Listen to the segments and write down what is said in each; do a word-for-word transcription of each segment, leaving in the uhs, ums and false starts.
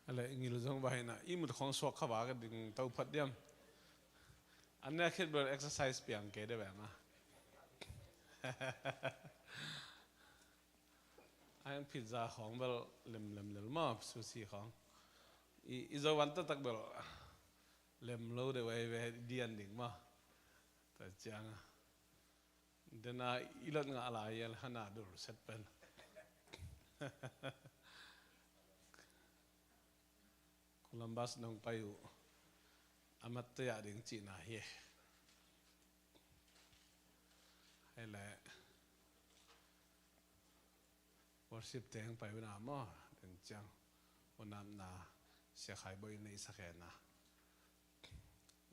Ale ngil zong ba hina i mut khong suak kha ba ka ding to phat diam. An ne khit bel exercise piang ke de ba ma. Ai pizza khong bel lem lem lel ma, sushi khong. I, i zo wan ta tak bel lem lo de wai ve dian ding ma. Ta ciang a. Dena i lot ngah lai el hana dur set pen. Columbus nong pai uh. Amat te ya ding cina hi. Hele. Worship teng pai una mo. Den ciang. Unam na. Sia khai boi nei sa khena.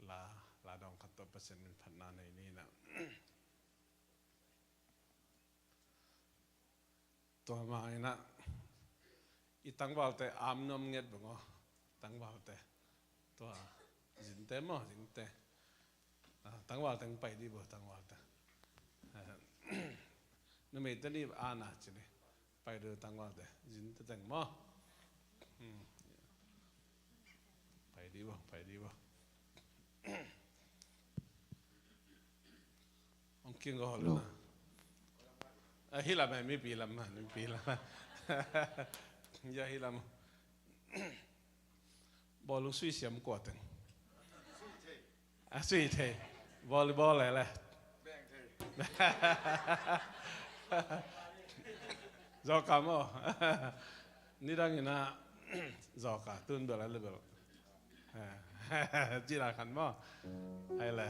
La, la dong khat to Pasian min phatna nei ni na. Tua ma ina i tangvalte am nuam nget bang aw. Tangvalte tua zinte maw, zinte. Ah, tangvalte pai di bo, tangvalte. Ah, numei te ni ana cini. Pai du tangvalte zinte teng maw. Hmm. Pai di bo, pai di bo. Ong king go hol na. Ah, hilam eh, mipi lam ah, mipi lam ah. Ya hilam. Bawlung sui siam kua teng. Ah, sui thei. Volleyball le le. Zawka maw. Nidang ina zawka tun bel a le bel. Cila khan maw. Ai le.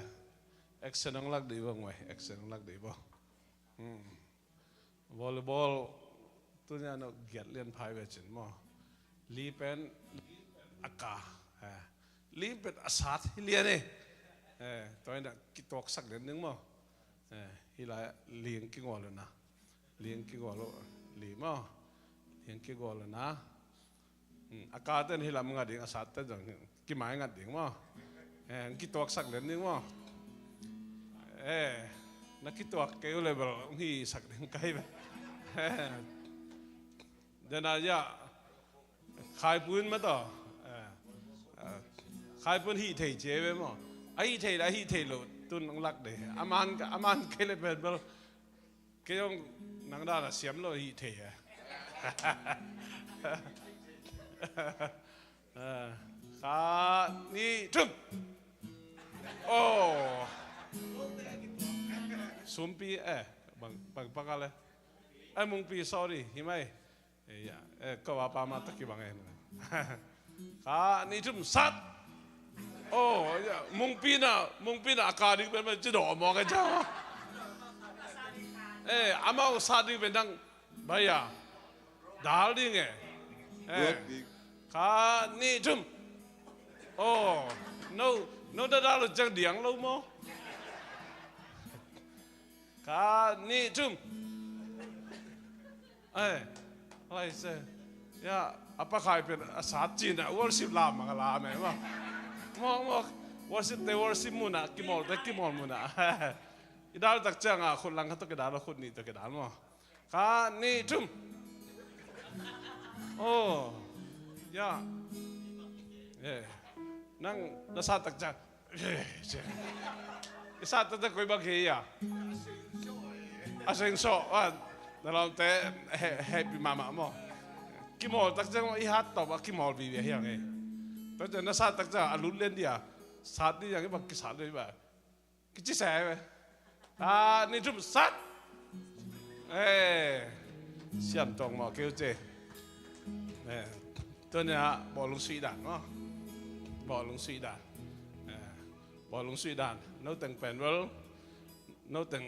Action ong lak di bo ngoi. Action ong lak di bo. Hmm. Volleyball tunia no giat lian phai ve cin maw. Li pen a ka. Eh. Li pen a sat hi lian eh. Eh, toina kituaksak lian ding maw. Eh, hi lai ling kingol na. Ling kingol li maw. Ling kingol na. Hmm, a katen hilam ngat ding, a satten zong kimai ngat ding maw. Eh, kituaksak lian ding maw. Eh, na kituak kei uh le bel hong hisak ding kai ve. Eh, dena ya khaipun ma taw. Eh, eh, khaipun hih thei cia ve maw. A hih thei le a hih thei lo tun hong lak de. A man, a man kei le pen bel Kei zong nang dan a siam lo hih thei a. Kha ni thum. Oh. Sumpi eh bang bang pakal eh. Eh, mungpi, sorry, hi mai. Eh, ya, eh, kau apa mata kibang eh. Kha ni thum sat. Oh, ya, mungpi na, mungpi na a ka ding pen pen ci do mo ka ja. Eh, amau sat ding pen dang ba ya. Dal ding eh. Eh. Kha ni thum. Oh, no, no da dal jang diang lo mo. Kha ni thum. Ai, lai se. Ya, a pakhai pen a sat cina worship lam mang lam eh maw. Mawk mawk. Worship te worship muna, kimawl te kimawl muna. I dal tak cianga khut lang khat to kidal, khut nih to kidal maw. Kha ni thum. Oh. Ya. Eh. Nang na sat tak ciang I sat taktak koi bang hi a. A seng sawh a. Na lawmte hehpih mahmah maw. Kimawl tak ciang i hat tawh a kimawl vive hi a ngei. Tua ciang na sat tak ciang a lut lian dia. Sat di yang i bang kisat lian i bang kici sa hi ve. A ni thum sat. Eh, siam tawng maw keu ce. Eh, tua nia bawlung suih dan maw. Bawlung suih dan. Eh, bawlung suih dan. No teng pen bel. No teng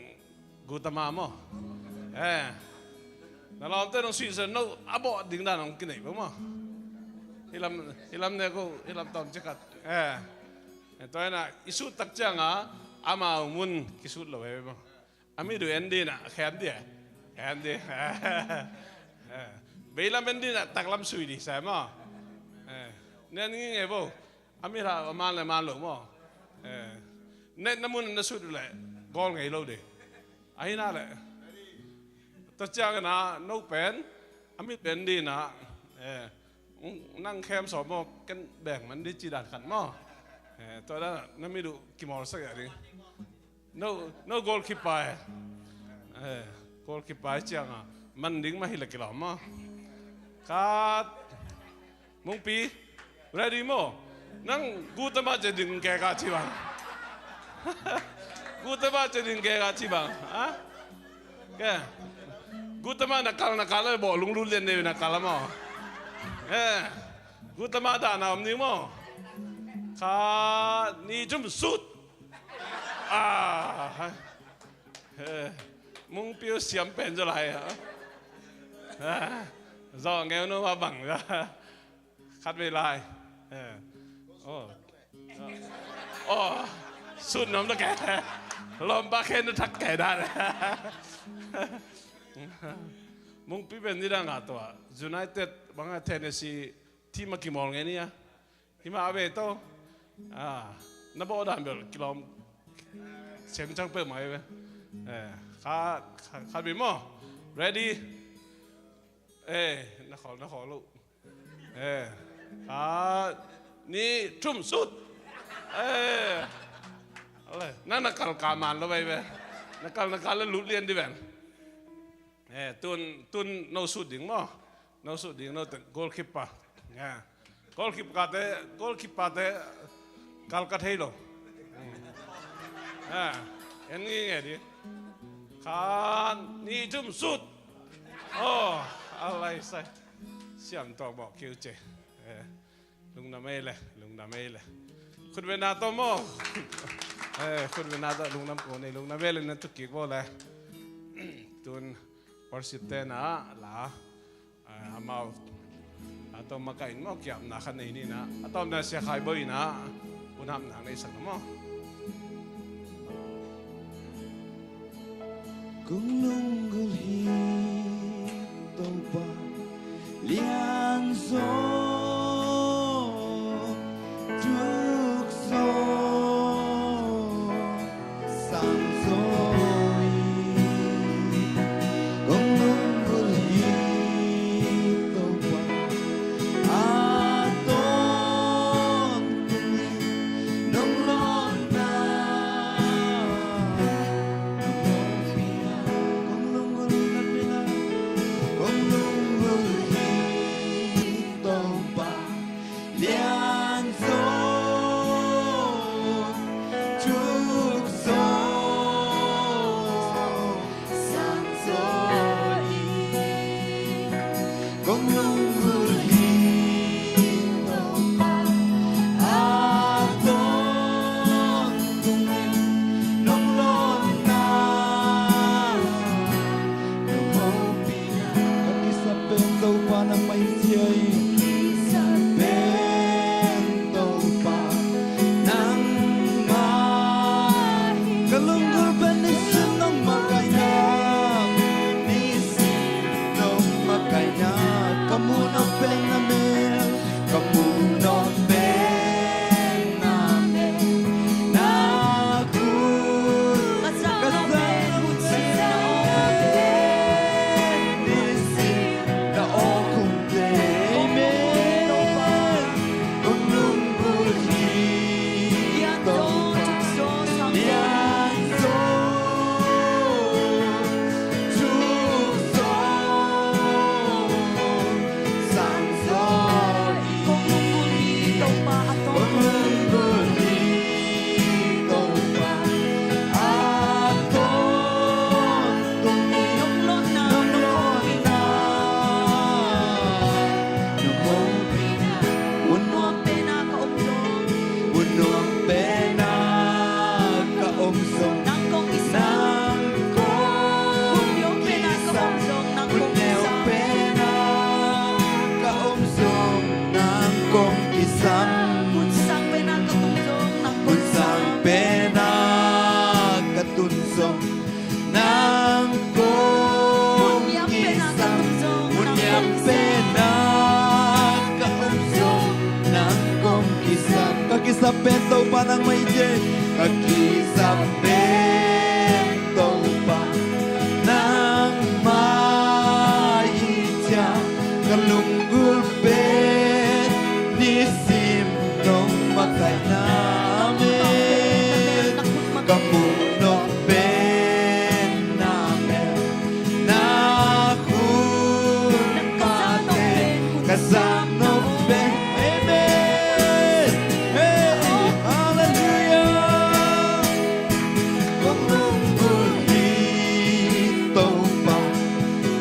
gutama maw. Eh. Na lawmte nong suih se no a bawh ding dan nong kinei bang maw. Hilam, hilam ne ko, hilam tawm cikat. Eh. Eh, tua ina i sut tak cianga amau mun kisut lo he maw. A mit uh en dina khem dia. Khem dia. Beilam en dina taklam sui di sa maw. Nen ngi ngei bo. A mit ha a man le man lo maw. Net na mun na sut le gol ngei lo de. Ahi na le. Ta ciang na no pen a mit pen dina. Nang khem sawm maw, ken beng man ding ci dan khat maw. Eh, tua dan na mit uh kimawlsak a ding. No, no goalkeeper eh. Eh, goalkeeper ciang a man ding mah hi leh kilawm maw. Khat. Mungpi, ready maw? Nang guta mah ci ding kei ka ci bang. Guta mah ci ding kei ka ci bang. Ha? Ke. Guta mah na kal na kal eh, bawlung lut lian ding na kal maw. Eh. Guta mah dah na om ni maw. Khat, nih, thum, sut. Ah. Eh. Mungpi uh siam pen zaw lai ha. Ah. Zaw ngeu nu mah bang. Khat vei lai. Eh. Oh. Oh. Sut nuam ta ke. Lawmpa khen na thak ke dan. Mungpi pen ni dang a tua United bang a Tennessee team a kimawl ngei ni a. Himah a ve to. Ah, na bawh dan bel kilawm seng cang peuhmah hi ve. Eh, kha, kha, khat vei maw. Ready? Eh, na khawl, na khawl uh. Eh, khat, nih, thum, sut. Eh. Ale, na, na kal ka man lo bai ve. Na kal, na kal le lut lian di ven. Eh, tun, tun no sut ding maw. No sut ding no te goalkeeper. Ya. Goalkeeper te, goalkeeper te kal ka thei lo. Ya. En ngi nge di. Khat, nih, thum, sut. Oh, alai sai. Siam tawh bawh kiu ce. Eh. Lungdam ei le, lungdam ei le. Khut ve na tawh maw. Eh, khut ve na tawh lungdam ko nei, lungdam ei le na tuk kik bo le. Tun worship te na la. Eh, amau a tawm makaih in maw kiapna kha nei ni na. A tawm na sia khai bo i na. Unam na nei sak na maw. Kong lunggulh hi Topa lianzaw, tukzaw, sangzaw hi. Kong lunggulh hi Topa a tawntung in nong lawnna, nong hopihna. Kong lunggulh hi na pina, kong lunggulh hi Topa lianzaw, tukzaw, sangzaw hi. Kong lunggulh hi Topa a tawntung in nong lawnna, nong hopihna. Ka kisap pen Topa nangmah hi cia hi. Ka kisap pen Topa nangmah hi. Ka lunggulh pen nisim nong makaihna, nisim nong makaihna. Ka muhna pen na mel, ka muhna pen na mel, na khut, ka zang na hun pen na awk pen nisim na awk hun pen. Amen. Kong lunggulh hi Topa lianzaw, tukzaw, sangzaw hi. Kong lunggulh hi Topa a tawntung, kong lunggulh hi Topa a tawntung in nong lawnna, nong hopihna. Hun nuam pen a ka om zong, hun nuam pen a ka om zong, nang kong kisam. Nang kong kisam. Hun neu pen a ka om zong, nang kong kisam. Hun neu pen a ka om zong, nang kong kisam. Hun sang pen a ka tun zong, nang kong kisam. Hun sang pen a ka tun zong, nang kong kisam. Hun niam pen a ka om zong, nang kong kisam. Ka kisap pen Topa nangmah hi cia. Ka kisap pen Topa nangmah hi cia. Ka lunggulh pen Sang no pe. Amen. Hey, hallelujah. Kong lunggulh hi Topa,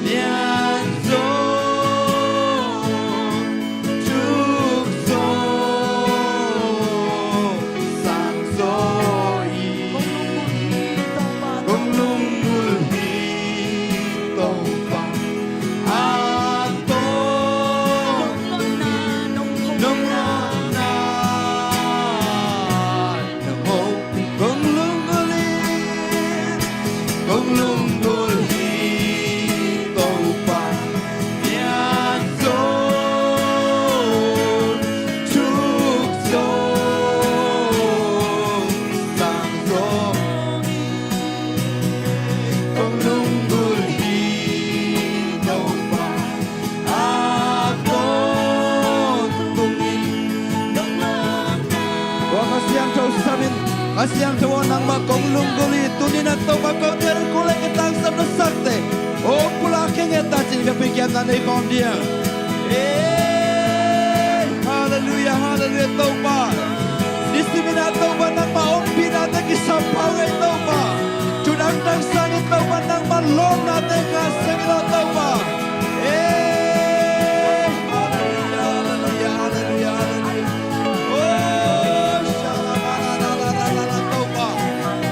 lian zaw, thuk zaw, sang zaw hi. Kong lunggulh hi Topa, a tawntung nong lawhna, nong hopih. Kong lunggulh hi, kong lunggulh hi Topa, lian zaw, thuk zaw, sang zaw. Kong lunggulh hi Topa, a tawntung in nong lawhna. Tua Kha Siangtho sam in, Kha Siangtho aw, nangmah kong lunggulh hi. Tuni-in ah Topa kong tel kul le kitangsam na sakte, hong pulak kei ngiat ta ci-in ka pikiamna nei khawm ding. Hey, hallelujah, hallelujah, Topa. Nisimin ah Topa nangmah ompihnate kisam pha uh ei Topa. Thu dangdang sangin Topa nangmah lawpnate ngah sek in aw Topa. Hey, hallelujah, hallelujah, hallelujah, hallelujah. Oh, shalabala, Topa.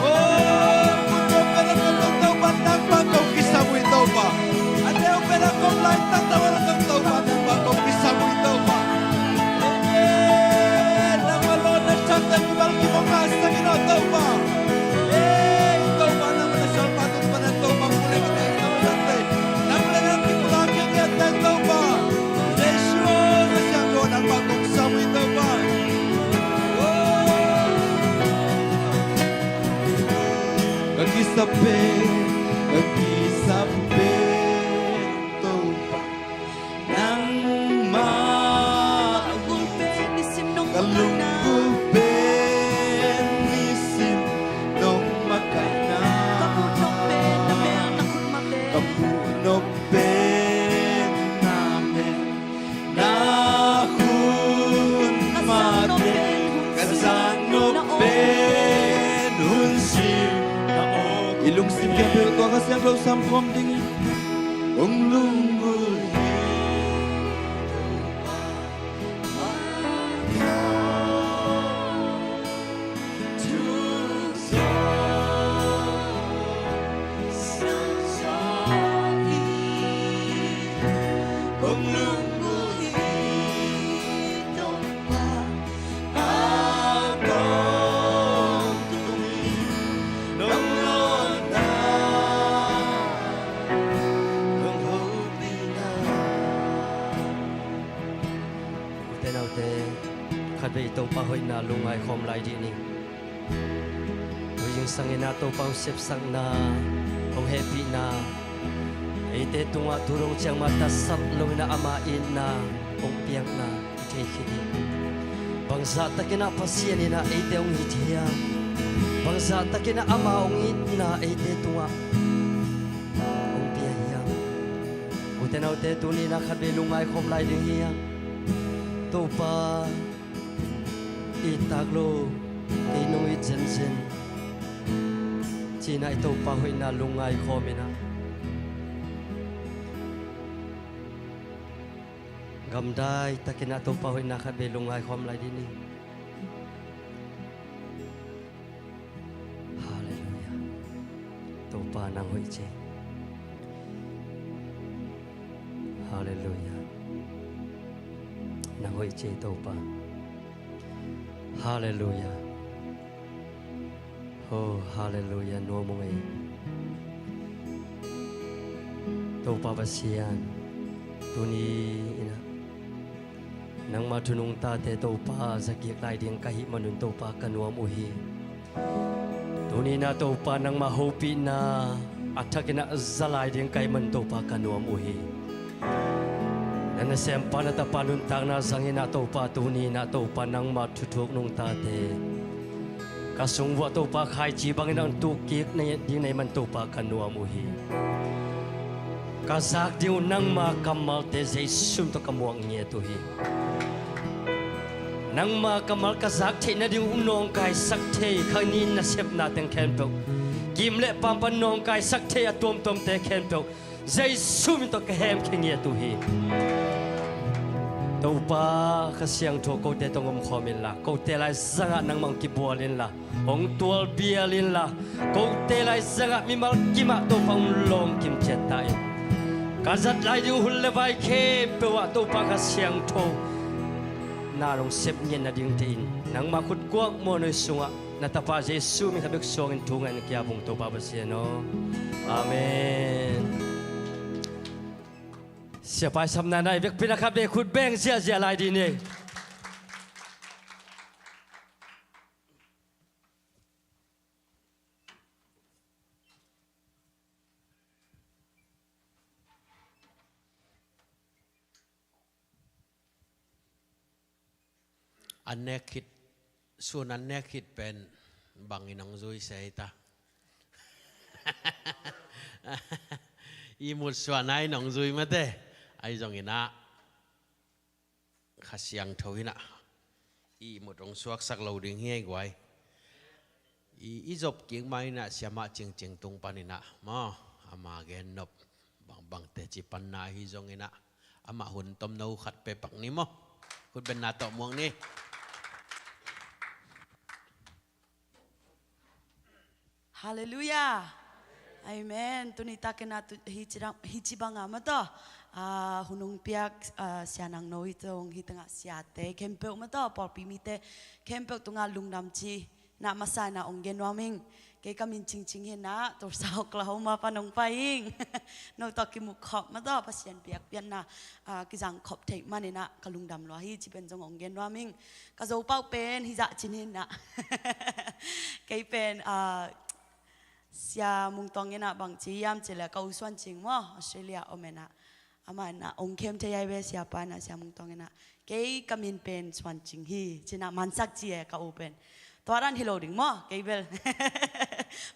Oh, Topa, Topa, Topa, nangmah kong kisam uh hi Topa. A neu pen a kong laitak tawh a la tong Topa, nangmah kong kisam uh hi Topa. Amen. Nangmah lawhna thakte mimal kim hong ngahsak in aw Topa. Hey, Topa, nangmah na salpa tung pan a Topa, pulak kei ngiat ta, nang le nang kipulak kei ngiat ta Topa. Jesu aw, Kha Siangtho nangmah kong sam uh hi Topa. Oh. Ka kisap pen, ka kisap pen Topa nangmah hi. Ka lunggulh pen nisim nong makaihna, ka muh nop pen na mel, na hun mah teng, ka zang nop pen hun sim na awk. I lungsim khempeuh tawh Kha Siangtho sam khawm ding hi. Kong lunggulh hi Topa, thuk zaw, sang zaw hi. Kong lunggulh hi Topa, a tawntung in nong lawhna, nong hopihna. Ute naute, khatvei Topa hoihna lungngai khawm lai dih ni. Tua zingsangin ah Topa hong sepsakna, hong hehpihna, eite tungah tu dong ciang mah tatsat loin ah ama itna hong piakna i thei khit hi. Bangzah takin ah Pasian in ah eite hong it hiam? Bangzah takin ah ama hong itna eite tungah hong pia hiam? Ute naute, tuni-in ah khatvei lungngai khawm lai ding hi hang. Topa, i tak lo, kei nong it zenzen, ci-in ah i Topa hoihna lungngai khawm in ah, gamdai takin ah Topa hoihna khatvei lungngai khawm lai dih ni. Halleluiah. Topa nang hoih ci. Halleluiah. Nang hoih ci Topa. Halleluiah. Oh, halleluiah, nuam ung ei. Topa Pasian, tuni-in ah nangmah thu nungtate Topa zakik lai ding ka hih manun Topa ka nuam uh hi. Tuni-in ah Topa nangmah hopihna a thakin ah za lai ding ka hih manun Topa ka nuam uh hi. Na nasempa na tapa nuntakna zangin ah Topa, tuni-in ah Topa nangmah thuthuk nungtate ka sung vuah Topa khaici bangin ah hong tukkik ding na hih man Topa ka nuam uh hi. Ka zak ding uh nangma kammalte Jesu min tawh ka muak ngiat uh hi. Nangma kammal ka zak theih nading uh nawngkaisak thei kha ni nasepna teng khempeuh, kim le pampan nawngkaisak thei a tuamtuamte khempeuh Jesu min tawh ka hemkhia ngiat uh hi. Topa Kha Siangtho kote tawh hong omkhawm inla, kote lai zangah nangmah hong kibual inla, hong tualbial inla, kote lai zangah mimal kimah Topa hong lawng kim ciat ta in. Ka zat lai ding uh hun le vai khempeuh ah Topa Kha Siangtho na hong sep ngiat nadingte in nangmah khut kuak muanhuai sungah na Tapa Jesu min khat bek suangin thu ngen ka hi ung Topa Pasian aw. Amen. Siapa i sapna na i vekpi-in a khat vei khut beng ziahziah lai dih ni. An nek khit, sun an nek khit pen bangin hong zui se ta. I mut suahna in hong zui mate. Ahi zongin ah Kha Siangtho in ah i mut hong suaksak lo ding hi ei guai. I, i zop kik ma in ah siamah Cingcing tung panin ah maw, ama gen nop bangbang teci panna ahi zongin ah amah hun tomno khat pe pak ni maw. Khut benna tawh muak ni. Halleluiah. Amen. Tuni takin ah tu, hi ci bang, hi ci bang ah maw taw, ah, hun hong piak, ah, Sia Nang No i tawh hong hi tengah siate khempeuh maw taw, pawlpi mite khempeuh tungah lungdam ci na masa in ah hong gen nuam ing. Kei ka min Cingcing hi in ah, Tulsa Oklahoma pan hong pai ing. No tawh kimuh khop maw taw, Pasian biakpiakna, ah, kizang khop theih manin ah ka lungdam lua hi ci pen zong hong gen nuam ing. Ka Zopau pen hi zah cin hi in ah. Kei pen, ah, Sia Mung Tawng in ah bang ci hiam cih leh ka u Suan Cing maw, Australia om in ah, amah in ah hong khem thei ahi ve, siapa in ah, Sia Mung Tawng in ah. Kei ka min pen Suan Cing hi ci in ah mansak ci e ka u pen. Tua dan hi lo ding maw, kei bel.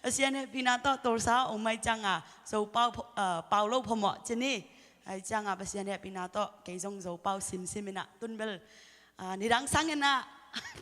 Pasian hehpihna tawh Tulsa hong mai ciang a, Zopau pho-, ah, pau lo phamawh ci ni. Ahi ciang a Pasian hehpihna tawh kei zong Zopau simsim in ah tun bel, ah, nidang sang in ah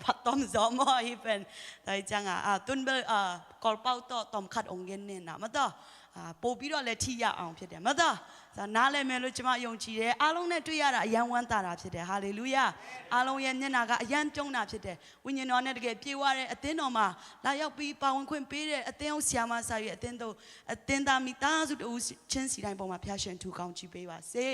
phat tawm zaw maw hi pen. Ahi ciang a, ah, tun bel, ah, Kawlpau tawh tawm khat hong gen ni in ah maw taw, ah, ပိုပြီးတော့လည်း ထိရောက်အောင် ဖြစ်တယ် မတော် ဒါနားလည်မယ်လို့ ကျွန်မ ယုံကြည်တယ်။ အားလုံးနဲ့ တွေ့ရတာ အရမ်းဝမ်းသာတာ ဖြစ်တယ်။ Hallelujah. အားလုံးရဲ့ မျက်နှာက အရမ်းပြုံးတာ ဖြစ်တယ်။ ဝိညာဉ်တော်နဲ့ တကယ်ပြည့်ဝတဲ့ အသင်းတော်မှာ လာရောက်ပြီး ပါဝင်ခွင့်ပေးတဲ့ အသင်းအုပ်ဆရာမ စာရွက် အသင်းသို့ အသင်းသား မိသားစု တစ်ဦးချင်းစီတိုင်းပေါ်မှာ ဖျားရှင် ထူကောင်းကြီးပေးပါစေ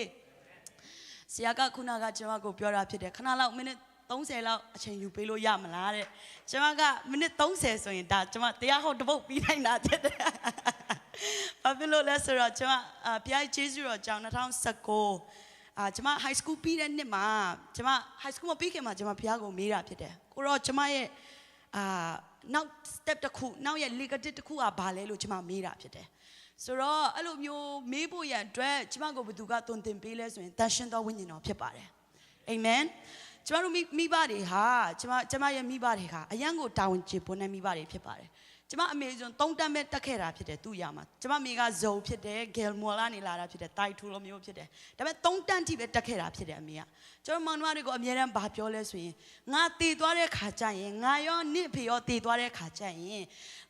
။ ဆရာက ခုနက ကျွန်မကို ပြောတာ ဖြစ်တယ်။ ခဏလောက် မိနစ် သုံးဆယ်လောက် အချိန်ယူပေးလို့ ရမလားတဲ့။ ကျွန်မက မိနစ် သုံးဆယ် ဆိုရင် ဒါ ကျွန်မ တရားဟော တစ်ပုဒ် ပြီးနိုင်တာ ဖြစ်တယ်။ ဘာဖြစ်လို့လဲ ဆိုတော့ ကျွန်မ အာ ဘုရား ကျေးဇူးတော်ကြောင့် နှစ်ထောင်ဆယ့်ကိုး အာ ကျွန်မ high school ပြီးတဲ့ နှစ်မှာ ကျွန်မ high school မပြီးခင်မှာ ကျွန်မ ဘုရားကို မေးတာ ဖြစ်တယ်။ ကိုတော့ ကျွန်မရဲ့ အာ နောက် step တစ်ခု နောက်ရဲ့ လှေကတစ်တစ်ခုက ဘာလဲလို့ ကျွန်မ မေးတာ ဖြစ်တယ်။ ဆိုတော့ အဲ့လိုမျိုး မေးဖို့ရန်အတွက် ကျွန်မကို ဘယ်သူက သွန်သင်ပေးလဲ ဆိုရင် သန့်ရှင်းသော ဝိညာဉ်တော် ဖြစ်ပါတယ်။ Amen. ကျွန်မတို့ မိ၊ မိဘတွေဟာ ကျွန်မ၊ ကျွန်မရဲ့ မိဘတွေဟာ အရမ်းကို တာဝန်ကျေပွန်တဲ့ မိဘတွေ ဖြစ်ပါတယ်။ ကျွန်မအမေဆိုရင် သုံးတန်းပဲ တက်ခဲ့တာ ဖြစ်တယ်။ သူ့အရာမှာ ကျွန်မအမေက ဇုံ ဖြစ်တယ်။ Gilmore ကနေ လာတာ ဖြစ်တယ်။ သိုက်ထူလိုမျိုး ဖြစ်တယ်။ ဒါပေမဲ့ သုံးတန်းထိပဲ တက်ခဲ့တာ ဖြစ်တယ် အမေက။ ကျွန်မမောင်နှမတွေကို အမြဲတမ်း ဘာပြောလဲ ဆိုရင် ငါသေသွားတဲ့ အခါကျရင် ငါရော နင့်အဖေရော သေသွားတဲ့ အခါကျရင်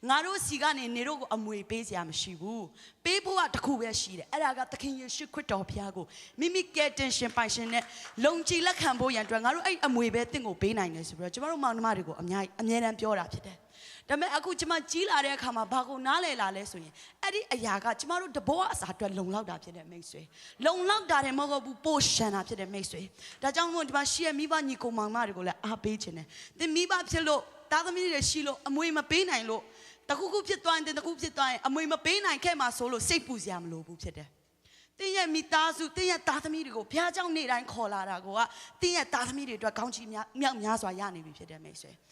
ငါတို့ဆီကနေ နင်တို့ကို အမွေပေးစရာ မရှိဘူး။ ပေးဖို့က တစ်ခုပဲ ရှိတယ်။ အဲ့ဒါက သခင်ယေရှုခရစ်တော် ဘုရားကို မိမိကယ်တင်ရှင် ပိုင်ရှင်နဲ့ ယုံကြည်လက်ခံဖို့ရန်အတွက် ငါတို့ အဲ့အမွေပဲ သင့်ကို ပေးနိုင်တယ် ဆိုပြီးတော့ ကျွန်မတို့ မောင်နှမတွေကို အများကြီး အမြဲတမ်း ပြောတာ ဖြစ်တယ်။ ဒါပေမဲ့ အခု ကျွန်မ ကြီးလာတဲ့ အခါမှာ ဘာကို နားလည်လာလဲ ဆိုရင် အဲ့ဒီအရာက ကျွန်မတို့ တစ်ဘဝအစာအတွက် လုံလောက်တာ ဖြစ်တယ် မိတ်ဆွေ။ လုံလောက်တာတင် မဟုတ်ဘူး၊ ပိုလျှံတာ ဖြစ်တယ် မိတ်ဆွေ။ ဒါကြောင့်မို့ ဒီမှာရှိတဲ့ မိဘ ညီကိုမောင်နှမတွေကိုလည်း အားပေးချင်တယ်။ သင် မိဘဖြစ်လို့၊ သားသမီးတွေ ရှိလို့၊ အမွေမပေးနိုင်လို့၊ တစ်ခုခု ဖြစ်သွားရင်၊ သင် တစ်ခု ဖြစ်သွားရင်၊ အမွေမပေးနိုင်ခဲ့မှာ ဆိုလို့ စိတ်ပူစရာ မလိုဘူး ဖြစ်တယ်။ သင်ရဲ့ မိသားစု၊ သင်ရဲ့ သားသမီးတွေကို ဘုရားကျောင်း နေ့တိုင်း ခေါ်လာတာကိုက သင်ရဲ့ သားသမီးတွေအတွက် ကောင်းချီးများ၊ မြောက်များစွာ ရနေပြီ ဖြစ်တယ် မိတ်ဆွေ။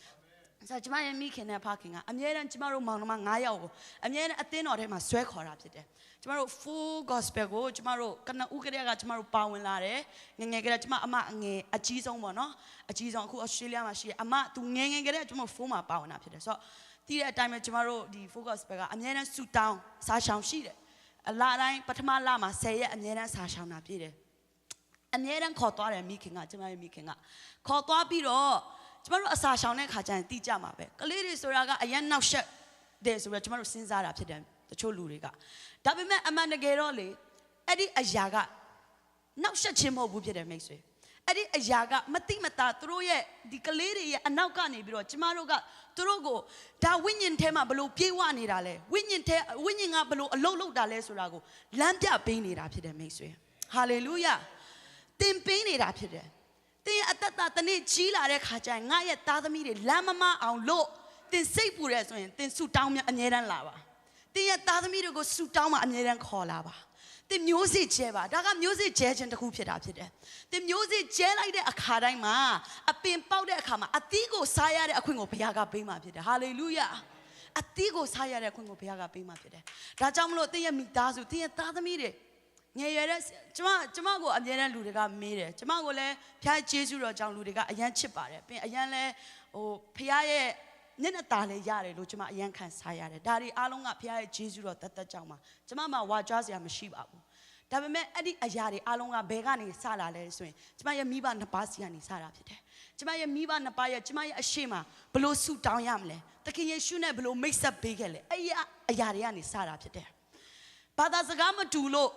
ဆိုတော့ ကျွန်မရဲ့ မိခင်နဲ့ ဖခင်က အမြဲတမ်း ကျွန်မတို့ မောင်နှမ ငါးယောက်ကို အမြဲတမ်း အသင်းတော်ထဲမှာ ဆွဲခေါ်တာ ဖြစ်တယ်။ ကျွန်မတို့ Full Gospel ကို ကျွန်မတို့ ကနဦးကတည်းက ကျွန်မတို့ ပါဝင်လာတယ်။ ငယ်ငယ်ကတည်းက ကျွန်မ အမအငယ် အကြီးဆုံးပေါ့နော်။ အကြီးဆုံး အခု Australia မှာရှိတဲ့ အမ၊ သူ ငယ်ငယ်ကတည်းက ကျွန်မတို့ Full မှာ ပါဝင်တာ ဖြစ်တယ်။ ဆိုတော့ သိတဲ့အတိုင်းပဲ ကျွန်မတို့ ဒီ Full Gospel က အမြဲတမ်း ဆုတောင်း၊ စာစောင်ရှိတယ်။ အလတိုင်းပထမလမှာဆယ်ရက်အမြဲတမ်းစာရှောင်တာဖြစ်တယ်။ အမြဲတမ်းခေါ်သွားတယ် မိခင်က၊ ကျမရဲ့မိခင်ကခေါ်သွားပြီးတော့၊ ကျမတို့အစာရှောင်တဲ့ခါကျရင်သိကြမှာပဲ။ ကလေးတွေဆိုတာကအရမ်းနှောက်ယှက်တယ်ဆိုပြီးတော့ကျမတို့စဉ်းစားတာဖြစ်တယ်၊ တချို့လူတွေက။ ဒါပေမဲ့အမှန်တကယ်တော့လေ၊ အဲ့ဒီအရာကနှောက်ယှက်ခြင်းမဟုတ်ဘူးဖြစ်တယ် မိတ်ဆွေ။ အဲ့ဒီအရာကမသိမသာသူတို့ရဲ့၊ ဒီကလေးတွေရဲ့အနောက်ကနေပြီးတော့ကျမတို့ကသူတို့ကို၊ ဒါဝိညာဉ်ထဲမှာဘယ်လိုပြေးဝနေတာလဲ၊ ဝိညာဉ်ထဲ၊ ဝိညာဉ်ကဘယ်လိုအလုပ်လုပ်တာလဲဆိုတာကိုလမ်းပြပေးနေတာဖြစ်တယ် မိတ်ဆွေ။ ဟာလေလုယာ။ သင်ပေးနေတာဖြစ်တယ်။ သင်ရဲ့အသက်တာတစ်နှစ်ကြီးလာတဲ့ခါကျရင်၊ ငါရဲ့သားသမီးတွေလမ်းမမှားအောင်လို့သင်စိတ်ပူတယ်ဆိုရင်၊ သင်ဆုတောင်းများအမြဲတမ်းလာပါ။ သင်ရဲ့သားသမီးတွေကိုဆုတောင်းမှာအမြဲတမ်းခေါ်လာပါ။ သင်မျိုးစေ့ကျဲပါ။ ဒါကမျိုးစေ့ကျဲခြင်းတစ်ခုဖြစ်တာဖြစ်တယ်။ သင်မျိုးစေ့ကျဲလိုက်တဲ့အခါတိုင်းမှာ၊ အပင်ပေါက်တဲ့အခါမှာအသီးကိုစားရတဲ့အခွင့်ကိုဘုရားကပေးမှာဖြစ်တယ်။ ဟာလေလုယာ။ အသီးကိုစားရတဲ့အခွင့်ကိုဘုရားကပေးမှာဖြစ်တယ်။ ဒါကြောင့်မလို့သင်ရဲ့မိသားစု၊ သင်ရဲ့သားသမီးတွေ၊ ငယ်ရွယ်တဲ့၊ ကျမ၊ ကျမကိုအမြဲတမ်းလူတွေကမေးတယ်။ ကျမကိုလည်းဘုရားရဲ့ကျေးဇူးတော်ကြောင့်လူတွေကအရမ်းချစ်ပါတယ်။ ပြီးရင်အရမ်းလည်း၊ ဟို၊ ဘုရားရဲ့မျက်နှာသာလည်းရတယ်လို့ကျမအရမ်းခံစားရတယ်။ ဒါတွေအားလုံးကဘုရားရဲ့ကျေးဇူးတော်သက်သက်ကြောင့်ပါ။ ကျမမှာဝါကြွားစရာမရှိပါဘူး။ ဒါပေမဲ့အဲ့ဒီအရာတွေအားလုံးကဘယ်ကနေစလာလဲဆိုရင်၊ ကျမရဲ့မိဘနှစ်ပါးဆီကနေစတာဖြစ်တယ်။ ကျမရဲ့မိဘနှစ်ပါးရဲ့၊ ကျမရဲ့အရှေ့မှာဘယ်လိုဆုတောင်းရမလဲ၊ သခင်ယေရှုနဲ့ဘယ်လိုမိတ်ဆက်ပေးခဲ့လဲ၊ အဲ့ဒီအရာတွေကနေစတာဖြစ်တယ်။ ဘာသာစကားမတူလို့၊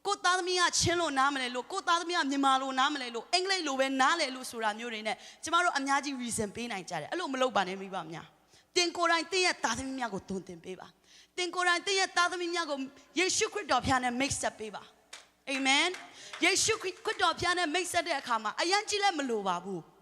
ကိုယ့်သားသမီးကချင်းလိုနားမလဲလို့၊ ကိုယ့်သားသမီးကမြန်မာလိုနားမလဲလို့၊ အင်္ဂလိပ်လိုပဲနားလဲလို့ဆိုတာမျိုးတွေနဲ့ကျမတို့အများကြီး reason ပေးနိုင်ကြတယ်။ အဲ့လိုမလုပ်ပါနဲ့ မိဘများ။ သင်ကိုယ်တိုင်သင်ရဲ့သားသမီးများကိုသွန်သင်ပေးပါ။ သင်ကိုယ်တိုင်သင်ရဲ့သားသမီးများကိုယေရှုခရစ်တော်ဘုရားနဲ့မိတ်ဆက်ပေးပါ။ အာမင်။ ယေရှုခရစ်တော်ဘုရားနဲ့မိတ်ဆက်တဲ့အခါမှာအရမ်းကြီးလည်းမလိုပါဘူး။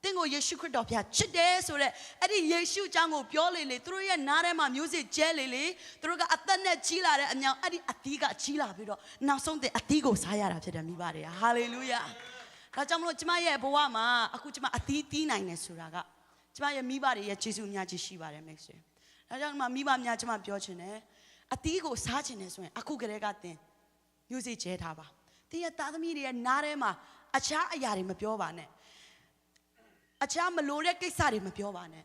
သင်ကိုယေရှုခရစ်တော်ဘုရားချစ်တယ်ဆိုတဲ့အဲ့ဒီယေရှုအကြောင်းကိုပြောလေလေ၊ သူတို့ရဲ့နားထဲမှာမျိုးစေ့ကျဲလေလေ၊ သူတို့ကအသက်နဲ့ကြီးလာတဲ့အမျှော်၊ အဲ့ဒီအသီးကကြီးလာပြီးတော့နောက်ဆုံးသင်အသီးကိုစားရတာဖြစ်တယ် မိဘတွေက။ ဟာလေလုယာ။ ဒါကြောင့်မလို့ကျမရဲ့ဘဝမှာအခုကျမအသီးသီးနိုင်တယ်ဆိုတာကကျမရဲ့မိဘတွေရဲ့ကျေးဇူးအများကြီးရှိပါတယ် မိတ်ဆွေ။ ဒါကြောင့်မှမိဘများကျမပြောချင်တယ်။ အသီးကိုစားချင်တယ်ဆိုရင်အခုကတည်းကသင်မျိုးစေ့ကျဲထားပါ။ သင်ရဲ့သားသမီးတွေရဲ့နားထဲမှာအခြားအရာတွေမပြောပါနဲ့။ အခြားမလိုတဲ့ကိစ္စတွေမပြောပါနဲ့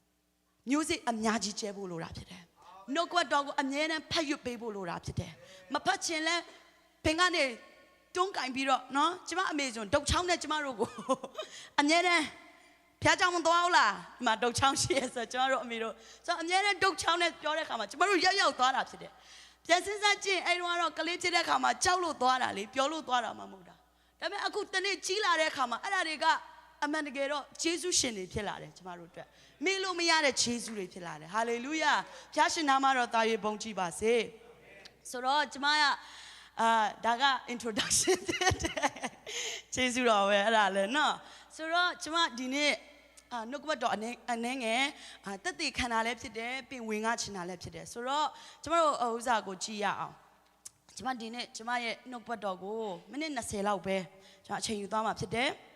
။ မျိုးစေ့အများကြီးကျဲဖို့လိုတာဖြစ်တယ်။ နှုတ်ကပတ်တော်ကိုအမြဲတမ်းဖတ်ရွတ်ပေးဖို့လိုတာဖြစ်တယ်။ မဖတ်ချင်လဲပင်ကနေတွန်းကင်ပြီးတော့နော်။ ကျမအမေဆိုရင်ဒုတ်ချောင်းနဲ့ကျမတို့ကိုအမြဲတမ်းဘုရားကျောင်းမသွားဘူးလား။ ဒီမှာဒုတ်ချောင်းရှိရဲ့ဆိုတော့ကျမတို့အမေတို့ဆိုတော့အမြဲတမ်းဒုတ်ချောင်းနဲ့ပြောတဲ့အခါမှာကျမတို့ရောက်ရောက်သွားတာဖြစ်တယ်။ ပြန်စဉ်းစားကြည့်ရင်အဲ့တုန်းကတော့ကလေးဖြစ်တဲ့အခါမှာကြောက်လို့သွားတာလေ၊ ပျော်လို့သွားတာမှမဟုတ်တာ။ ဒါပေမဲ့အခုတစ်နေ့ကြီးလာတဲ့အခါမှာအဲ့ဒါတွေကအမှန်တကယ်တော့ကျေးဇူးရှင်တွေဖြစ်လာတယ်ကျမတို့အတွက်။ မေ့လို့မရတဲ့ကျေးဇူးတွေဖြစ်လာတယ်။ ဟာလေလုယာ။ ဘုရားရှင်နာမတော်သာ၍ဘုန်းကြီးပါစေဆိုတော့ကျမကအာဒါက introduction ဖြစ်တယ်။ ကျေးဇူးတော်ပဲအဲ့ဒါလဲနော်။ ဆိုတော့ကျမဒီနေ့အာနှုတ်ကပတ်တော်အနည်းအနည်းငယ်အာသက်သေခံတာလည်းဖြစ်တယ်၊ ပင်ဝင်ငါချင်တာလည်းဖြစ်တယ်ဆိုတော့ကျမတို့အဥစ္စာကိုကြည့်ရအောင်။ ကျမဒီနေ့ကျမရဲ့နှုတ်ကပတ်တော်ကိုမိနစ်နှစ်ဆယ်လောက်ပဲကျမအချိန်ယူသွားမှာဖြစ်တယ်။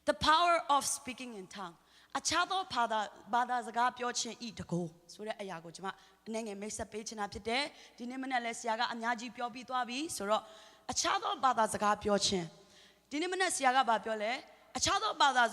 The power of speaking in tongue. အခြားသောဘာသာဘာသာစကားပြောခြင်းဤတကူဆိုတဲ့အရာကိုကျမအနည်းငယ်မိတ်ဆက်ပေးချင်တာဖြစ်တယ်။ ဒီနေ့မနက်လဲဆရာကအများကြီးပြောပြီးသွားပြီဆိုတော့အခြားသောဘာသာစကားပြောခြင်းဒီနေ့မနက်ဆရာကဘာပြောလဲအခြားသောဘာသာ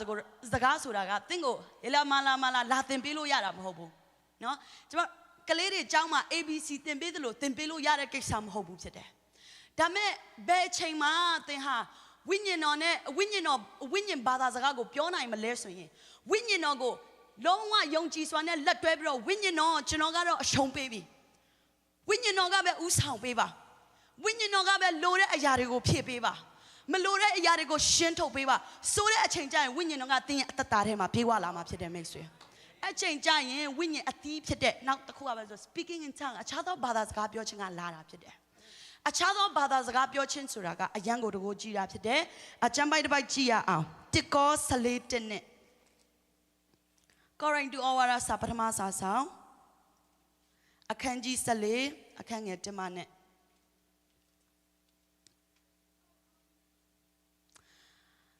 စကားဆိုတာကသင်ကိုဟေလာမလာမလာလာသင်ပေးလို့ရတာမဟုတ်ဘူးနော်။ ကျမကလေးတွေကျောင်းမှာ A B C သင်ပေးသလိုသင်ပေးလို့ရတဲ့ကိစ္စမဟုတ်ဘူးဖြစ်တယ်။ ဒါမဲ့ဘယ်အချိန်မှာသင်ဟာဝိညာဉ်တော်နဲ့ဝိညာဉ်တော်ဝိညာဉ်ဘာသာစကားကိုပြောနိုင်မလဲဆိုရင်ဝိညာဉ်တော်ကိုလုံးဝယုံကြည်စွာနဲ့လက်တွဲပြီးတော့ဝိညာဉ်တော်ကျွန်တော်ကတော့အရှုံးပေးပြီဝိညာဉ်တော်ကပဲဥဆောင်ပေးပါဝိညာဉ်တော်ကပဲလိုတဲ့အရာတွေကိုဖြည့်ပေးပါမလိုတဲ့အရာတွေကိုရှင်းထုတ်ပေးပါဆိုတဲ့အချိန်ကျရင်ဝိညာဉ်တော်ကသင်ရဲ့အသက်တာထဲမှာပြေဝလာမှာဖြစ်တယ်မိတ်ဆွေအချိန်ကျရင်ဝိညာဉ်အသီးဖြစ်တဲ့နောက်တစ်ခုကပဲဆို speaking in tongue အခြားသောဘာသာစကားပြောခြင်းကလာတာဖြစ်တယ်အခြားသောဘာသာစကားပြောခြင်းဆိုတာကအရမ်းကိုတကူကြီးတာဖြစ်တယ်အကျမ်းပိုဒ်တစ်ပိုဒ်ကြည့်ရအောင်တစ်ကောဆလေးတစ်နဲ့ကောရိန္သုဩဝါဒစာပထမစာဆောင်အခန်းကြီးဆလေးအခန်းငယ်တစ်မှနဲ့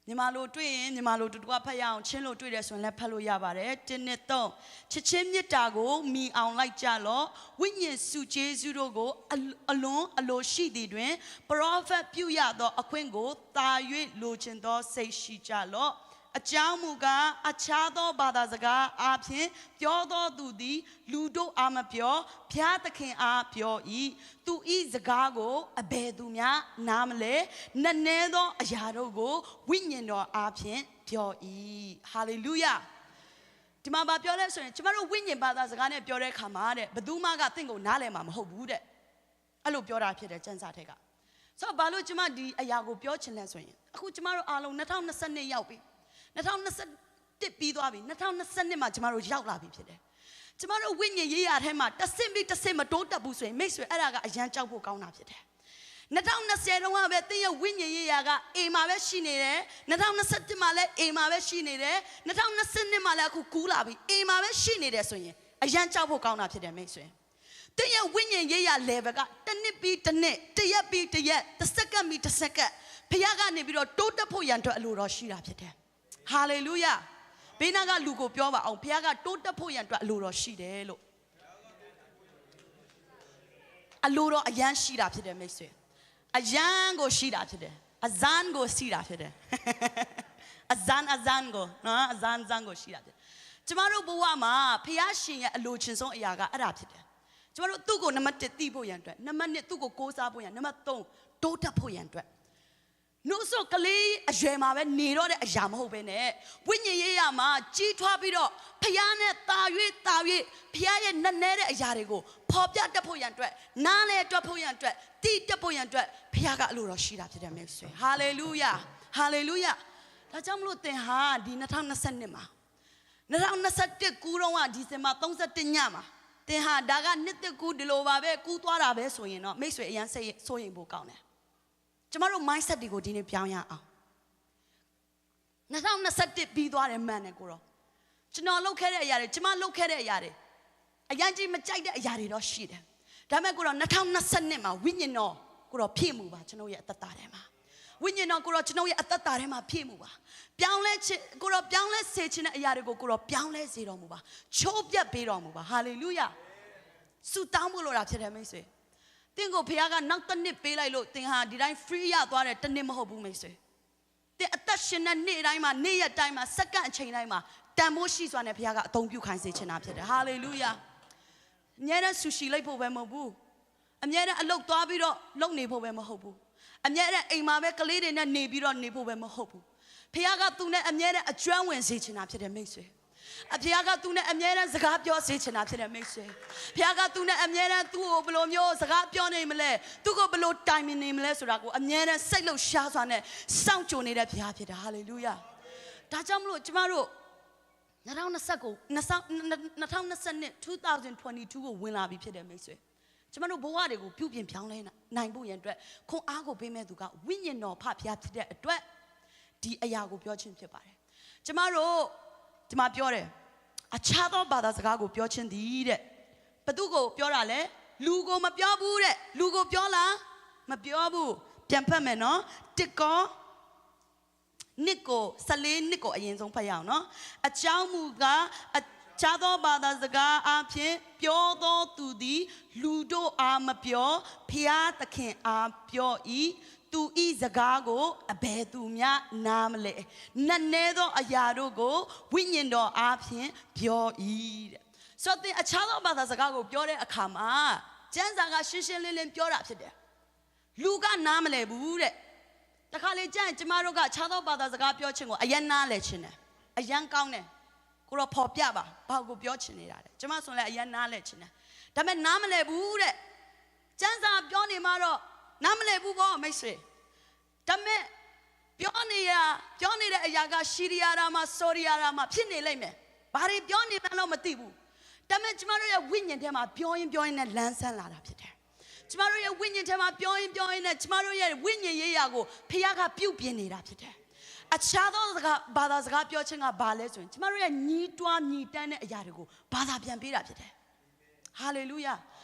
မြန်မာလိုတွေ့ရင်မြန်မာလိုတူတူကဖတ်ရအောင်ချင်းလိုတွေ့တယ်ဆိုရင်လည်းဖတ်လို့ရပါတယ်တစ်နှစ်သုံးချစ်ချင်းမေတ္တာကိုမီအောင်လိုက်ကြလော့ဝိညာဉ်စုကျေးဇူးတို့ကိုအလွန်အလိုရှိသည်တွင်ပရောဖက်ပြုရသောအခွင့်ကိုသာ၍လိုချင်သောစိတ်ရှိကြလော့ အကြောင်းမူကား၊ အခြားသောဘာသာစကားအားဖြင့် ပြောသောသူသည် လူတို့အားမပြော၊ ဘုရားသခင်အားပြော၏။ သူ၏စကားကို အဘယ်သူမျှနားမလည်။ နက်နဲသောအရာတို့ကို ဝိညာဉ်တော်အားဖြင့်ပြော၏။ Hallelujah. ဒီမှာဘာပြောလဲဆိုရင် ကျမတို့ဝိညာဉ်ဘာသာစကားနဲ့ပြောတဲ့အခါမှာတဲ့ ဘယ်သူမှကသင့်ကိုနားလည်မှာမဟုတ်ဘူးတဲ့။ အဲ့လိုပြောတာဖြစ်တယ် ကျမ်းစာထဲက။ ဆိုတော့ ဘာလို့ကျမဒီအရာကိုပြောချင်လဲဆိုရင် အခုကျမတို့အားလုံး နှစ်ထောင်နှစ်ဆယ့်နှစ်ရောက်ပြီ။ နှစ်ထောင်နှစ်ဆယ့်တစ်ပြီးသွားပြီ။ နှစ်ထောင်နှစ်ဆယ့်နှစ်မှာ ကျမတို့ရောက်လာပြီဖြစ်တယ်။ ကျမတို့ဝိညာဉ်ရေးရာထဲမှာ တစ်ဆင့်ပြီးတစ်ဆင့်မတိုးတက်ဘူးဆိုရင် မိတ်ဆွေ အဲ့ဒါကအရမ်းကြောက်ဖို့ကောင်းတာဖြစ်တယ်။ နှစ်ထောင်နှစ်ဆယ့်တုန်းကပဲ သင်ရဲ့ဝိညာဉ်ရေးရာက A မှာပဲရှိနေတယ်။ နှစ်ထောင်နှစ်ဆယ့်တစ်မှာလည်း A မှာပဲရှိနေတယ်။ နှစ်ထောင်နှစ်ဆယ့်နှစ်မှာလည်း အခုကူးလာပြီ။ A မှာပဲရှိနေတယ်ဆိုရင် အရမ်းကြောက်ဖို့ကောင်းတာဖြစ်တယ် မိတ်ဆွေ။ သင်ရဲ့ဝိညာဉ်ရေးရာ level က တစ်နှစ်ပြီးတစ်နှစ်၊ တစ်ရက်ပြီးတစ်ရက်၊ တစ်စက္ကန့်ပြီးတစ်စက္ကန့် ဘုရားကနေပြီးတော့ တိုးတက်ဖို့ရန်အတွက် အလိုတော်ရှိတာဖြစ်တယ်။ Hallelujah. ဘယ်နာကလူကိုပြောပါအောင်၊ ဘုရားကတိုးတက်ဖို့ရန်အတွက် အလိုတော်ရှိတယ်လို့။ အလိုတော်အရမ်းရှိတာဖြစ်တယ် မိတ်ဆွေ။ အရမ်းကိုရှိတာဖြစ်တယ်။ အရမ်းကိုရှိတာဖြစ်တယ်။ အရမ်း၊ အရမ်းကိုနော်၊ အရမ်း၊ အရမ်းကိုရှိတာဖြစ်တယ်။ ကျမတို့ဘဝမှာ ဘုရားရှင်ရဲ့အလိုချင်ဆုံးအရာက အဲ့ဒါဖြစ်တယ်။ ကျမတို့သူ့ကိုနံပါတ်တစ်သိဖို့ရန်အတွက်၊ နံပါတ်နှစ်သူ့ကိုကိုးစားဖို့ရန်၊ နံပါတ်သုံးတိုးတက်ဖို့ရန်အတွက်၊ နှုတ်ဆိတ်ကလေးအရွယ်မှာပဲနေတော့တဲ့အရာမဟုတ်ဘဲနဲ့၊ ဝိညာဉ်ရေးရာမှာကြီးထွားပြီးတော့ ဘုရားနဲ့သာ၍ သာ၍ ဘုရားရဲ့နက်နဲတဲ့အရာတွေကို ဖော်ပြတတ်ဖို့ရန်အတွက်၊ နားလည်တတ်ဖို့ရန်အတွက်၊ သိတတ်ဖို့ရန်အတွက် ဘုရားကအလိုတော်ရှိတာဖြစ်တယ် မိတ်ဆွေ။ Hallelujah. Hallelujah. ဒါကြောင့်မလို့ သင်ဟာဒီနှစ်ထောင်နှစ်ဆယ့်နှစ်မှာ၊ နှစ်ထောင်နှစ်ဆယ့်တစ်ကူးတုန်းက ဒီဇင်ဘာသုံးဆယ့်တစ်ညမှာ သင်ဟာဒါကနှစ်သစ်ကူး ဒီလိုပါပဲ၊ ကူးသွားတာပဲဆိုရင်တော့ မိတ်ဆွေ အရမ်းစိတ်စိုးရိမ်ဖို့ကောင်းတယ်။ ကျမတို့ mindset တွေကို ဒီနေ့ပြောင်းရအောင်။ နှစ်ထောင်နှစ်ဆယ့်တစ်ပြီးသွားတယ် မှန်တယ်ကိုတော့။ ကျွန်တော်လုပ်ခဲ့တဲ့အရာတွေ၊ ကျမလုပ်ခဲ့တဲ့အရာတွေ၊ အရမ်းကြီးမကြိုက်တဲ့အရာတွေတော့ရှိတယ်။ ဒါပေမဲ့ကိုတော့ နှစ်ထောင်နှစ်ဆယ့်နှစ်မှာ ဝိညာဉ်တော်ကိုတော့ ဖြည့်မူပါ၊ ကျွန်တော်ရဲ့အသက်တာထဲမှာ ဝိညာဉ်တော်ကိုတော့ ကျွန်တော်ရဲ့အသက်တာထဲမှာ ဖြည့်မူပါ။ ပြောင်းလဲခြင်း၊ ကိုတော့ ပြောင်းလဲစေခြင်းတဲ့အရာတွေကို ကိုတော့ ပြောင်းလဲစေတော်မူပါ။ ချိုးပြတ်ပေးတော်မူပါ။ Hallelujah. ဆုတောင်းဖို့လိုတာဖြစ်တယ် မိတ်ဆွေ။ သင်ကိုဘုရားကနောက်တစ်နှစ်ပေးလိုက်လို့ သင်ဟာဒီတိုင်း free ရသွားတဲ့တစ်နှစ်မဟုတ်ဘူး မိတ်ဆွေ။ သင်အသက်ရှင်တဲ့နေ့တိုင်းမှာ၊ နေ့ရက်တိုင်းမှာ၊ စက္ကန့်အချိန်တိုင်းမှာ တန်ဖိုးရှိစွာနဲ့ ဘုရားကအသုံးပြုခိုင်းစေချင်တာဖြစ်တယ်။ Hallelujah. အမြဲတမ်းဆူရှီလိုက်ဖို့ပဲမဟုတ်ဘူး။ အမြဲတမ်းအလုပ်သွားပြီးတော့လုပ်နေဖို့ပဲမဟုတ်ဘူး။ အမြဲတမ်းအိမ်မှာပဲကလေးတွေနဲ့နေပြီးတော့နေဖို့ပဲမဟုတ်ဘူး။ ဘုရားကသူနဲ့အမြဲတမ်းအကျွမ်းဝင်စေချင်တာဖြစ်တယ် မိတ်ဆွေ။ အဘုရားကသူနဲ့အမြဲတမ်းစကားပြောစေချင်တာဖြစ်တယ် မိတ်ဆွေ။ ဘုရားကသူနဲ့အမြဲတမ်းသူ့ကိုဘယ်လိုမျိုးစကားပြောနေမလဲ၊ သူ့ကိုဘယ်လိုတိုင်ပင်နေမလဲဆိုတာကို အမြဲတမ်းစိတ်လှုပ်ရှားစွာနဲ့စောင့်ကြိုနေတဲ့ဘုရားဖြစ်တယ်။ Hallelujah. ဒါကြောင့်မလို့ ကျမတို့နှစ်ထောင်နှစ်ဆယ့်ကို၊ နှစ်ထောင်နှစ်ဆယ့်နှစ်၊ twenty twenty-two ကိုဝင်လာပြီဖြစ်တယ် မိတ်ဆွေ။ ကျမတို့ဘဝတွေကိုပြုပြင်ပြောင်းလဲနိုင်ဖို့ရန်အတွက် ခွန်အားကိုပေးမဲ့သူက ဝိညာဉ်တော်ဖဖျားဖြစ်တဲ့အတွက် ဒီအရာကိုပြောခြင်းဖြစ်ပါတယ်။ ကျမတို့၊ ဒီမှာပြောတယ်၊ အခြားသောဘာသာစကားကိုပြောခြင်းသည်တဲ့။ ဘယ်သူကိုပြောတာလဲ။ လူကိုမပြောဘူးတဲ့။ လူကိုပြောလား။ မပြောဘူး။ ပြန်ဖတ်မယ်နော်။ တစ်ကော၊ နှစ်ကို၊ ဆယ့်လေးနှစ်ကိုအရင်ဆုံးဖတ်ရအောင်နော်။ အကြောင်းမူကား၊ အခြားသောဘာသာစကားအားဖြင့်ပြောသောသူသည် လူတို့အားမပြော၊ ဘုရားသခင်အားပြော၏။ သူ၏စကားကိုအဘယ်သူမျှနားမလည်။ နက်နဲသောအရာတို့ကိုဝိညာဉ်တော်အားဖြင့်ပြော၏တဲ့။ ဆိုတော့ သင်အခြားသောဘာသာစကားကိုပြောတဲ့အခါမှာ ကျမ်းစာကရှင်းရှင်းလင်းလင်းပြောတာဖြစ်တယ်။ လူကနားမလည်ဘူးတဲ့။ တခါလေကျရင် ကျမတို့ကအခြားသောဘာသာစကားပြောခြင်းကို အရမ်းနားလည်ချင်တယ်။ အရမ်းကောင်းတယ်။ ကိုတော့ဖော်ပြပါ။ ဘာကိုပြောချင်နေတာလဲ။ ကျမဆိုလည်းအရမ်းနားလည်ချင်တယ်။ ဒါပေမဲ့နားမလည်ဘူးတဲ့။ ကျမ်းစာပြောနေမှတော့နားမလည်ဘူးပေါ့ မိတ်ဆွေ။ ဒါပေမဲ့ပြောနေရ၊ ပြောနေတဲ့အရာက ရှီရီယာရာမှာ၊ ဆိုရီယာရာမှာဖြစ်နေလိမ့်မယ်။ ဘာတွေပြောနေမှန်းတော့မသိဘူး။ ဒါပေမဲ့ကျမတို့ရဲ့ဝိညာဉ်ထဲမှာ ပြောရင်းပြောရင်းနဲ့လန်းဆန်းလာတာဖြစ်တယ်။ ကျမတို့ရဲ့ဝိညာဉ်ထဲမှာ ပြောရင်းပြောရင်းနဲ့ ကျမတို့ရဲ့ဝိညာဉ်ရေးရာကို ဘုရားကပြုပြင်နေတာဖြစ်တယ်။ အခြားသောစကား၊ ဘာသာစကားပြောခြင်းကဘာလဲဆိုရင် ကျမတို့ရဲ့ညည်းတွား၊ ညည်းတမ်းတဲ့အရာတွေကို ဘာသာပြန်ပေးတာဖြစ်တယ်။ Hallelujah.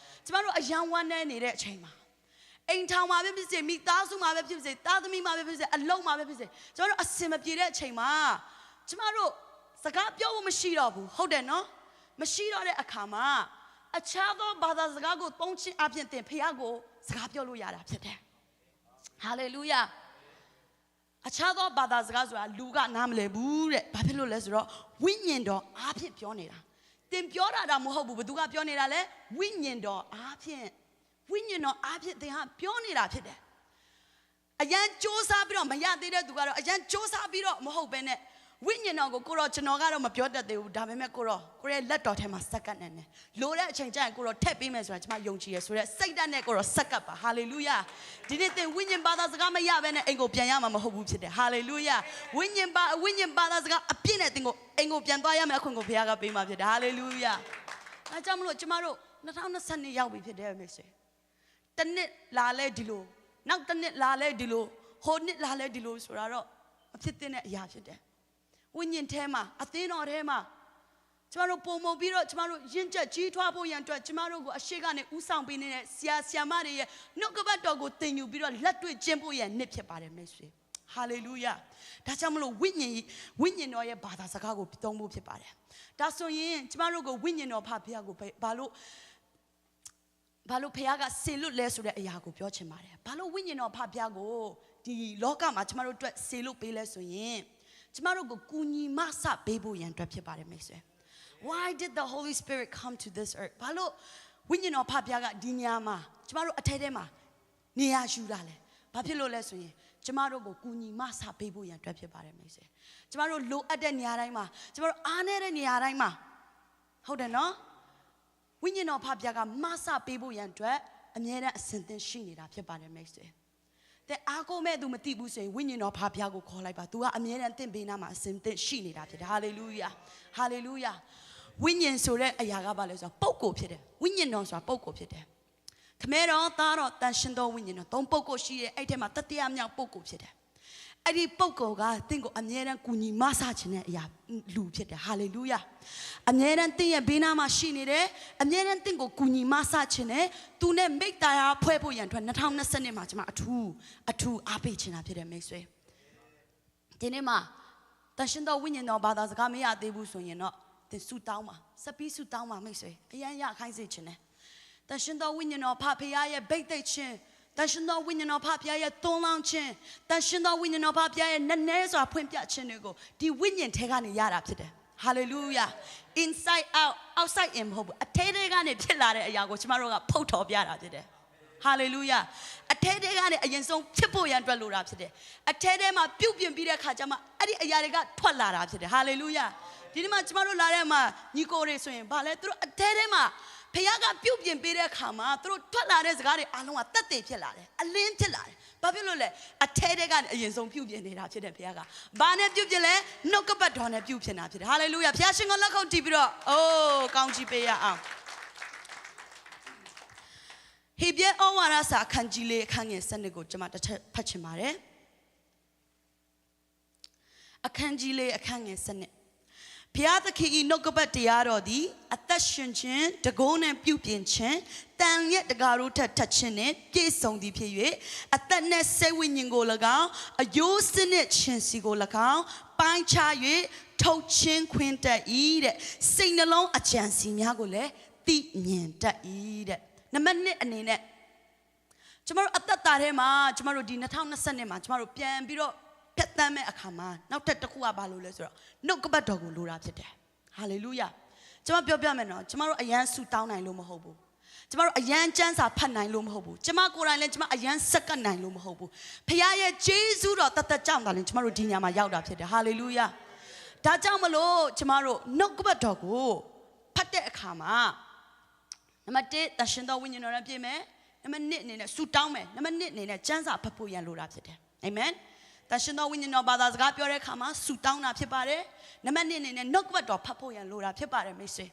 ကျမတို့အရမ်းဝမ်းနည်းနေတဲ့အချိန်မှာ၊ အိမ်ထောင်မှာပဲဖြစ်စေ၊ မိသားစုမှာပဲဖြစ်စေ၊ သားသမီးမှာပဲဖြစ်စေ၊ အလုပ်မှာပဲဖြစ်စေ၊ ကျမတို့အဆင်မပြေတဲ့အချိန်မှာ၊ ကျမတို့စကားပြောဖို့မရှိတော့ဘူး။ ဟုတ်တယ်နော်။ မရှိတော့တဲ့အခါမှာ အခြားသောဘာသာစကားကိုသုံးခြင်းအားဖြင့် သင်ဘုရားကိုစကားပြောလို့ရတာဖြစ်တယ်။ Hallelujah. အခြားသောဘာသာစကားဆိုတာ လူကနားမလည်ဘူးတဲ့။ ဘာဖြစ်လို့လဲဆိုတော့ ဝိညာဉ်တော်အားဖြင့်ပြောနေတာ။ သင်ပြောတာတောင်မဟုတ်ဘူး။ ဘယ်သူကပြောနေတာလဲ။ ဝိညာဉ်တော်အားဖြင့်၊ ဝိညာဉ်တော်အားဖြင့် သင်ဟာပြောနေတာဖြစ်တယ်။ အရမ်းကြိုးစားပြီးတော့ မရသေးတဲ့သူကတော့ အရမ်းကြိုးစားပြီးတော့မဟုတ်ဘဲနဲ့ ဝိညာဉ်တော်ကို ကိုယ်တော် ကျွန်တော်ကတော့မပြောတတ်သေးဘူး။ ဒါပေမဲ့ ကိုယ်တော် ကိုယ်ရဲ့လက်တော်ထဲမှာ ဆက်ကပ်နိုင်တယ်။ လိုတဲ့အချိန်ကျရင် ကိုယ်တော်ထည့်ပေးမယ်ဆိုတာ ကျွန်မယုံကြည်ရယ်ဆိုတဲ့စိတ်ဓာတ်နဲ့ ကိုယ်တော်ဆက်ကပ်ပါ။ ဟာလေလုယာ။ ဒီနေ့သင်ဝိညာဉ်ဘာသာစကားမရဘဲနဲ့ အိမ်ကိုပြန်ရမှာမဟုတ်ဘူးဖြစ်တယ်။ ဟာလေလုယာ။ ဝိညာဉ်ဘာ၊ ဝိညာဉ်ဘာသာစကားအပြည့်နဲ့ သင်ကိုအိမ်ကိုပြန်သွားရမယ့်အခွင့်ကို ဘုရားကပေးမှာဖြစ်တယ်။ ဟာလေလုယာ။ ဒါကြောင့်မလို့ ကျွန်မတို့ နှစ်ထောင့်နှစ်ဆယ့်နှစ် ရောက်ပြီဖြစ်တယ် မိတ်ဆွေ။ တစ်နှစ်လာလဲဒီလို၊ နောက်တစ်နှစ်လာလဲဒီလို၊ ဟိုနှစ်လာလဲဒီလိုဆိုတာတော့ မဖြစ်သင့်တဲ့အရာဖြစ်တယ်။ ဝိညာဉ်ထဲမှာ၊ အသင်းတော်ထဲမှာ ကျမတို့ပိုမိုပြီးတော့ ကျမတို့ရင့်ကျက်ကြီးထွားဖို့ရန်အတွက် ကျမတို့ကိုအရှေ့ကနေဦးဆောင်ပေးနေတဲ့ဆရာဆရာမတွေရဲ့နှုတ်ကပတ်တော်ကိုသင်ယူပြီးတော့ လက်တွေ့ကျင့်ဖို့ရန်နှစ်ဖြစ်ပါတယ် မိတ်ဆွေ။ ဟာလေလုယာ။ ဒါကြောင့်မလို့ ဝိညာဉ်၊ ဝိညာဉ်တော်ရဲ့ဘာသာစကားကိုသုံးဖို့ဖြစ်ပါတယ်။ ဒါဆိုရင် ကျမတို့ကို ဝိညာဉ်တော်ဖခင်ကို ဘာလို့၊ ဘာလို့ဘုရားကစေလွှတ်လဲဆိုတဲ့အရာကို ပြောချင်ပါတယ်။ ဘာလို့ဝိညာဉ်တော်ဖခင်ကို ဒီလောကမှာ ကျမတို့အတွက်စေလွှတ်ပေးလဲဆိုရင်၊ ကျမတို့ကိုကူညီမဆပေးဖို့ရန်အတွက်ဖြစ်ပါတယ် မိတ်ဆွေ။ Why did the Holy Spirit come to this earth? ဘာလို့ဝိညာဉ်တော်ဖခင်က ဒီနေရာမှာ ကျမတို့အထဲထဲမှာ နေရာယူတာလဲ။ ဘာဖြစ်လို့လဲဆိုရင် ကျမတို့ကိုကူညီမဆပေးဖို့ရန်အတွက်ဖြစ်ပါတယ် မိတ်ဆွေ။ ကျမတို့လိုအပ်တဲ့နေရာတိုင်းမှာ၊ ကျမတို့အားနည်းတဲ့နေရာတိုင်းမှာ၊ ဟုတ်တယ်နော်။ ဝိညာဉ်တော်ဖခင်က မဆပေးဖို့ရန်အတွက် အမြဲတမ်းအဆင်သင့်ရှိနေတာဖြစ်ပါတယ် မိတ်ဆွေ။ သင်အားကိုးမဲ့သူမသိဘူးဆိုရင် ဝိညာဉ်တော်ဖခင်ကိုခေါ်လိုက်ပါ။ သူကအမြဲတမ်းသင့်ပေးနားမှာ အဆင်သင့်ရှိနေတာဖြစ်တယ်။ ဟာလေလုယာ။ ဟာလေလုယာ။ ဝိညာဉ်ဆိုတဲ့အရာက ဘာလဲဆိုတော့ ပုဂ္ဂိုလ်ဖြစ်တယ်။ ဝိညာဉ်တော်ဆိုတာ ပုဂ္ဂိုလ်ဖြစ်တယ်။ ခမဲတော်၊ သားတော်၊ သန့်ရှင်းသောဝိညာဉ်တော်၊ သုံးပုဂ္ဂိုလ်ရှိတယ်။ အဲ့ထဲမှာ တတိယမြောက်ပုဂ္ဂိုလ်ဖြစ်တယ်။ အဲ့ဒီပုဂ္ဂိုလ်က သင်ကိုအမြဲတမ်းကူညီမဆချင်တဲ့အရာ၊ လူဖြစ်တယ်။ ဟာလေလုယာ။ အမြဲတမ်းသင်ရဲ့ဘေးနားမှာရှိနေတယ်။ အမြဲတမ်းသင်ကိုကူညီမဆချင်တယ်။ သူနဲ့မိတ်ဆွေဖွဲ့ဖို့ရန်အတွက် နှစ်ထောင့်နှစ်ဆယ့်နှစ်မှာ ကျွန်မအထူး၊ အထူးအားပေးချင်တာဖြစ်တယ် မိတ်ဆွေ။ ဒီနေ့မှာ သန့်ရှင်းသောဝိညာဉ်တော်ဘာသာစကားမရသေးဘူးဆိုရင်တော့ သင်ဆုတောင်းပါ။ ဆက်ပြီးဆုတောင်းပါ မိတ်ဆွေ။ အရမ်းရခိုင်းစေချင်တယ်။ သန့်ရှင်းသောဝိညာဉ်တော်ဖခင်ရဲ့ဘိတ်သိက်ခြင်း၊ သန့်ရှင်းသောဝိညာဉ်တော်ဖခင်ရဲ့သွန်လောင်းခြင်း၊ သန့်ရှင်းသောဝိညာဉ်တော်ဖခင်ရဲ့နက်နဲစွာဖွင့်ပြခြင်းတွေကို ဒီဝိညာဉ်ထဲကနေရတာဖြစ်တယ်။ ဟာလေလုယာ။ Inside out, outside in မဟုတ်ဘူး။ အထဲထဲကနေဖြစ်လာတဲ့အရာကို ကျမတို့ကဖုတ်ထုတ်ပြတာဖြစ်တယ်။ ဟာလေလုယာ။ အထဲထဲကနေအရင်ဆုံးဖြစ်ဖို့ရန်အတွက်လိုတာဖြစ်တယ်။ အထဲထဲမှာပြုပြင်ပြီးတဲ့အခါကျမှ အဲ့ဒီအရာတွေကထွက်လာတာဖြစ်တယ်။ ဟာလေလုယာ။ ဒီနေ့မှာကျမတို့လာတဲ့မှာ ညီကိုတွေဆိုရင် ဘာလဲ၊ သူတို့အထဲထဲမှာ ဘုရားကပြုပြင်ပေးတဲ့အခါမှာ သူတို့ထွက်လာတဲ့စကားတွေအားလုံးကသက်သေဖြစ်လာတယ်။ အလင်းဖြစ်လာတယ်။ ဘာဖြစ်လို့လဲ။ အထဲထဲကနေအရင်ဆုံးပြုပြင်နေတာဖြစ်တယ် ဘုရားက။ ဘာနဲ့ပြုပြင်လဲ။ နှုတ်ကပတ်တော်နဲ့ပြုပြင်တာဖြစ်တယ်။ ဟာလေလုယာ။ ဘုရားရှင်ကိုလက်ခုပ်တီးပြီးတော့ အိုး ကောင်းချီးပေးရအောင်။ ဟေဘရဲဩဝါဒစာ အခန်းကြီးလေး အခန်းငယ်ဆယ့်နှစ်ကို ကျွန်မတစ်ချက်ဖတ်ချင်ပါတယ်။ အခန်းကြီးလေး အခန်းငယ်ဆယ့်နှစ်။ ဘုရားသခင်၏နှုတ်ကပတ်တရားတော်သည် အသက်ရှင်ခြင်း၊ တန်ခိုးနှင့်ပြုပြင်ခြင်း၊ သံလျက်တကာတို့ထက်ထက်ခြင်းနှင့် ပြည့်စုံသည်ဖြစ်၍၊ အသက်နှင့်စိတ်ဝိညာဉ်ကို၎င်း၊ အရိုးဆစ်နှင့်ခြင်ဆီကို၎င်း ပိုင်းခြား၍ ထုတ်ချင်းခွင်းတတ်၏တဲ့။ စိတ်နှလုံးအကြံအစည်များကိုလည်း သိမြင်တတ်၏တဲ့။ နံပါတ်နှစ်အနေနဲ့ ကျမတို့အသက်တာထဲမှာ ကျမတို့ဒီနှစ်ထောင်နှစ်ဆယ့်နှစ်မှာ ကျမတို့ပြန်ပြီးတော့ဖြတ်သန်းမဲ့အခါမှာ နောက်ထပ်တစ်ခုက ဘာလို့လဲဆိုတော့ နှုတ်ကပတ်တော်ကိုလိုတာဖြစ်တယ်။ ဟာလေလုယာ။ ကျမပြောပြမယ်နော်။ ကျမတို့အရမ်းဆူတောင်းနိုင်လို့မဟုတ်ဘူး။ ကျမတို့အရမ်းကျမ်းစာဖတ်နိုင်လို့မဟုတ်ဘူး။ ကျမကိုယ်တိုင်လည်း ကျမအရမ်းဆက်ကပ်နိုင်လို့မဟုတ်ဘူး။ ဘုရားရဲ့ကျေးဇူးတော်သက်သက်ကြောင့်သာလျှင် ကျမတို့ဒီညမှာရောက်တာဖြစ်တယ်။ ဟာလေလုယာ။ ဒါကြောင့်မလို့ ကျမတို့နှုတ်ကပတ်တော်ကိုဖတ်တဲ့အခါမှာ နံပါတ်တစ် သန့်ရှင်းသောဝိညာဉ်တော်နဲ့ပြည့်မယ်။ နံပါတ်နှစ်အနေနဲ့ ဆုတောင်းမယ်။ နံပါတ်နှစ်အနေနဲ့ ကျမ်းစာဖတ်ဖို့ရန်လိုတာဖြစ်တယ်။ အာမင်။ သန့်ရှင်းသောဝိညာဉ်တော်ဘာသာစကားပြောတဲ့အခါမှာ ဆုတောင်းတာဖြစ်ပါတယ်။ နံပါတ်နှစ်အနေနဲ့ နှုတ်ကပတ်တော်ဖတ်ဖို့ရန်လိုတာဖြစ်ပါတယ် မိတ်ဆွေ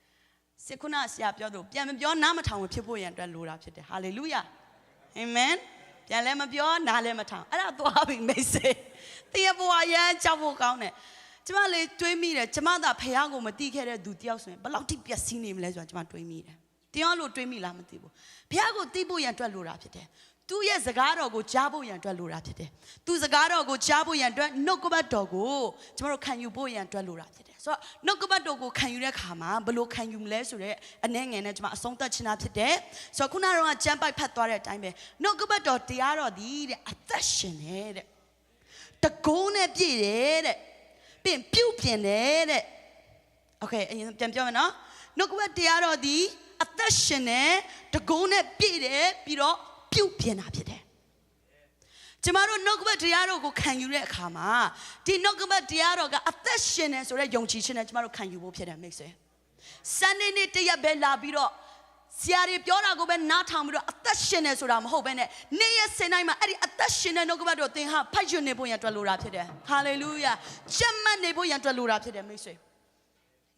။ စေခုနဆရာပြောသလို ပြန်မပြောနားမထောင်ဘူး ဖြစ်ဖို့ရန်အတွက်လိုတာဖြစ်တယ်။ ဟာလေလုယာ။ အာမင်။ ပြန်လည်းမပြော နားလည်းမထောင်။ အဲ့ဒါသွားပြီ မိတ်ဆွေ။ သင်ရဲ့ဘဝအရမ်းကြောက်ဖို့ကောင်းတယ်။ ကျမလည်းတွေးမိတယ်။ ကျမသာဘုရားကိုမသိခဲ့တဲ့သူတယောက်ဆိုရင် ဘယ်လောက်ထိပျက်စီးနေမလဲဆိုတာ ကျမတွေးမိတယ်။ သင်ရောအဲ့လိုတွေးမိလားမသိဘူး။ ဘုရားကိုသိဖို့ရန်အတွက်လိုတာဖြစ်တယ်။ သူ့ရဲ့စကားတော်ကိုကြားဖို့ရန်အတွက်လိုတာဖြစ်တယ်။ သူ့စကားတော်ကိုကြားဖို့ရန်အတွက် နှုတ်ကပတ်တော်ကိုကျမတို့ခံယူဖို့ရန်အတွက်လိုတာဖြစ်တယ်။ ဆိုတော့ နှုတ်ကပတ်တော်ကိုခံယူတဲ့အခါမှာ ဘယ်လိုခံယူမလဲဆိုတဲ့ အနည်းငယ်နဲ့ကျမအဆုံးသတ်ချင်တာဖြစ်တယ်။ ဆိုတော့ ခုနကတော့ကျမ်းပိုဒ်ဖတ်သွားတဲ့အတိုင်းပဲ၊ နှုတ်ကပတ်တော်တရားတော်သည်တဲ့ အသက်ရှင်တယ်တဲ့။ တန်ကိုးနဲ့ပြည့်တယ်တဲ့။ ပြီးရင်ပြုပြင်တယ်တဲ့။ Okay, အရင်ပြန်ပြောမယ်နော်။ နှုတ်ကပတ်တရားတော်သည်အသက်ရှင်တယ်၊ တန်ကိုးနဲ့ပြည့်တယ်၊ ပြီးတော့ပြုပြင်တာဖြစ်တယ်။ ကျမတို့နှုတ်ကပတ်တရားတော်ကိုခံယူတဲ့အခါမှာ၊ ဒီနှုတ်ကပတ်တရားတော်ကအသက်ရှင်တယ်ဆိုတဲ့ယုံကြည်ခြင်းနဲ့ကျမတို့ခံယူဖို့ဖြစ်တယ်၊ မိတ်ဆွေ။ Sunday နေ့တစ်ရက်ပဲလာပြီးတော့၊ ဆရာတွေပြောတာကိုပဲနားထောင်ပြီးတော့၊ အသက်ရှင်တယ်ဆိုတာမဟုတ်ဘဲနဲ့၊ နေ့ရက်ဆင်တိုင်းမှာအဲ့ဒီအသက်ရှင်တဲ့နှုတ်ကပတ်တော်သင်ဟာဖတ်ယူနေဖို့ရန်အတွက်လိုတာဖြစ်တယ်။ Hallelujah. ကျပ်မှတ်နေဖို့ရန်အတွက်လိုတာဖြစ်တယ်၊ မိတ်ဆွေ။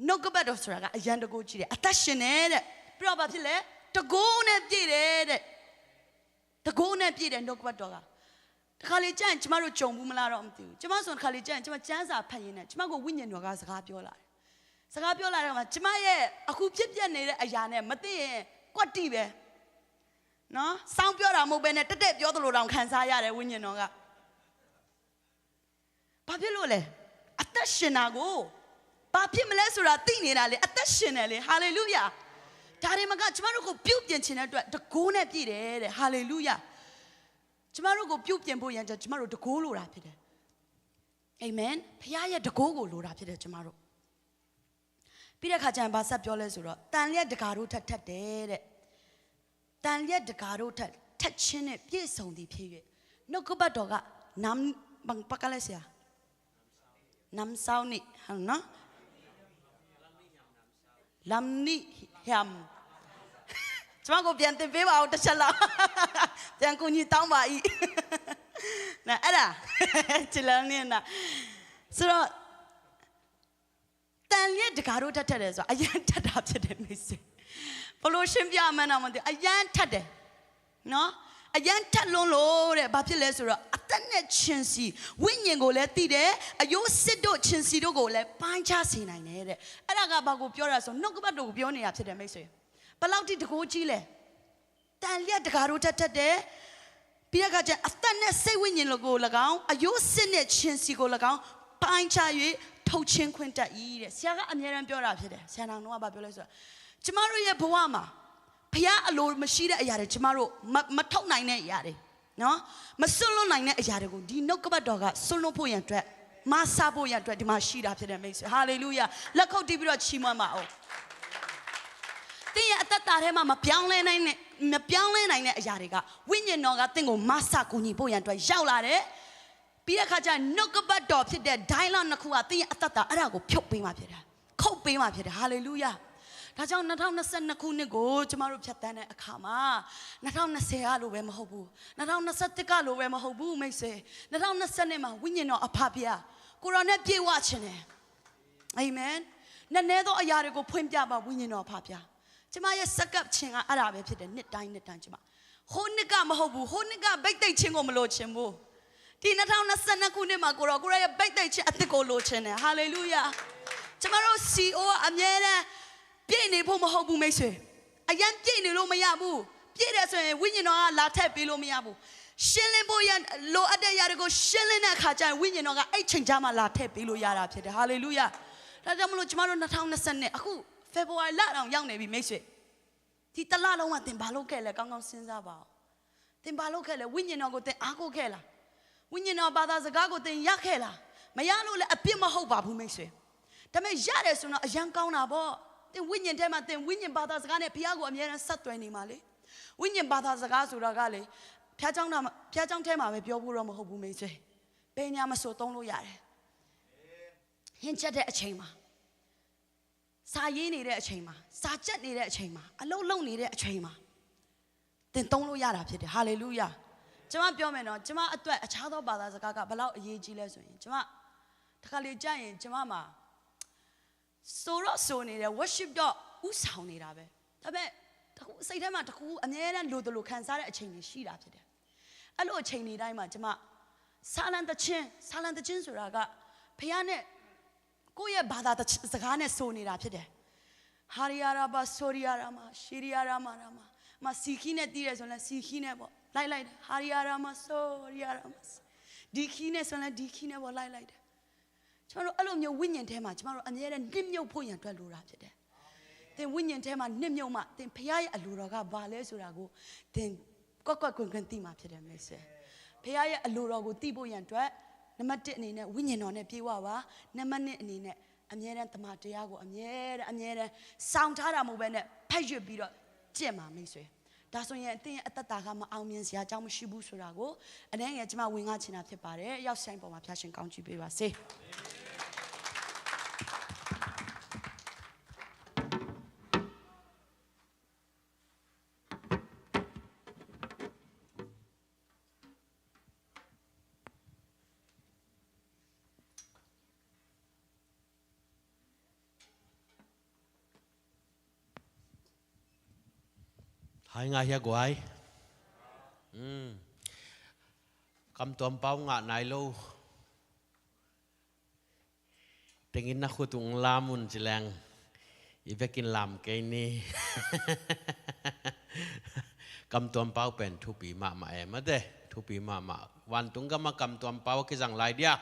နှုတ်ကပတ်တော်ဆိုတာကအရမ်းတန်ကိုးကြီးတယ်။ အသက်ရှင်တယ်တဲ့။ ပြီးတော့ဘာဖြစ်လဲ။ တန်ကိုးနဲ့ပြည့်တယ်တဲ့။ တန်ကိုးနဲ့ပြည့်တယ်နှုတ်ကပတ်တော်က။ တခါလေကျရင်ကျမတို့ကြုံဘူးမလားတော့မသိဘူး။ ကျမဆိုတခါလေကျရင်ကျမကျမ်းစာဖတ်ရင်းနဲ့ကျမကိုဝိညာဉ်တော်ကစကားပြောလာတယ်။ စကားပြောလာတဲ့အခါမှာကျမရဲ့အခုဖြစ်ပျက်နေတဲ့အရာနဲ့မသိရင်ကွက်တိပဲနော်။ စောင်းပြောတာမဟုတ်ဘဲနဲ့တည့်တည့်ပြောသလိုတောင်ခံစားရတယ်ဝိညာဉ်တော်က။ ဘာဖြစ်လို့လဲ။ အသက်ရှင်တာကိုဘာဖြစ်မလဲဆိုတာသိနေတာလေ။ အသက်ရှင်တယ်လေ။ Hallelujah. ဒါတင်မကကျမတို့ကိုပြုပြင်ချင်တဲ့အတွက်တန်ကိုးနဲ့ပြည့်တယ်တဲ့။ Hallelujah. ကျမတို့ကိုပြုပြင်ဖို့ရန်အတွက်ကျမတို့တန်ကိုးလိုတာဖြစ်တယ်။ Amen. ဘုရားရဲ့တန်ကိုးကိုလိုတာဖြစ်တယ်ကျမတို့။ ပြီးတဲ့အခါကျရင်ဘာဆက်ပြောလဲဆိုတော့တန်လျက်တကာတို့ထက်ထက်တယ်တဲ့။ တန်လျက်တကာတို့ထက်ထက်ခြင်းနဲ့ပြည့်စုံသည်ဖြစ်၍နှုတ်ကပတ်တော်ကနမ်းဘင်ပကလည်းဆရာနမ်းဆောင်နေဟနော်လမ်းနိဟျမ်ကျမကိုပြန်သင်ပေးပါဦးတစ်ချက်လောက်ပြန်ကူညီတောင်းပါ၏နော်အဲ့ဒါချစ်လမ်းနေနော်ဆိုတော့ တန်လျက်တကာတို့ထက်ထက်တယ်ဆိုတော့အရမ်းထက်တာဖြစ်တယ်မိတ်ဆွေဘလို့ရှင်းပြမှန်းတော့မသိအရမ်းထက်တယ်နော်အရမ်းထက်လွန်းလို့တဲ့ဘာဖြစ်လဲဆိုတော့အသက်နဲ့ချင်းစီဝိညာဉ်ကိုလည်းသိတယ်အယိုးစစ်တို့ချင်းစီတို့ကိုလည်းပိုင်းခြားစေနိုင်တယ်တဲ့အဲ့ဒါကဘာကိုပြောတာဆိုနှုတ်ကပတ်တော်ကိုပြောနေတာဖြစ်တယ်မိတ်ဆွေဘယ်လောက်ထိတကိုးကြီးလဲ တန်လျက်တကာတို့ထက်ထက်တယ်ပြီးတဲ့အခါကျအသက်နဲ့စိတ်ဝိညာဉ်ကို၎င်းအယိုးစစ်နဲ့ချင်းစီကို၎င်းပိုင်းခြား၍ထုတ်ချင်းခွင့်တတ်၏တဲ့ဆရာကအမြဲတမ်းပြောတာဖြစ်တယ်ဆရာနောင်တို့ကဘာပြောလဲဆိုတော့ကျမတို့ရဲ့ဘဝမှာဘုရားအလိုမရှိတဲ့အရာတွေကျမတို့မမထုတ်နိုင်တဲ့အရာတွေနော်မစွန့်လွတ်နိုင်တဲ့အရာတွေကိုဒီနှုတ်ကပတ်တော်ကစွန့်လွတ်ဖို့ရန်အတွက်မဆဖို့ရန်အတွက်ဒီမှာရှိတာဖြစ်တယ်မိတ်ဆွေဟာလေလုယာလက်ခုပ်တီးပြီးတော့ချီးမွမ်းပါဦးသင်ရဲ့အသက်တာထဲမှာမပြောင်းလဲနိုင်တဲ့မပြောင်းလဲနိုင်တဲ့အရာတွေကဝိညာဉ်တော်ကသင်ကိုမဆကူညီဖို့ရန်အတွက်ရောက်လာတယ်ပြီးတဲ့အခါကျရင်နှုတ်ကပတ်တော်ဖြစ်တဲ့ dialogue နှစ်ခုကသင်ရဲ့အသက်တာအဲ့ဒါကိုဖြုတ်ပေးမှဖြစ်တယ်ခုတ်ပေးမှဖြစ်တယ်ဟာလေလုယာဒါကြောင့်2022ခုနှစ်ကိုကျမတို့ဖြတ်သန်းတဲ့အခါမှာ2020ကလိုပဲမဟုတ်ဘူး2021ကလိုပဲမဟုတ်ဘူးမိတ်ဆွေ2022မှာဝိညာဉ်တော်အဖဖျားကိုရောနဲ့ပြေဝခြင်းနဲ့အာမင်နည်းနည်းသောအရာတွေကိုဖွင့်ပြပါဝိညာဉ်တော်အဖဖျားကျမရဲ့စက်ကပ်ခြင်းကအဲ့ဒါပဲဖြစ်တယ်နှစ်တိုင်းနှစ်တိုင်းကျမဟိုနှစ်ကမဟုတ်ဘူးဟိုနှစ်ကဘိတ်သိက်ခြင်းကိုမလိုချင်ဘူးဒီ2022ခုနှစ်မှာကိုတော့ကိုရရဲ့ဘိတ်သိက်ခြင်းအသစ်ကိုလိုချင်တယ်ဟာလေလုယာကျမတို့ CEO ကအမြဲတမ်းပြည့်နေဖို့မဟုတ်ဘူးမိတ်ဆွေအရမ်းပြည့်နေလို့မရဘူးပြည့်တယ်ဆိုရင်ဝိညာဉ်တော်ကလာထည့်ပေးလို့မရဘူးရှင်းလင်းဖို့ရန်လိုအပ်တဲ့ຢာတွေကိုရှင်းလင်းတဲ့အခါကျရင်ဝိညာဉ်တော်ကအဲ့ချိန်ကျမှလာထည့်ပေးလို့ရတာဖြစ်တယ်ဟာလေလုယာဒါကြောင့်မလို့ကျမတို့2022အခု February လတောင်ရောက်နေပြီမိတ်ဆွေဒီတစ်လလုံးမှာသင်ဘာလုပ်ခဲ့လဲကောင်းကောင်းစဉ်းစားပါဦးသင်ဘာလုပ်ခဲ့လဲဝိညာဉ်တော်ကိုသင်အားကိုးခဲ့လားဝိညာဉ်တော်ဘာသာစကားကိုသင်ရခဲ့လားမရလို့လည်းအပြစ်မဟုတ်ပါဘူးမိတ်ဆွေဒါပေမဲ့ရတယ်ဆိုတော့အရမ်းကောင်းတာပေါ့သင်ဝိညာဉ်ထဲမှာသင်ဝိညာဉ်ဘာသာစကားနဲ့ဘုရားကိုအမြဲတမ်းဆက်သွယ်နေမှာလေဝိညာဉ်ဘာသာစကားဆိုတာကလေဖျားချောင်းတာဖျားချောင်းထဲမှာပဲပြောဖို့တော့မဟုတ်ဘူးမိတ်ဆွေဘယ်ညာမဆိုသုံးလို့ရတယ်ဟင်းချက်တဲ့အချိန်မှာစာရေးနေတဲ့အချိန်မှာစာချက်နေတဲ့အချိန်မှာအလုပ်လုပ်နေတဲ့အချိန်မှာသင်သုံးလို့ရတာဖြစ်တယ်ဟာလေလုယာကျမပြောမယ်နော်ကျမအတွက်အခြားသောဘာသာစကားကဘယ်လောက်အရေးကြီးလဲဆိုရင်ကျမတခါလေကြာရင်ကျမမှာစိုးတော့စိုးနေတယ် worship တော့ဥဆောင်နေတာပဲဒါပေမဲ့တခုစိတ်ထဲမှာတခုအမြဲတမ်းလိုသလိုခံစားတဲ့အချိန်တွေရှိတာဖြစ်တယ်အဲ့လိုအချိန်တွေတိုင်းမှာကျမဆာလံတချင်းဆာလံတချင်းဆိုတာကဖခင်နဲ့ကိုယ့်ရဲ့ဘာသာစကားနဲ့ဆိုနေတာဖြစ်တယ်ဟာရီယာရာဘဆိုရီယာရာမရှီရီယာရာမရာမမစီခိနဲ့တီးတယ်ဆိုရင်စီခိနဲ့ပေါ့လိုက်လိုက်တယ်ဟာရီယာရာမဆိုရီယာရာမဒီခိနဲ့ဆိုရင်ဒီခိနဲ့ပေါ့လိုက်လိုက်တယ်ကျွန်တော်တို့အဲ့လိုမျိုးဝိညာဉ်ထဲမှာကျွန်တော်တို့အမြဲတမ်းနှစ်မြုပ်ဖို့ရန်အတွက်လိုတာဖြစ်တယ်သင်ဝိညာဉ်ထဲမှာနှစ်မြုပ်မှသင်ဖခင်ရဲ့အလိုတော်ကဘာလဲဆိုတာကိုသင်ကွက်ကွက်ကွင်းကွင်းသိမှာဖြစ်တယ်မိတ်ဆွေဖခင်ရဲ့အလိုတော်ကိုသိဖို့ရန်အတွက် နံပါတ်တစ်အနေနဲ့ ဝိညာဉ်တော်နဲ့ ပြည့်ဝပါ။ နံပါတ်နှစ်အနေနဲ့ အမြဲတမ်း သမ္မာတရားကို အမြဲတမ်း အမြဲတမ်း စောင့်ထားတာ မဟုတ်ဘဲနဲ့ ဖတ်ရွတ်ပြီးတော့ ကျင့်ပါ မိတ်ဆွေ။ ဒါဆိုရင် သင်ရဲ့အသက်တာက မအောင်မြင်စရာအကြောင်း မရှိဘူးဆိုတာကို အနည်းငယ် ကျွန်မ ဝင်ငါချင်တာ ဖြစ်ပါတယ်။ ရောက်ဆိုင်ပေါ်မှာ ဖျားရှင် ကောင်းချီးပေးပါစေ။ ไฮงายเฮียกวย อืม กำตวมเป้า งะนายโล tengin na khut ung lam un ci leng, i vekin lam kei ni. Kamtuam pau pen thupi mahmah e, mate, thupi mahmah. Vantung gam a kamtuam pau a kizang lai dia,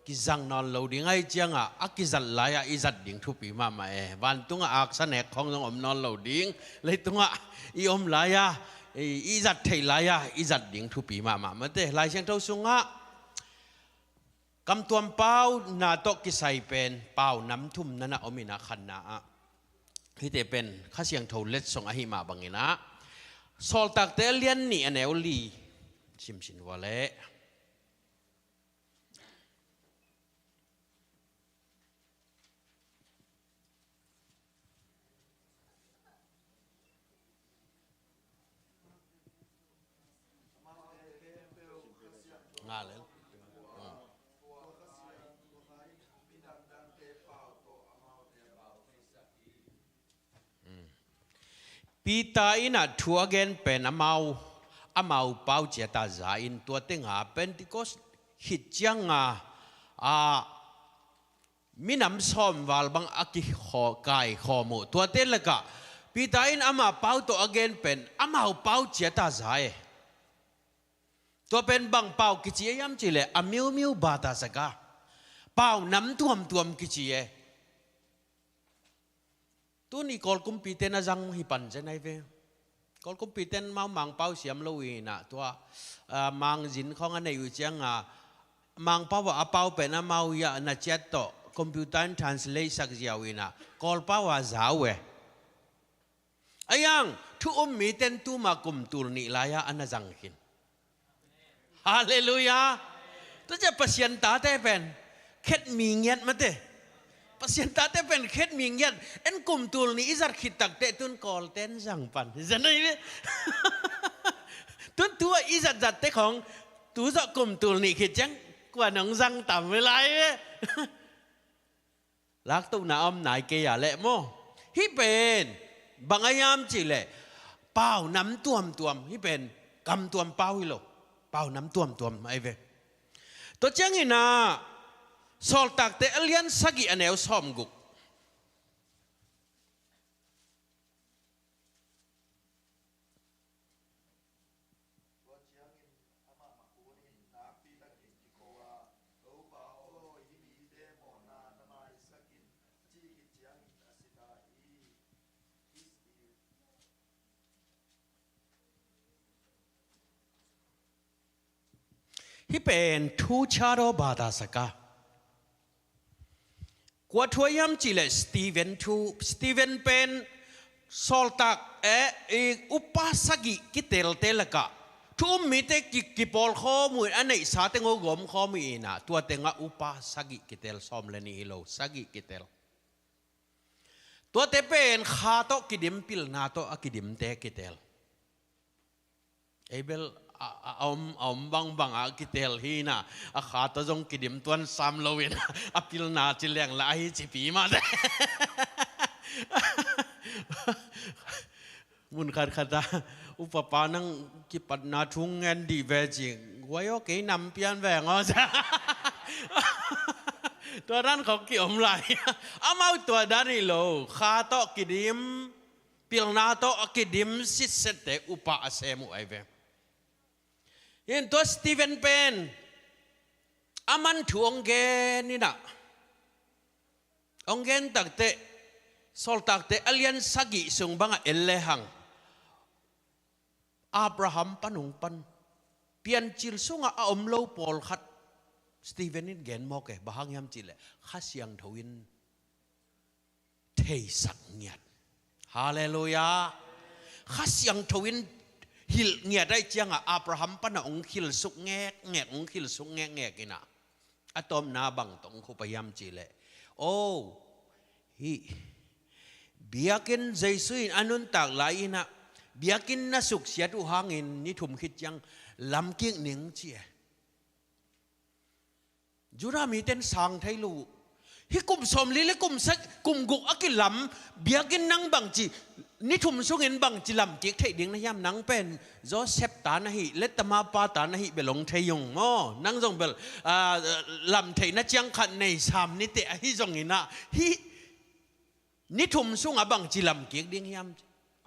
kizang nawn lo ding ahih ciangah, a kizat lai-ah i zat ding thupi mahmah e. Vantungah aksa nek khawng zong om nawn lo ding. Leitungah i om lai-a, i, i zat theih lai-a i zat ding thupi mahmah, mate. Lai Siangtho sungah kamtuam pau na tawh kisai pen pau nam thum nana om in ah, khatna ah, hihte pen Kha Siangtho letsong ahih mah bangin ah, Sawltakte a lian nih a neu li simsin vua leh. Nga lel. Peter in ah thu a gen pen amau, amau pau ciat a za in, tua tengah Pentecost khit ciangah, a, minam sawmval bang a kikhaw, kaikhawm uh. Tuate lakah Peter in ama pau tawh a gen pen amau pau ciat a za e. Tua pen bang pau kici e hiam cihleh, a miumiu bata saka, pau nam tuamtuam kici e. Tuni Kawl kumpite na zang hi pan zen ai ve. Kawl kumpite mau Mangpau siam lo in ah, tua, ah, Mangzin khawng a neih uh ciangah, Mangpau ah a pau pen amau ah na ciat tawh computer in translate sak ziau in ah, Kawl pau ah za uh e. A iang thu um miten tuma kum tul nih lai-ah a na zang khin. Halleluiah. Tua ciah Pasian tate pen khet mi ngiat mate. Pasian tate pen khet mi ngiat. En kum tul nih i zat khit takteh tun Kawlten zang pan. Zan ai ve. Tun tua i zatzatte khawng tu zawh kum tul nih khit ciang kua nong zang tam ve lai ve. Laktohna a om nai kei a leh maw. Hih pen bang a hiam cihleh, pau nam tuamtuam, hih pen kamtuam pau hi lo, pau nam tuamtuam ai ve. Tua ciangin ah, Sawltakte a lian sagih a neu sawmguk. Tua ciangin amah makunin nakpi takin kiko a, "Topa aw, hih mite mawhna na maisak in," a cih khit ciangin a si ta hi. Hih pen thu cha daw bata saka. Kua thu a hiam cihleh Stephen thu. Stephen pen sawltak eh, i upa sagih kitelte lakah thu um mite ki, kipawl khawm uh in, a neihsa teng uh gawm khawm uh in ah, tua tengah upa sagih kitel, sawm le nih hi lo, sagih kitel. Tuate pen kha tawh kidim, pilna tawh a kidimte kitel. Ei bel a, a, a om, a om bangbang a kitel hi in ah, a kha tawh zong kidim tuan sam lo in ah, a pilna ci leng lah ahi cipi mah te. Mun khatkhat ah, "Upa pa, nang kipatna thu ngen dih ve," ci. "Guai aw, kei nam pian veng aw," ci. Tua dan khawng kiom lai. Amau tua dan hi lo, kha tawh kidim, pilna tawh a kidim sitsette upa a sem uh ai ve. In tua Stephen pen, aman thu hong gen in ah, hong gen takteh, Sawltakte a lian sagih sung bangah en lehang, Abraham pan hong pan, Piancil sungah a om lo pawlkhat, Stephen in gen mawk e, bang hang hiam cih leh Kha Siangtho in theisak ngiat. Halleluiah. Kha Siangtho in hilh ngiat ahih ciangah Abraham panah hong khilsuk ngekngek, hong khilsuk ngekngek inah, a tawpna bang tawh hong khup a hiam cih leh, oh, hih biakinn Jesu in a nuntak lai inah biakinn na suksiat uh hangin ni thum khit ciang lamkik ning ci e. Judah mite in sang thei lo uh. Hih kum sawmli le kum sagih, kum guk a kilam biakinn nang bangci, ni thum sungin bangci lamkik theih ding na hiam? Nang pen Joseph ta na hih, lettama pa ta na hih bel hong thei ung maw. Nang zong bel, ah, lam theihna ciang khat nei sam ni teh, ahi zong inah hih ni thum sungah bangci lamkik ding hiam?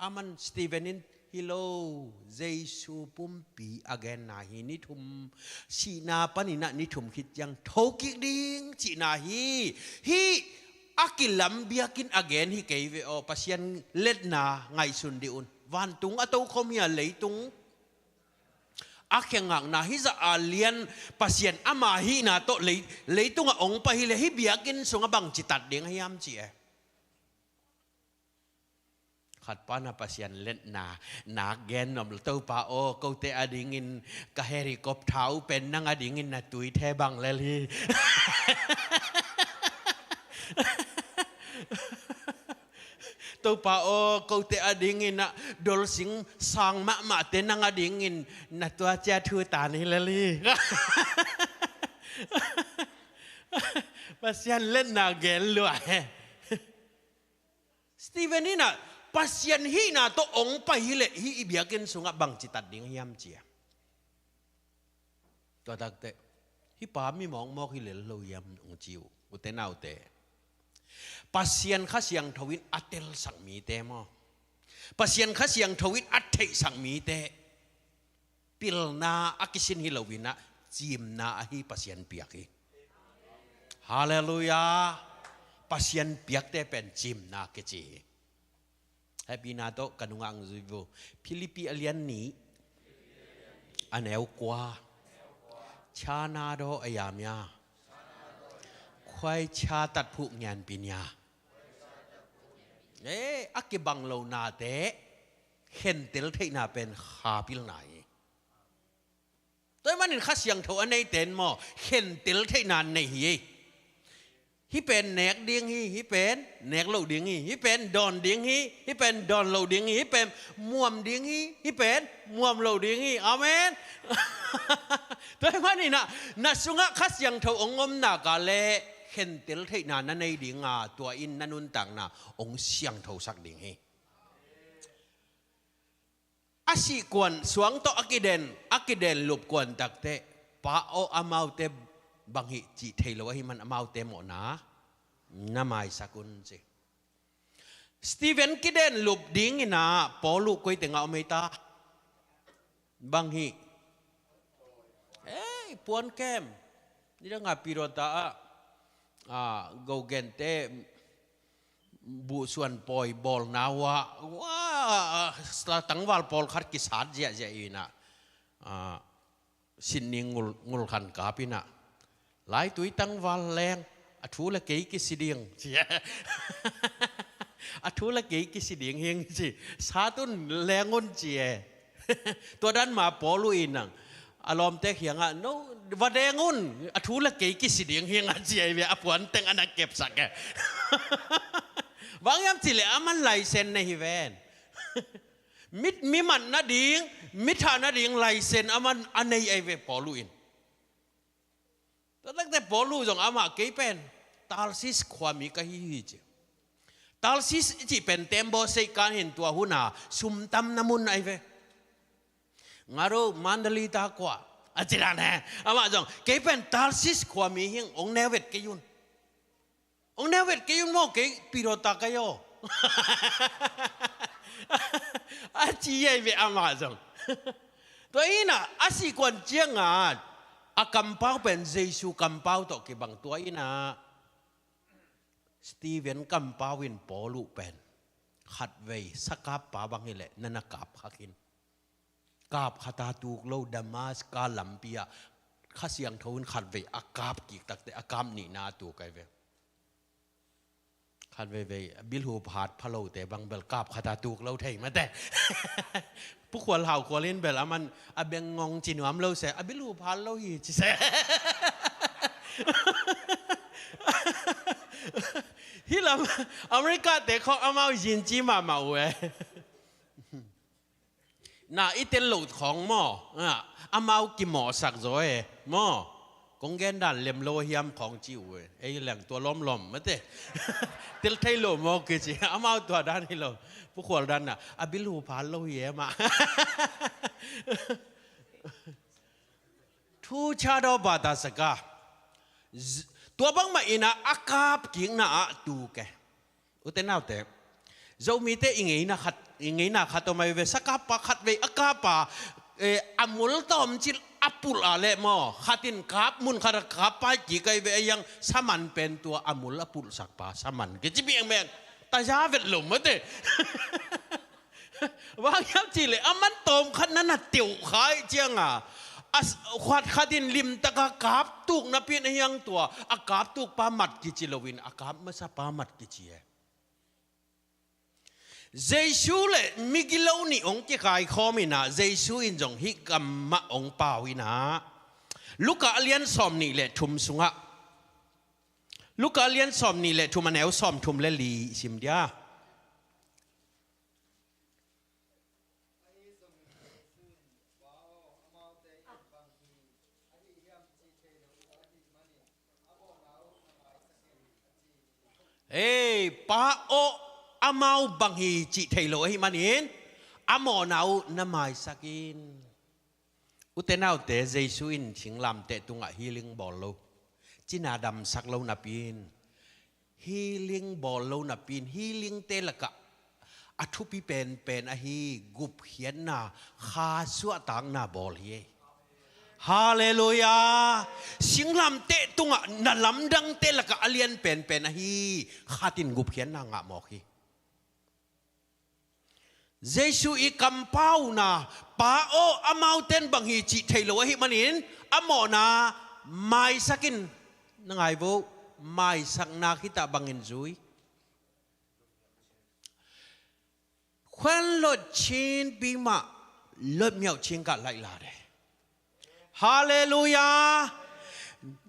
Aman Stephen in, hi lo, Jesu pumpi a genna hi, ni thum, sihna paninah ni thum khit ciang thokik ding cihna hi. Hih a kilam biakinn a gen hi kei ve aw. Pasian letna ngaihsun dih un. Vantung a tokhom hi a, leitung a khe ngakna hih zah a lian Pasian ama hihna tawh lei, leitungah hong pai hileh hih biakinn sungah bangci tat ding a hiam ci e. Khat panah Pasian letna nak gen nuam lo, Topa aw, kote adingin ka helicopter uh pen nang adingin na tuithe bang lel hi. Topa aw, kote adingin ah dolsing sang mahmahte nang adingin na tua cia thu tan hi lel hi. Pasian letna gen lua he. Stephen inah Pasian hihna tawh hong pai hileh hih i biakinn sungah bangci tat ding hiam ci a. Tua takteh, hih pa mi mawkmawk hi lel lo hiam hong ci uh, ute naute. Pasian Kha Siangtho in a telsak mite maw, Pasian Kha Siangtho in a theihsak mite pilna a kisin hi lo inah, cimna ahi Pasian piak hi. Halleluiah. Pasian piakte pen cimna kici hi. Hehpihna tawh ka nungah ang zui vo. Philippi a lian nih, a neu kua. Chana daw a yamya, khuai cha tatphuh ngianpinya. Eh, a kibang lo nate khentel theihna pen kha pilna hi. Tua ahih manin Kha Siangtho a neite in maw, khentel theihna nei hi. Hih pen nek ding hi, hih pen nek lo ding hi, hih pen dawn ding hi, hih pen dawn lo ding hi, hih pen muam ding hi, hih pen muam lo ding hi. Amen. Tua ahih maninah na sungah Kha Siangtho hong om nak leh khentel theihna na nei ding a, tua in na nuntakna hong siangthosak ding hi. A sih kuan suang tawh a kiden, a kiden lup kuan takteh, Pa aw, amaute bang hih cih thei lo ahih man amaute mawhna na maisak un ci. Stephen kiden lup dinginah Paul uh koi tengah om ei ta? Bang hih? Ei, puan kem. Nidangah Piedmont ah, ah, Gogente buhsuan pawi bawlna uh ah, wa, tangval pawlkhat kisat ziahziah inah, ah, Sydney ngul, ngulkhan kap inah, laitui tangval leng, a thu le kei kisi ding ci e. A thu le kei kisi ding hing ci. Sat un, leng un ci e. Tua dan mah Paul uh inah a lawmte kiangah, no, va deng un, a thu le kei kisi ding hing a ci e ve, a puan teng a na kepsak e. Bang hiam cih leh aman license nei hi ven. Mi, mi mat nading, mi thah nading license aman a nei ei ve Paul uh in. Tua takteh Paul uh zong amah, kei pen Tarsis khuami ka hi hi ci. Tarsis i cih pen tembaw seih kan hin, tua huna sumtamna mun ahi ve. Ngaro Mandalay ta kua a ci dan he. Amah zong, kei pen Tarsis khuami hing, hong neu vet kei un. Hong neu vet kei un maw, kei Piedmont ta ka hi aw. A ci ahi ve amah zong. Tua inah a sih kuan ciangah a kampau pen Jesu kampau tawh kibang. Tua inah Stephen kampau in Paul uh pen khatvei sakappa bang hileh na na kapkha khin. Kapkha ta tuk lo, Damaska lampi ah Kha Siangtho in khatvei a kap kik takte a kap nihna a tuk ahi ve. Khat veivei a bilhu phat phalote bang bel kap khata tuk lo thei mate. Pu Khual Hau Khual in bel a man a beng ngong ci nuam lo se, a bilhu phat lo hi ci se. Hi lam America te khawng amau zin ci mahmah uh e. Na i tel loh khawng maw? Ah, amau kimawhsak zaw e maw? Kong gen dan lem lo hiam khawng ci uh e. Ei leng tua lawmlawm mate. Tel thei lo maw kici. Amau tua dan hi lo. Pu Khual dan na a bilhu phat lo hi e mah. Thu cha daw bata saka. Z-, tua bangmah ina a kap kikna ah tuk e. Ute naute, Zomite i ngeina khat, i ngeina khat om ahi ve, sakapa khat vei a kapa, eh, a mul tawmcil a pulh a leh maw, khat in kap, mun khat a kap pai kik ahi ve, a yang saman pen tua a mul a pulhsakpa saman kici biangmeng. Taza vet lo mate. Bang hiam cih leh a man tawm khat na na teuh khai cianga a s-, khat khat in limtaka kap tuk napi in a hiang tua a kap tukpa mat kici loin a kap masapa mat kici e. Jesu le migilo nih hong kikaikhawm inah Jesu in zong hih kam mah hong pau inah Luka a lian sawm nih le thum sungah, Luka a lian sawm nih le thum a neu sawm thum le li sim dia. Ei, Pa aw, amau bang hi cih thei lo ahih manin a mawhna uh na maisak in. Ute naute, Jesu in singlamteh tungah healing bawl lo, cina damsak lo napi in, healing bawl lo napi in, healing te lakah a thupi penpen ahi gupkhiatna, kha suahtakna bawl hi. Halleluiah. Singlamteh tungah na lamdangte lakah a lian penpen ahi khat in gupkhiatna ngah mawk hi. Jesu i kampauna, Pa aw, amauten bang hi cih thei lo ahih manin a mawhna maisak in. Na ngai vo, maisakna khitah bangin zui. ခွင့်လွှတ်ခြင်းပြီးမှ လွတ်မြောက်ခြင်းက လိုက်လာတယ်။ Halleluiah.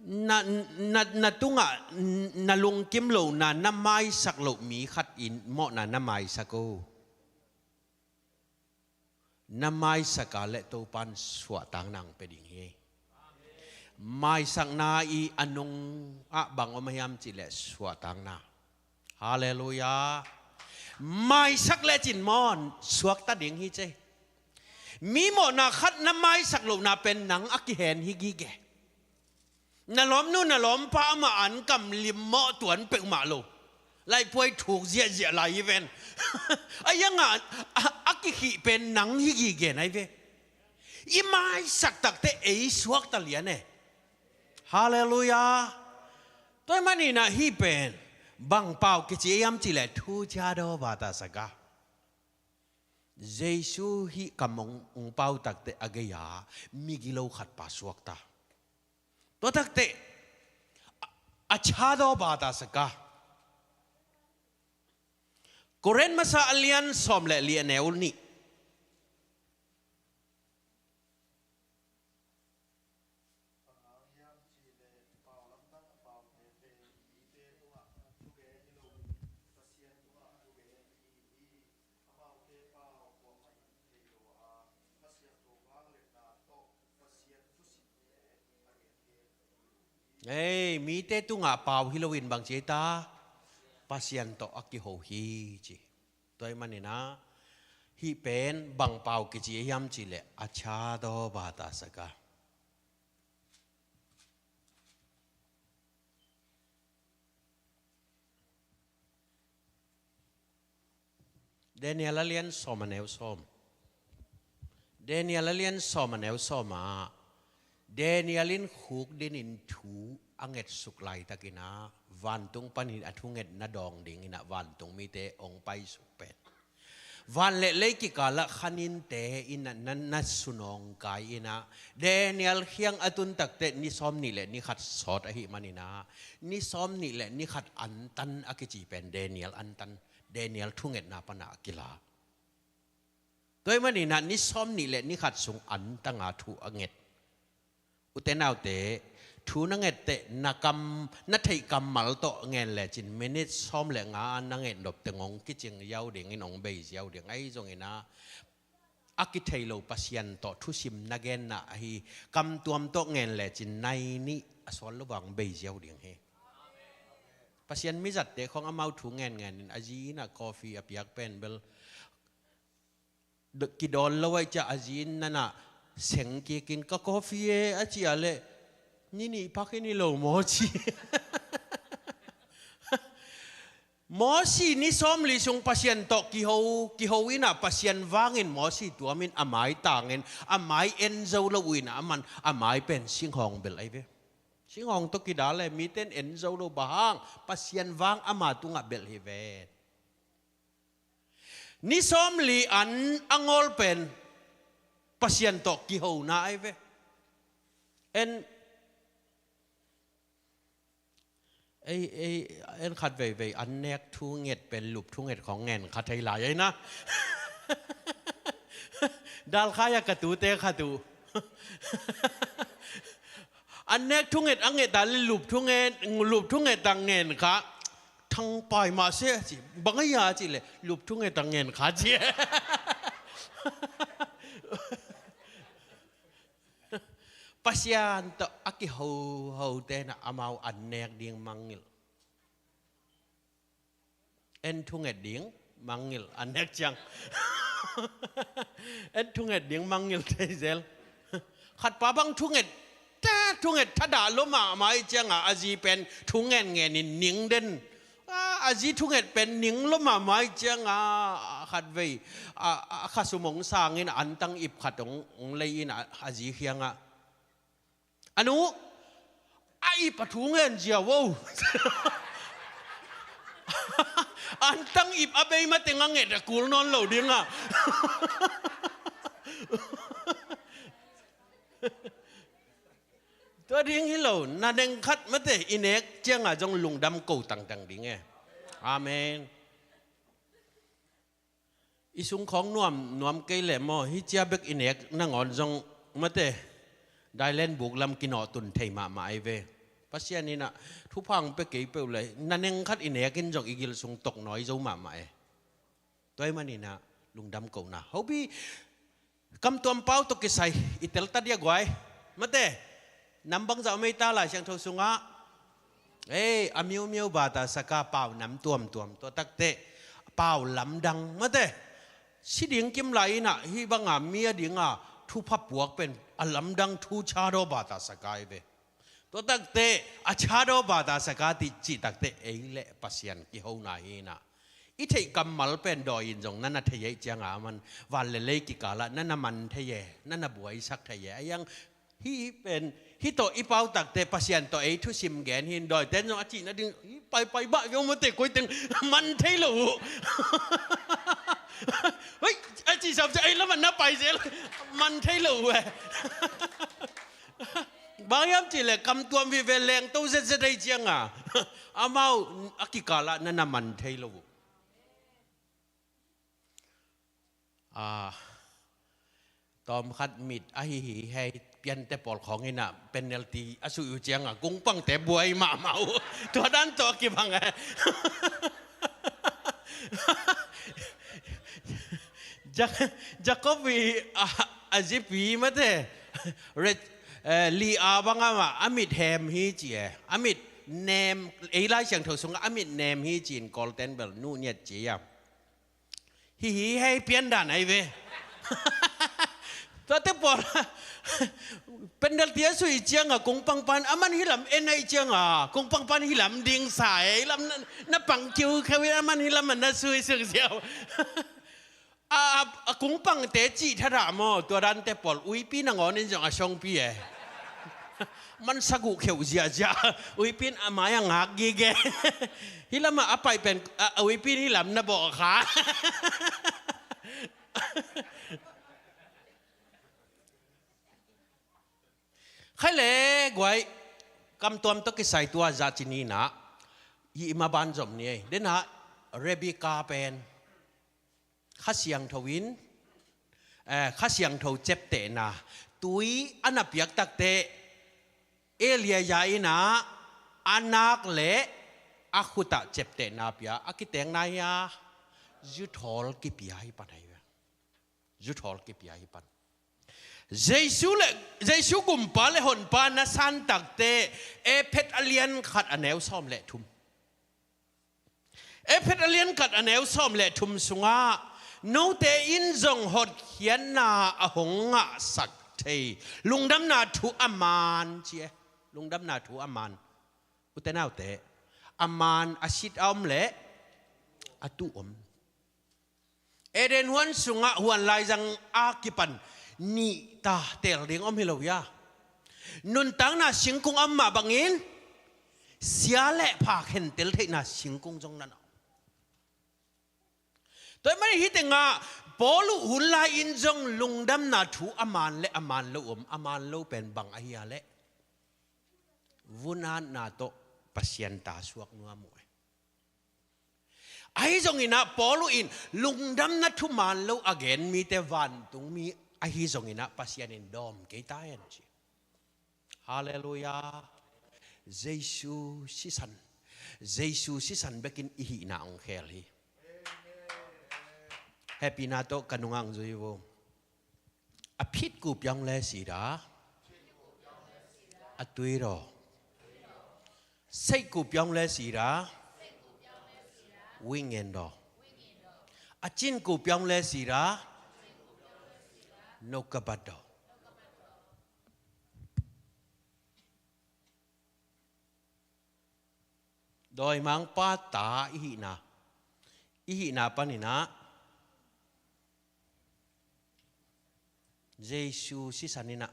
Na, na, na tungah na lungkim lohna, na maisak loh mi khat in mawhna na maisak o. Na maisak a leh Topan suahtakna hong pia ding hi. Maisakna i a nungah bang om a hiam cih leh suahtakna. Halleluiah. Maisak lecin maw, suakta ding hi cei. Mi mawhna khat na maisak lohna pen nang a kihen hi gige. Na lawmnu na lawmpa amah an kam limmawh tuan peuhmah lo. Laihpuai thuk ziahziah lai hi ven. A iangah a, a kikhih pen nang hi gige nai ve. I maisak takte ei suakta lian e. Halleluiah. Tua ahih maninah hih pen bang pau kici hiam cih leh thu cha daw bata saka. Jesu hih kam hong, hong pau takte a gei-a migilo khatpa suakta. Tua takte a, a cha daw bata saka. Korin masa a lian sawm le li a neu nih. Ei, mite tungah pau hi loin bang ci ta, Pasian tawh a kiho hi ci. Tua ahih maninah hih pen bang pau kici hiam cih leh a cha daw bata saka. Daniel a lian sawm a neu sawm. Daniel a lian sawm a neu sawm ah Daniel in khukdin in thu a ngetsuk laitakinah vantung panin a thungetna dawng dinginah vantung mite hong paisuk pen. Van le lei kikalah khaninte in ah na, na sunawngkai in ah, Daniel kiang a tun takteh ni sawm nih le ni khat sawt ahih manin ah, ni sawm nih le ni khat antan a kici pen Daniel antan, Daniel thungetna pan ah a kila. Tua ahih manin ah ni sawm nih le ni khat sung antanga thu a nget. Ute naute, thu na ngette na kam, na theih kammal tawh ngen lecin minit sawm le nga a na nget nop teng hong kicing ziau dingin hong bei ziau ding. Ahi zongin ah, a kithei lo Pasian tawh thusim na genna ahi kamtuam tawh ngen lecin nai nih a sual lo bang bei ziau ding hi. Pasian mizatte khong amau thu ngen ngenin a zi in ah coffee a piak pen bel d-, kidawn lo ahih ciah a zi in nanah seng kikin ka coffee e a cih leh ni nih pha khin hi lo maw ci. Mosi ni sawmli sung Pasian tawh kiho, kiho in ah Pasian vangin Mosi tuamin a mai tangin a mai en zo lo uh in ah a man a mai pen singhawng bel ahi ve. Singhawng tawh kidal e, mite in en zo lo bang hang, Pasian vang ama tungah belh hi ve. Ni sawmli an a ngawl pen Pasian tawh kihona ahi ve. En, ei, ei, en khat veivei an nek thu nget pen lup thu nget khong ngen kha thei lai ahi na. Dalkhai a ka tute khat uh. An nek thunget a nget a le lup thunget, lup thunget a ngen kha. Thangpai mah se a ci. Bang a ia a cih leh lup thunget a ngen kha ci. Pasian tawh a kihoho tenah amau an nek ding mangngilh. En thunget ding mangngilh a nek ciang. En thunget ding mangngilh thei zel. Khatpa bang thunget, ta thunget thadah lua mahmah ih cianga a zi pen thungen ngenin ning den. A, a zi thunget pen ning lua mahmah ih cianga khatvei a, a khasum hong sangin antang ip khat hong, hong lei in a, a zi khiangah, "A nu, a ip a thu ngen ziau o." Antang ip a bei mateng a nget a kul nawn lo dinga. Tua ding hi lo, na neng khat mate i nek cianga zong lungdam ko tangtang ding e. Amen. I sungkhawng nuam, nuam kei leh maw, hih cia bek i nek nangawn zong mate, dailen buk lam kinawhtun thei mahmah ahi ve. Pasian in ah thupha hong pia kei peuh leh, na neng khat i nek in zong i gil sung toknawi zo mahmah e. Tua ahih manin ah lungdam kohna. Hopi, kamtuam pau tawh kisai i tel ta dia guai. Mate, nam bangzah om ei ta Lai Siangtho sungah. Ei, a miumiu bata saka pau nam tuamtuam. Tua takteh pau lamdang. Mate, si ding kim lai in ah hih banga mi a dinga thupha puak pen a lamdang thu chadaw bata saka hi ve. Tua takteh a chadaw bata saka ti cih takteh ei le Pasian kihona hi in ah. I theih kammal pen dawi in zong na na thei ei cianga aman van le lei kikalah na na man thei e, na na buaisak thei e. A iang hih pen, hih tawh i pau takteh Pasian tawh ei thusim gen hi in dawite in zong a cih nading, hih paipai bah viau mate koiteng man thei lo uh. Hei, a cih sam ciah ei lamah na pai zel, man thei lo uh e. Bang hiam cih leh kamtuam vive lengto zetzet ei cianga amau a kikalah na na man thei lo uh. Ah, tawmkhat mit ahi hi hei, piante pawl khawng in ah penalty a suih uh cianga kungpangte buai mahmah uh. Tua dan tawh a kibang e. Jak-, Jacob i a, a zipi mate, Re-, eh, Leah bang amah a mit hem hi ci e. A mit nem, ei Lai Siangtho sungah a mit nem hi ci in Kawlten bel nu ngiat ci a. Hi hi hei piandan ahi ve. Tuate pawl penalty a suih cianga kungpangpan aman hilam en ahi cianga kungpangpan hilam ding sa e, hilam na, na pang kiukheu in aman hilam a na suih suk ziau. A, a, a kungpangte cih thadah maw, tua dante pawl uipi nangawn in zong a songpi e. Mansak uh kheuh ziahziah. Uipi in a mai a ngak gige. Hih lamah a paih pen, a, a uipi in hih lam na bawh kha. Khai le guai, kamtuam tawh kisai tua za ci ni-in ah, hih i ma ban zom ni ei. Dena Rebekah pen Kha Siangtho in, eh, Kha Siangtho ciaptehna tui a na piak takteh, Elijah in ah a nak le a khut ah ciaptehna pia, a kitengna hi a, zuthawl kipia hi pan ahi ve. Zuthawl kipia hi pan. Jesu le, Jesu gumpa le honpa na san takteh, Efesa a lian khat a neu sawm le thum. Efesa a lian khat a neu sawm le thum sungah, note in zong hotkhiatna a hong ngahsak thei lungdamna thu a man ci e. Lungdamna thu a man. Ute naute, a man a sit a om le a tuh om. Eden huan sungah huan laizang a kipan nih ta teel ding om hi lo hia? Nuntakna singkung a om mah bangin sia le pha khentel theihna singkung zong na na om. Tua ahih manin hih tengah Paul uh hun lai-in zong lungdamna thu a man le a man lo om, a man lo pen bang ahi a leh vun-atna tawh Pasian ta suak nuam uh e. Ahi zongin ah Paul uh in lungdamna thuman lo a gen mite vantungmi ahi zongin ah Pasian in dawm kei ta hen ci. Halleluiah. Jesu sisan, Jesu sisan bekin i hihna hong khel hi. Hehpihna tawh ka nungah hong zui vo. A phit kupiang le sida, a tui daw. Seih kupiang le sida, wingen daw. A cin kupiang le sida, nokabat daw. Dawimangpa ta i hihna, i hihna panin ah Jesu sisan in ah,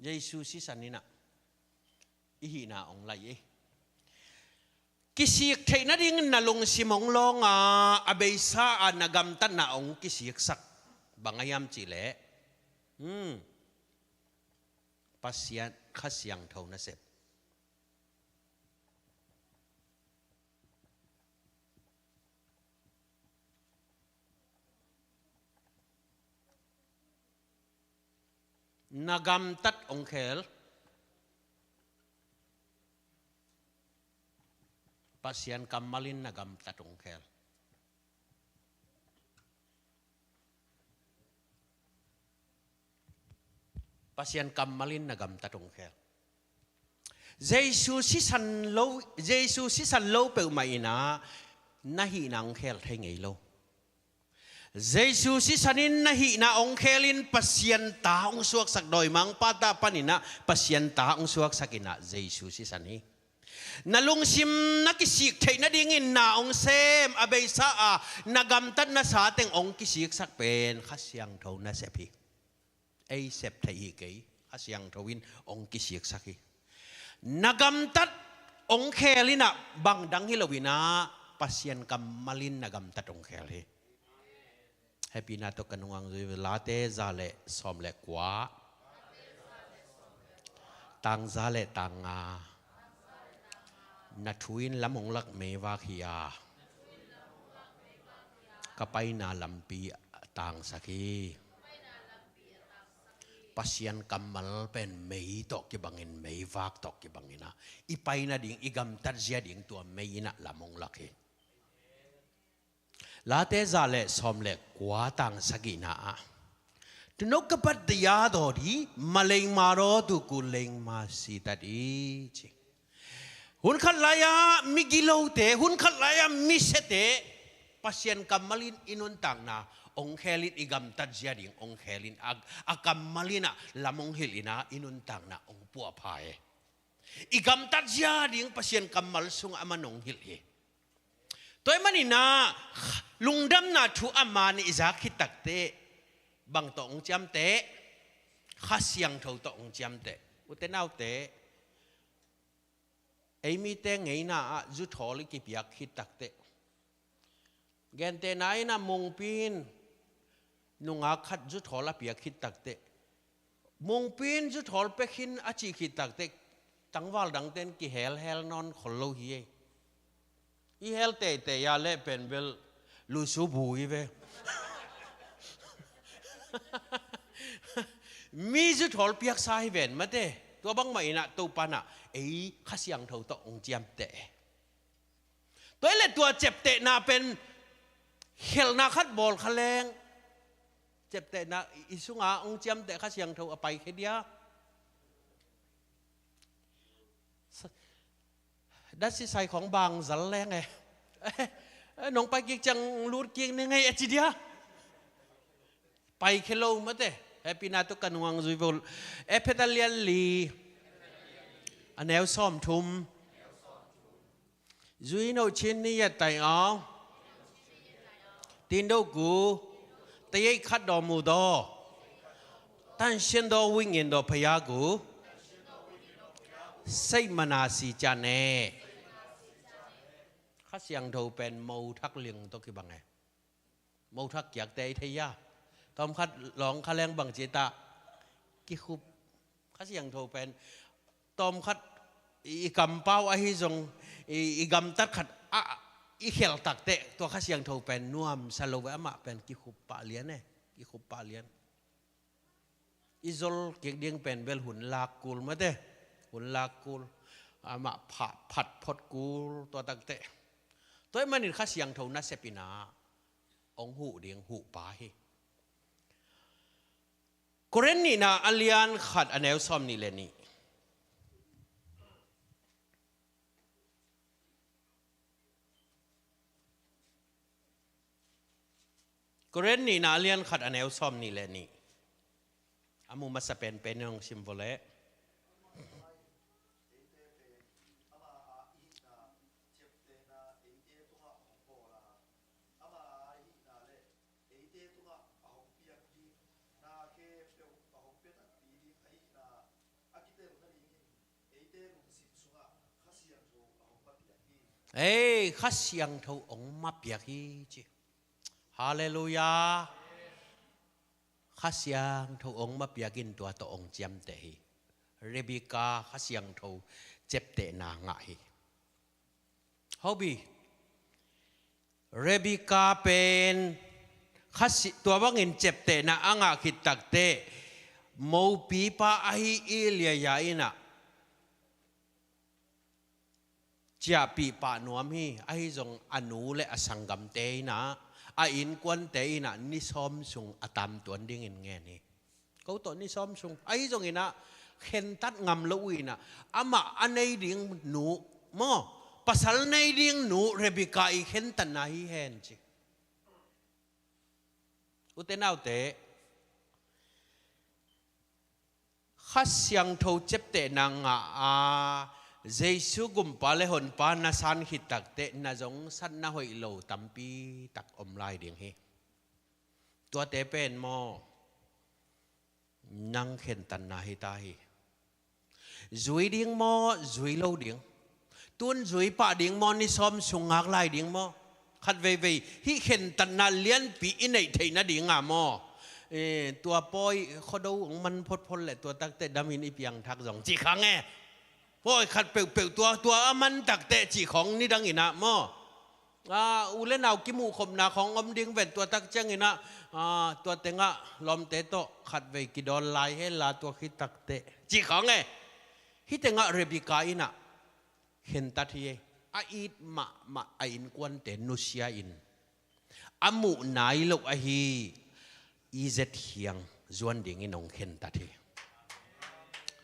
Jesu sisan in ah i hihna hong lai e. Kisik theih nadingin na lungsim hong lawng a, a beisa a na gamtatna hong kisiksak. Bang a hiam cih leh, hmm, Pasian Kha Siangtho nasep. Na gamtat hong khel. Pasian kammal in na gamtat hong khel. Pasian kammal in na gamtat hong khel. Jesu sisan lo, Jesu sisan lo peuhmah in ah na hihna hong khel thei ngei lo. Jesu sisan in na hihna hong khelin Pasian ta hong suaksak, dawimangpa ta panin ah Pasian ta hong suaksak in ah Jesu sisan hi. Na lungsim na kisik theih nadingin na hong sem, a beisa a na gamtatna sa teng hong kisiksak pen Kha Siangtho nasep hi. Ei sep theih hi kei, Kha Siangtho in hong kisiksak hi. Na gamtat hong khel in ah bang dang hi lo in ah Pasian kammal in na gamtat hong khel hi. Hehpihna tawh ka nungah hong zui ve. Late za le sawm le kua, tang za le tang nga. Na thu in lam hong lak meivak hi a, ka paina lampi a tangsak hi. Pasian kammal pen mei tawh kibangin, meivak tawh kibangin ah i pai nading, i gamtat zia ding tua mei in ah lam hong lak hi. Late za le sawm le kua tang sagihna ah, "Tu nokabat daya daw di, ma lengma daw tu ku lengma si ta di," ci. Hun khat lai-ah migilote, hun khat lai-ah misiate Pasian kammal in i nuntakna hong khelin, i gamtat zia ding hong khelin, a, a kammal in ah lam hong hilh in ah i nuntakna hong puahpha e. I gamtat zia ding Pasian kammal sungah a man hong hilh hi. Tua ahih manin ah lungdamna thu a man i zak khit takteh bang tawh hong ciamteh? Kha Siangtho tawh hong ciamteh. Ute naute, ei mite ngeina ah zuthawl i kipiak khit takteh, Gentehna in ah mungpi in nungak khat zuthawl a piak khit takteh, mungpi in zuthawl pia khin a cih khit takteh, tangval dangte in kihelhel nawn khol lo hi ei. I hel teitei a leh pen bel lusu bu hi ve. Mi zuthawl piaksa hi ven mate. Tua bangmah in ah Topa in ah ei Kha Siangtho tawh hong ciamteh. Tua hi leh tua ciaptehna pen khelhna khat bawl kha leng, ciaptehna i sungah hong ciamteh Kha Siangtho a paikhia dia. Sa-, dasi sai khawng bang zal leng e. Nong pai kik ciang lut kik ni ngei a ci dia. Paikhia lo mate. Hehpihna tawh ka nung hong zui vo. Efesa lian li, a neu sawmthum. Zui no chin ni ya tai aw. Tin do gu. Tayei khat do mu do. Tan sien do wing in do phaya gu. Sei mana si cha ne. Kha Siangtho pen mo thak ling tawh kibang e. Mo thak kiakte i thei a. Tawmkhat lawng kha leng bang ci ta. Kikhup. Kha Siangtho pen tawmkhat i, i kampau ahi zong i, i gamtat khat a, i khel takteh tua Kha Siangtho pen nuamsa lo ve, amah pen kikhup pah lian e. Kikhup pah lian. I zol kik ding pen bel hun lak kul mate. Hun lak kul. Amah phat, phat phot kul tua takteh. Tua ahih manin Kha Siangtho nasep in ah hong huh ding huh pa hi. Korin nihna a lian khat a neu sawmnih le nih. Korin nihna a lian khat a neu sawmnih le nih. A mu masa penpen in hong sim vo leh. Ei, Kha Siangtho hong ma piak hi ci. Halleluiah. Kha Siangtho hong ma piak in tua tawh hong ciamteh hi. Rebekah Kha Siangtho ciaptehna ngah hi. Hobi. Rebekah pen Kha Si-, tua bangin ciaptehna a ngah khit takteh, mopipa ahi Elia in ah ciahpih pah nuam hi. Ahi zong a nu le a sanggamte in ah, a innkuante in ah ni sawm sung a tamtuan dingin ngen hi. Ko tawh ni sawm sung. Ahi zong in ah khentat ngam lo uh in ah, amah a nei ding nu maw, pasal nei ding nu Rebekah i khentatna hi hen ci. Ute naute, Kha Siangtho ciaptehna ngah a, Jesu gumpa le honpa na san khit takteh na zong satna hoih lo tampi tak om lai ding hi. Tuate pen maw, nang khentatna hi ta hi. Zui ding maw, zui lo ding? Tun zui pah ding maw, ni sawm sung ngak lai ding maw? Khat veivei hih khentatna lianpi i neih theih nading a maw, eh, tua Pawi Khuado hong man photphot le tua takteh damin i piangthak zong cih khang e. Pawi khat peuhpeuh tua, tua a man takteh cih khawng nidang in ah maw, a, u le nau kimuhkhopna khawng om ding ven, tua tak ciangin ah, a, tua tengah lawmte tawh khat vei kidawn lai hen la tua khit takteh cih khang e. Hih tengah Rebekah in ah khentat hi. A it mahmah a innkuante nusia in, a muh nai loh ahi Isaac kiang zuan dingin hong khentat hi.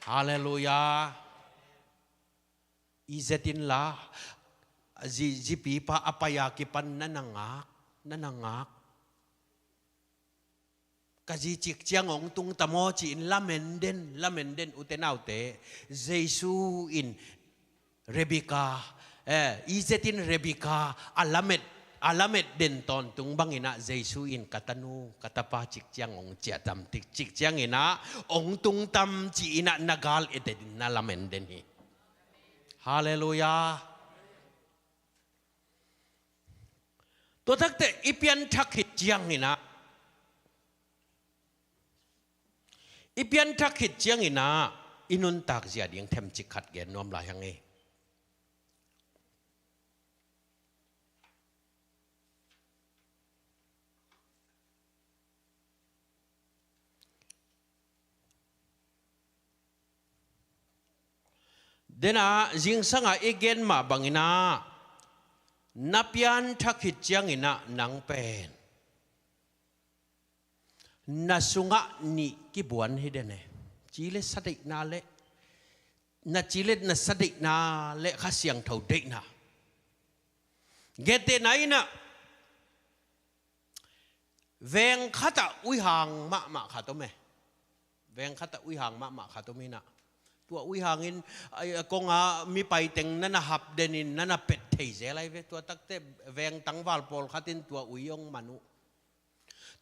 Halleluiah. Isaac in la, zi, zipipa a pai a kipan na na ngak, na na ngak. Ka zi cik ciang hong tung ta maw ci-in lamen den, lamen den, ute naute. Jesu in Rebekah, eh, Isaac in Rebekah a lamet, a lamet den tawntung bangin ah Jesu in ka tanu, ka tapa cik ciang hong ciahtam tik cik ciangin ah hong tungtam ci-in ah na gal et den, na lamen den hi. Halleluiah. Tua takte i pianthak khit ciangin ah, i pianthak khit ciangin ah, i nuntak zia ding themcik khat gen nuam lai hang ei. Dena zingsanga i gen mah bangin ah, na pianthak khit ciangin ah nang pen na sungah nih kibuan hi den e. Ci le sa deihna le, na ci le na sa deihna le Kha Siangtho deihna. Gentehna in ah, veng khatah uihang mahmah khat om e. Veng khatah uihang mahmah khat om in ah, tua uihang in, ai, a konga mi paiteng na na hap den in na na pet thei zel ahi ve. Tua takte veng tangval pawlkhat in tua ui hong man uh.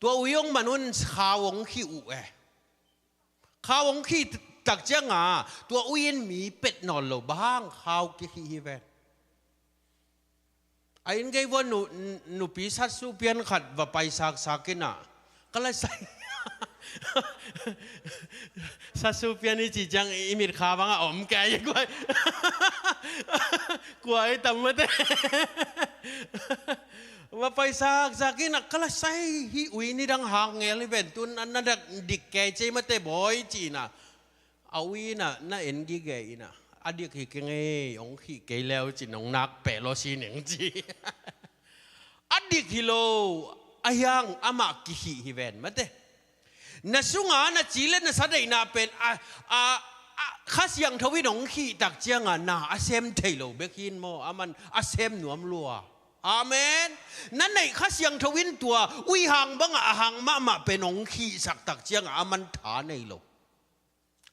Tua ui hong man un khau hong khih uh e. Khau hong khih tak cianga tua ui in mi pet nawn lo, bang hang khau kikhih hi ven. A inn gei vua nu, nupi satsu pian khat va paisaksak in ah, ka la sai. Satsu pian i ci ciang i mitkha bangah om kei kua, kua i tam mate. Va paisaksak in ah, ka la sai hi, ui nidang hang ngel hi ven, tun a na dak dik kei cei mate bawi ci in ah. A ui in ah na en gige in ah, a dik hi keng ei, hong khih kei leu ci, nong nak peh lo si neng ci. A dik hi lo, a hiang amah kikhih hi ven mate. Na sunga na ci le na sa deihna pen a, a, a, Kha Siangtho in hong khih tak cianga na a sem thei lo bek hi in maw, a man a sem nuam lua. Amen. Na neih Kha Siangtho in tua uihang bangah a hang mahmah pen hong khihsak tak cianga a man tha nei lo.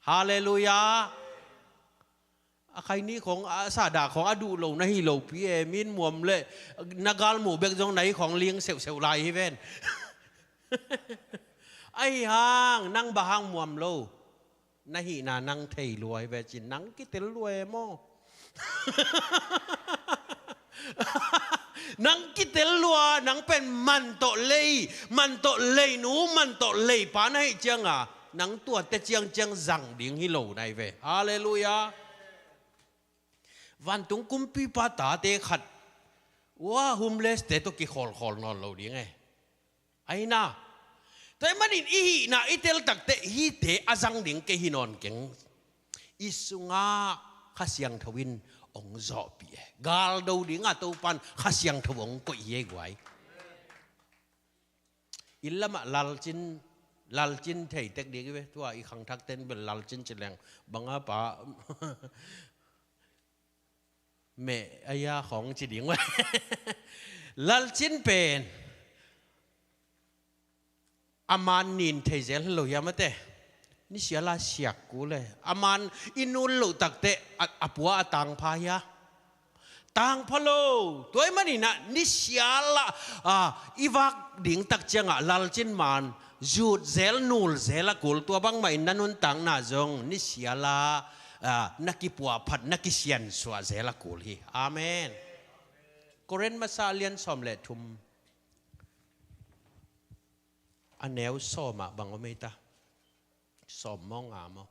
Halleluiah. A khaini khong, a sahdah khong a duh lo na hi lo pi e, min muam le na galmuh bek zong na hi khong ling seuhseuh lai hi ven. Ahi hang nang bang hang muam lo na hihna nang thei lua hi ve cin, nang kitel lua e maw? Nang kitel lua, nang pen man tawh lei, man tawh leinu, man tawh leipa na hih cianga nang tuate ciangciang zang ding hi lo na hi ve. Halleluiah. Vantung kumpipa tate khat ua homeless-te tawh kikhawlkhawl nawn lo ding e. Ahi na. Tua ahih manin i hihna i tel takte hihte a zang ding kei hi nawn keng. I sungah Kha Siangtho in hong zawhpih e. Galdo dingah Topan Kha Siangtho hong koih hi e guai. Inn lamah lalcin, lalcin thei tek ding hi ve. Tua i khangthakte in bel lalcin ci leng banga pa meh a ia khawng ci ding uh. Lalcin pen a man nin thei zel lo hiam a te? Nisiala siak kul e. A man i nul loh takte a, a pua a tangpha hia? Tangpha lo. Tua ahih manin ah nisiala, a, i vak ding tak ciangah lalcin man zut zel, nul zel a kul. Tua bangmah in na nuntakna zong nisiala, a, na kipuahphat, na kisiansuah zel a kul hi. Amen. Korin masa a lian sawm le thum, a neu sawmah bang om ei ta? Sawm maw, nga maw?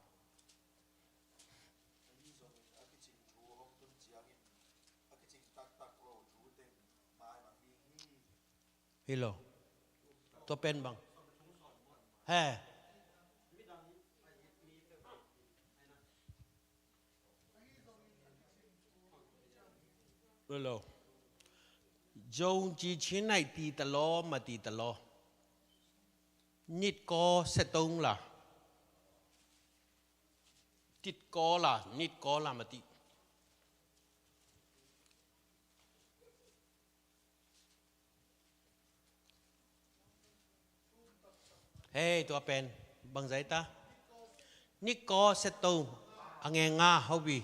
Hi lo. Tua pen bang. He. Hi lo. Zong ci chin hai ti ta lo, ma ti ta lo. Nit ko se tong la. Tit ko la, nit ko la ma ti. Hei, tua pen bangzah ta? Nit ko se to a nge nga hobi.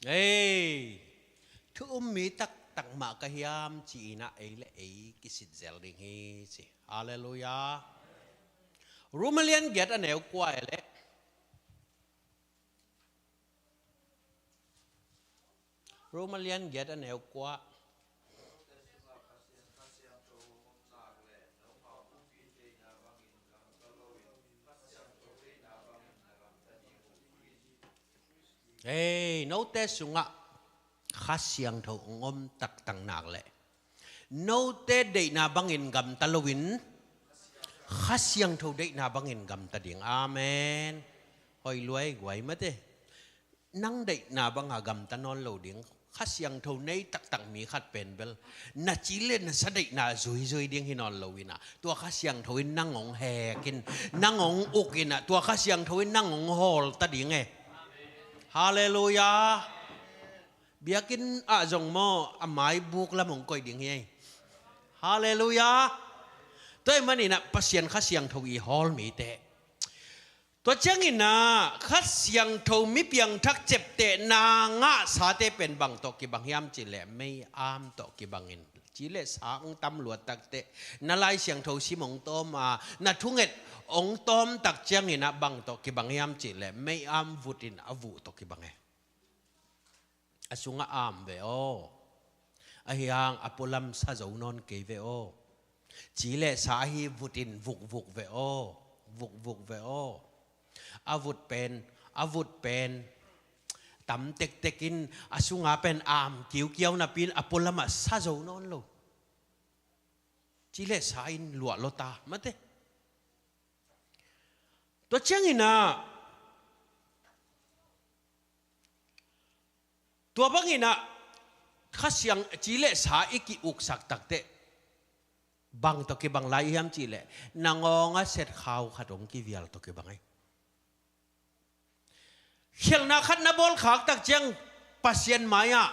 Ei, thu um mi taktak taktak mah ka hiam ci-in ah ei le ei kisitzel ding hi ci. Halleluiah. Rom a lian giat a neu kua e le. Rom a lian giat a neu kua. Hei, note sungah Kha Siangtho hong om taktak nak leh note deihna bangin gamta loin Kha Siangtho deihna bangin gamta ding. Amen. Hoi luai guai mate. Nang deihna banga gamta nawn lo ding. Kha Siangtho nei taktak mi khat pen bel na ci le na sa deihna zuizui ding hi nawn lo in ah, tua Kha Siangtho in nang hong hek in, nang hong uk in ah, tua Kha Siangtho in nang hong hawlta ding e. Halleluiah. Biakinn ah zong maw, a maibuk lam hong koih ding hi. Halleluiah. Tua ahih manin ah Pasian Kha Siangtho i hawl mite, tua ciangin ah Kha Siangtho mi piangthak ciaptehna ngahsate pen bang tawh kibang hiam cih leh mei-am tawh kibang in, ci le sa hong tam luat takteh, na Lai Siangtho sim hong tawm a, na thunget hong tawm tak ciangin ah bang tawh kibang hiam cih leh mei-am vut in a vuh tawh kibang e. A sungah am ve aw. Ahi hang a pualam sa zo nawn kei ve aw. Ci le sa ahi vut in vukvuk ve aw. Vukvuk ve aw. A vut pen, a vut pen tam tektek in a sunga pen am kiukiau napi in a pualam ah sa zo nawn lo. Ci le sa in luah lua ta mate. Tua ciangin ah, tua bangin ah Kha Siang, ci le sa i ki-uksak takteh bang tawh kibang lai hiam cih leh, na ngawng a set khau khat hong kivial tawh kibang hi. Khialhna khat na bawl khak tak ciang Pasian mai-ah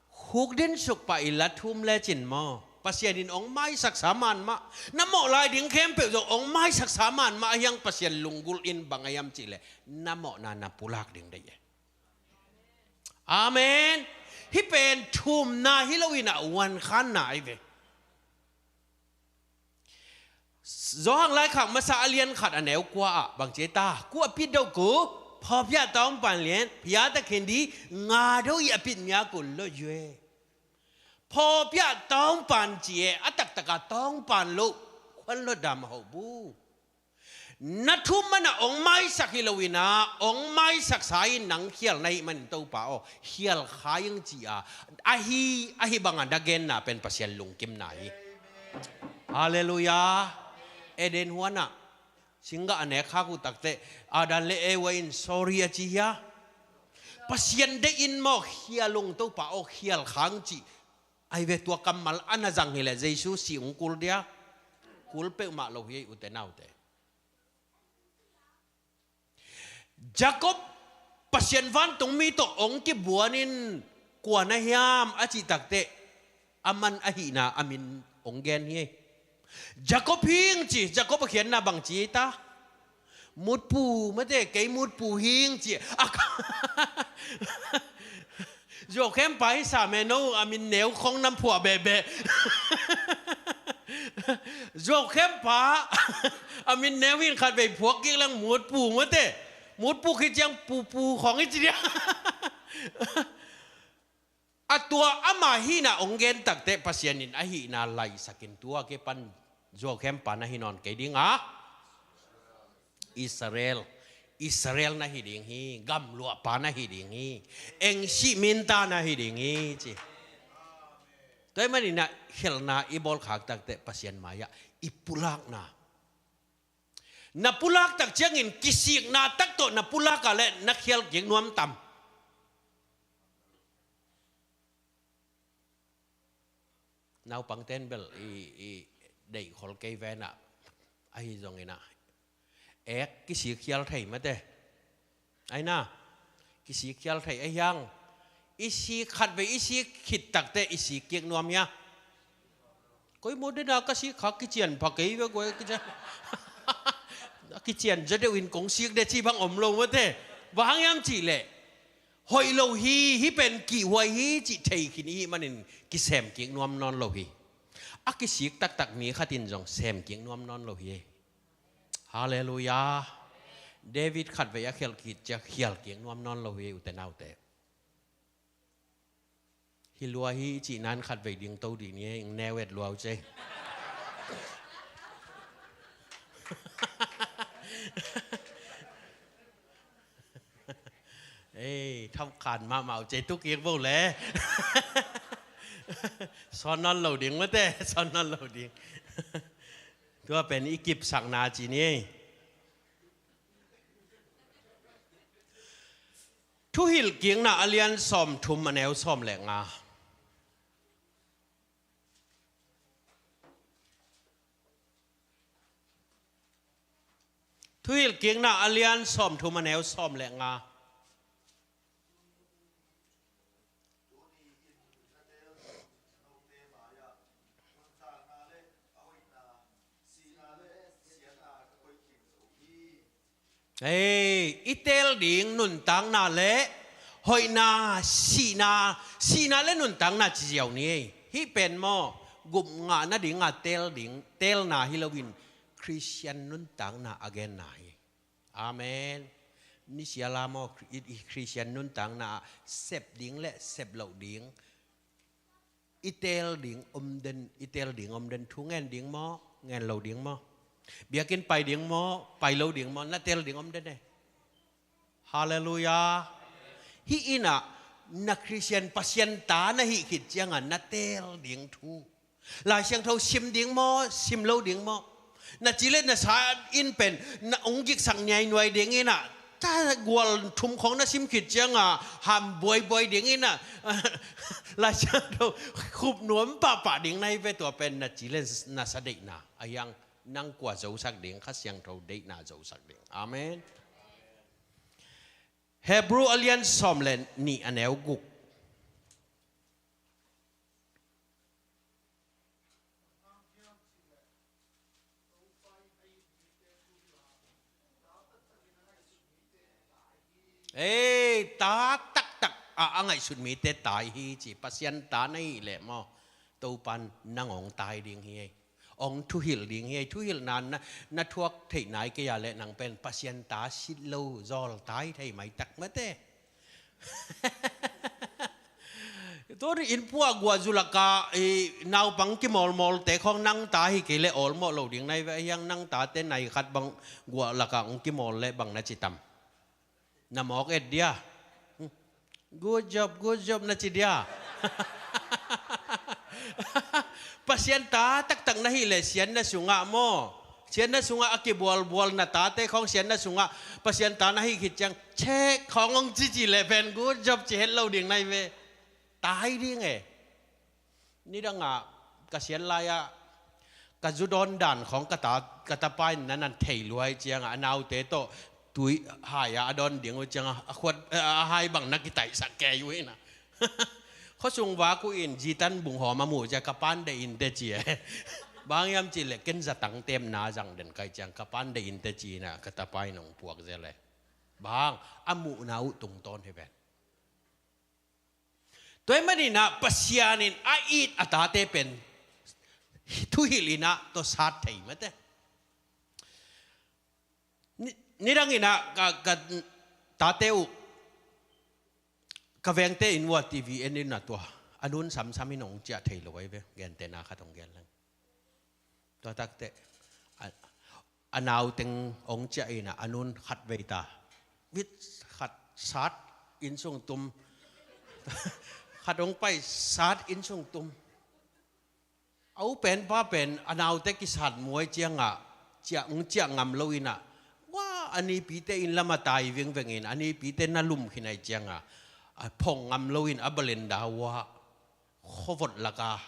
khukdin suk pah i la thum lecin maw, Pasian in hong maisaksa man mah, na mawh lai ding khempeuh zong hong maisaksa man mah ahi hang Pasian lunggulh in bang a hiam cih leh, na mawhna na pulak ding deih e. Amen. Hih pen thumna hi lo in ah, uankhanna ahi ve. Johan laikhak masa a lian khat a neu kua ah bang ci ta, kua pit deuh ku, phawpiah tawngpan lian, phiata khin di, nga do i a pit mia kun lo yue. Phawpiah tawngpan ci e, a taktak a tawngpan lo, khuan lo dam a hoh bu. Na thum man ah hong maisak hi lo in ah, hong maisaksa in nang khial na hih manin Topa aw, khial kha ing ci a, ahi, ahi bang a na genna pen Pasian lungkimna hi. Halleluiah. Eden huan ah singgah a nek khak uh takteh, Adam le Eva in sorry a ci hia? Pasian deih in maw, khial ung Topa aw, khial kha ing ci. Ahi ve, tua kammal a na zang hi leh Jesu si ung kul dia. Kul peuhmah lo hi ei, ute naute. Jacob, Pasian vantungmi tawh hong kibuan in kua na hiam a cih takteh, a man a hihna a min hong gen hi. Jacob hing ci, Jacob a khiatna bang ci ta? Mutpu mate, kei mutpu hing ci. A ka- Zuaukhempa hi sam e, no a min neu khong nam phuah behbeh. Zuaukhempa a min neu in khat vei phuak kik leng mutpu mate. Mutpu khit ciang pupu khong hi ci dia. A tua ama hihna hong gen takteh Pasian in a hihna laisak in tua kipan zuaukhempa na hi nawn kei ding a, Israel, Israel na hi ding hi, gamluahpa na hi ding hi, engsi minta na hi ding hi ci. Tua ahih manin ah khialhna i bawl khak takteh Pasian mai-ah i pulakna, na pulak tak ciangin kisikna tak tawh na pulak a leh na khial kik nuam tam? Naupangten bel i, i deih khol kei ven ah, ahi zongin ah, ek kisik khial thei mate. Ahi na, kisik khial thei ahi hang, i sik khat vei i sik khit takteh i sik kik nuam hia? Koi maw dena ka sik khak kician pha kei ve guai, kician, kician za deuh in kong sik de ci bang om lo mate. Bang hang hiam cih leh, hoih lo hi, hih pen kihhuai hi cih thei khin i hih manin kisem kik nuam nawn lo hi. A kisik taktak mi khat in zong sem kik nuam nawn lo hi. Halleluiah. David khatvei a khialh khit ciang khial kik nuam nawn lo hi, ute naute. Hi lua hi i cih nan khatvei ding to dih ni, ing neu et lua uh cei. Ei, thamkhan mahmah uh cei, tu kik bo le. Sawn nawn lo ding mate, sawn nawn lo ding. Tua pen i kipsakna ci ni. Thuhilhkikna a lian sawmthum a neu sawm le nga. Thuhilhkikna a lian sawmthum a neu sawm le nga. Ei, i teel ding nuntakna le hoihna, sihna, sihna le nuntakna ci ziau ni ei. Hih pen maw, gup ngah nadinga teel ding, teelna hi loin Khristian nuntakna a genna hi. Amen. Nisiala maw, i, i Khristian nuntakna ah sep ding le sep loh ding, i teel ding om den, i teel ding om den, thu ngen ding maw, ngen lo ding maw, biakinn pai ding maw, pai lo ding maw, na teel ding om den e. Halleluiah. Hih in ah na Khristian, Pasian ta na hih khit ciangah na teel ding thu, Lai Siangtho sim ding maw, sim lo ding maw, na ci le na sa in pen na ong giksak niainuai ding in ah, ta gual thum khawng na sim khit ciangah ham buaibuai ding in ah, Lai Siangtho khup nuam pahpah ding na hi ve. Tua pen na ci le na sa deihna, a hiang nang kua zosak ding, Kha Siangtho deihna zosak ding. Amen. Hebrew a lian sawm le nih a neu guk. Ei, ta taktak a, a ngaihsut mite tai hi ci. Pasian ta na hih leh maw, Topan nang ong tai ding hi ei. Ong thuhilh ding hi ei. Thuhilhna na, na thuak theih nai kei a leh nang pen Pasian ta sit lo zawl tai thei maitak mate. Tua ri in puah guah zu lakah, i, naupang kimawlmawlte khawng nang ta hi kei le awlmawh lo ding nai ve. A hiang nang tate nai khat bang guah lakah hong kimawl le bang na ci tam? Na mawk et dia. Good job, good job na ci dia. Pasian ta taktak na hih le siatna sungah maw, siatna sungah a kibualbual na tate khawng siatna sungah Pasian ta na hih khit ciang, chek khawng hong cici le pen good job ci het lo ding nai ve. Tai ding e. Nidangah ka siat lai-ah ka zu dawn dan khawng ka ta, ka tapa in na nan thei luai ciangah a naute tawh tui hai-ah a dawn ding uh ciangah a khuat, a hai bang na kitaihsak kei uh hi na. Khuasung vak uh in zitan bunghawm a muh ciah ka pan deih in te ci e. Bang hiam cih leh ken zatang temna zang den kai ciang ka pan deih in te ci in ah ka tapa in hong puak zel e. Bang a muhna uh tungtawn hi ven. Tua ahih manin ah Pasian in a it a tate pen thuhilh in ah tua sat thei mate. Ni, nidang in ah ka, ka tate uh, ka vengte in uh a T V en in ah tua a nun samsam in hong ciah thei lo ahi ve, gentehna khat hong gen leng. Tua takteh a, a nau teng hong ciah in ah a nun khat vei ta, vit khat sat inn sung tum. Khat hong pai sat inn sung tum. A u pen pa pen a naute kisat muai ciangah ciah, hong ciah ngam lo in ah, wa, a nipite inn lamah tai vingveng in a nipite na lum khin ahi ciangah a phong ngam lo in a balenda uh ah khuavot lakah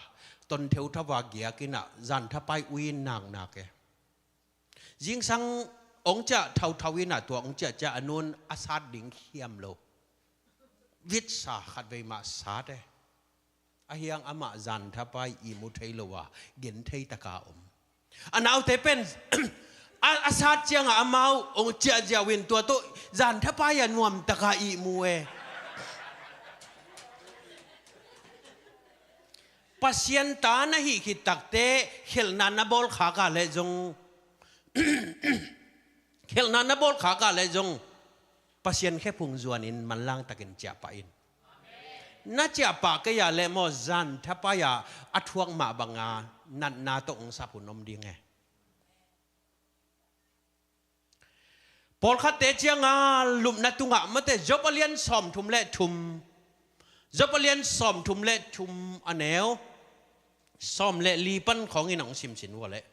tontheu thava giak in ah zanthapai ui in naknak e. Zingsang hong ciah thauthau in ah tua hong ciah ciah a nun a sat ding hiam lo. Vitsa khat vei mah sat e. A hiang amah zanthapai ihmu thei lo a genthei taka om. A naute pen a, a sat ciangah amau hong ciah ziau in tua tawh zanthapai a nuamtaka ihmu e. Pasian ta na hih khit takteh khelhna na bawl khak a leh zong, khelhna na bawl khak a leh zong Pasian khephung zuanin manlang takin ciahpah in. Na ciahpah kei a leh maw, zan thapai-a a thuak mah banga natna tawh hong sap hun om ding e. Pawlkhatte cianga lupna tungah mate, Job a lian sawmthum le thum, Job a lian sawmthum le thum, a neu sawm le li pan khawngin hong simsin uh a leh.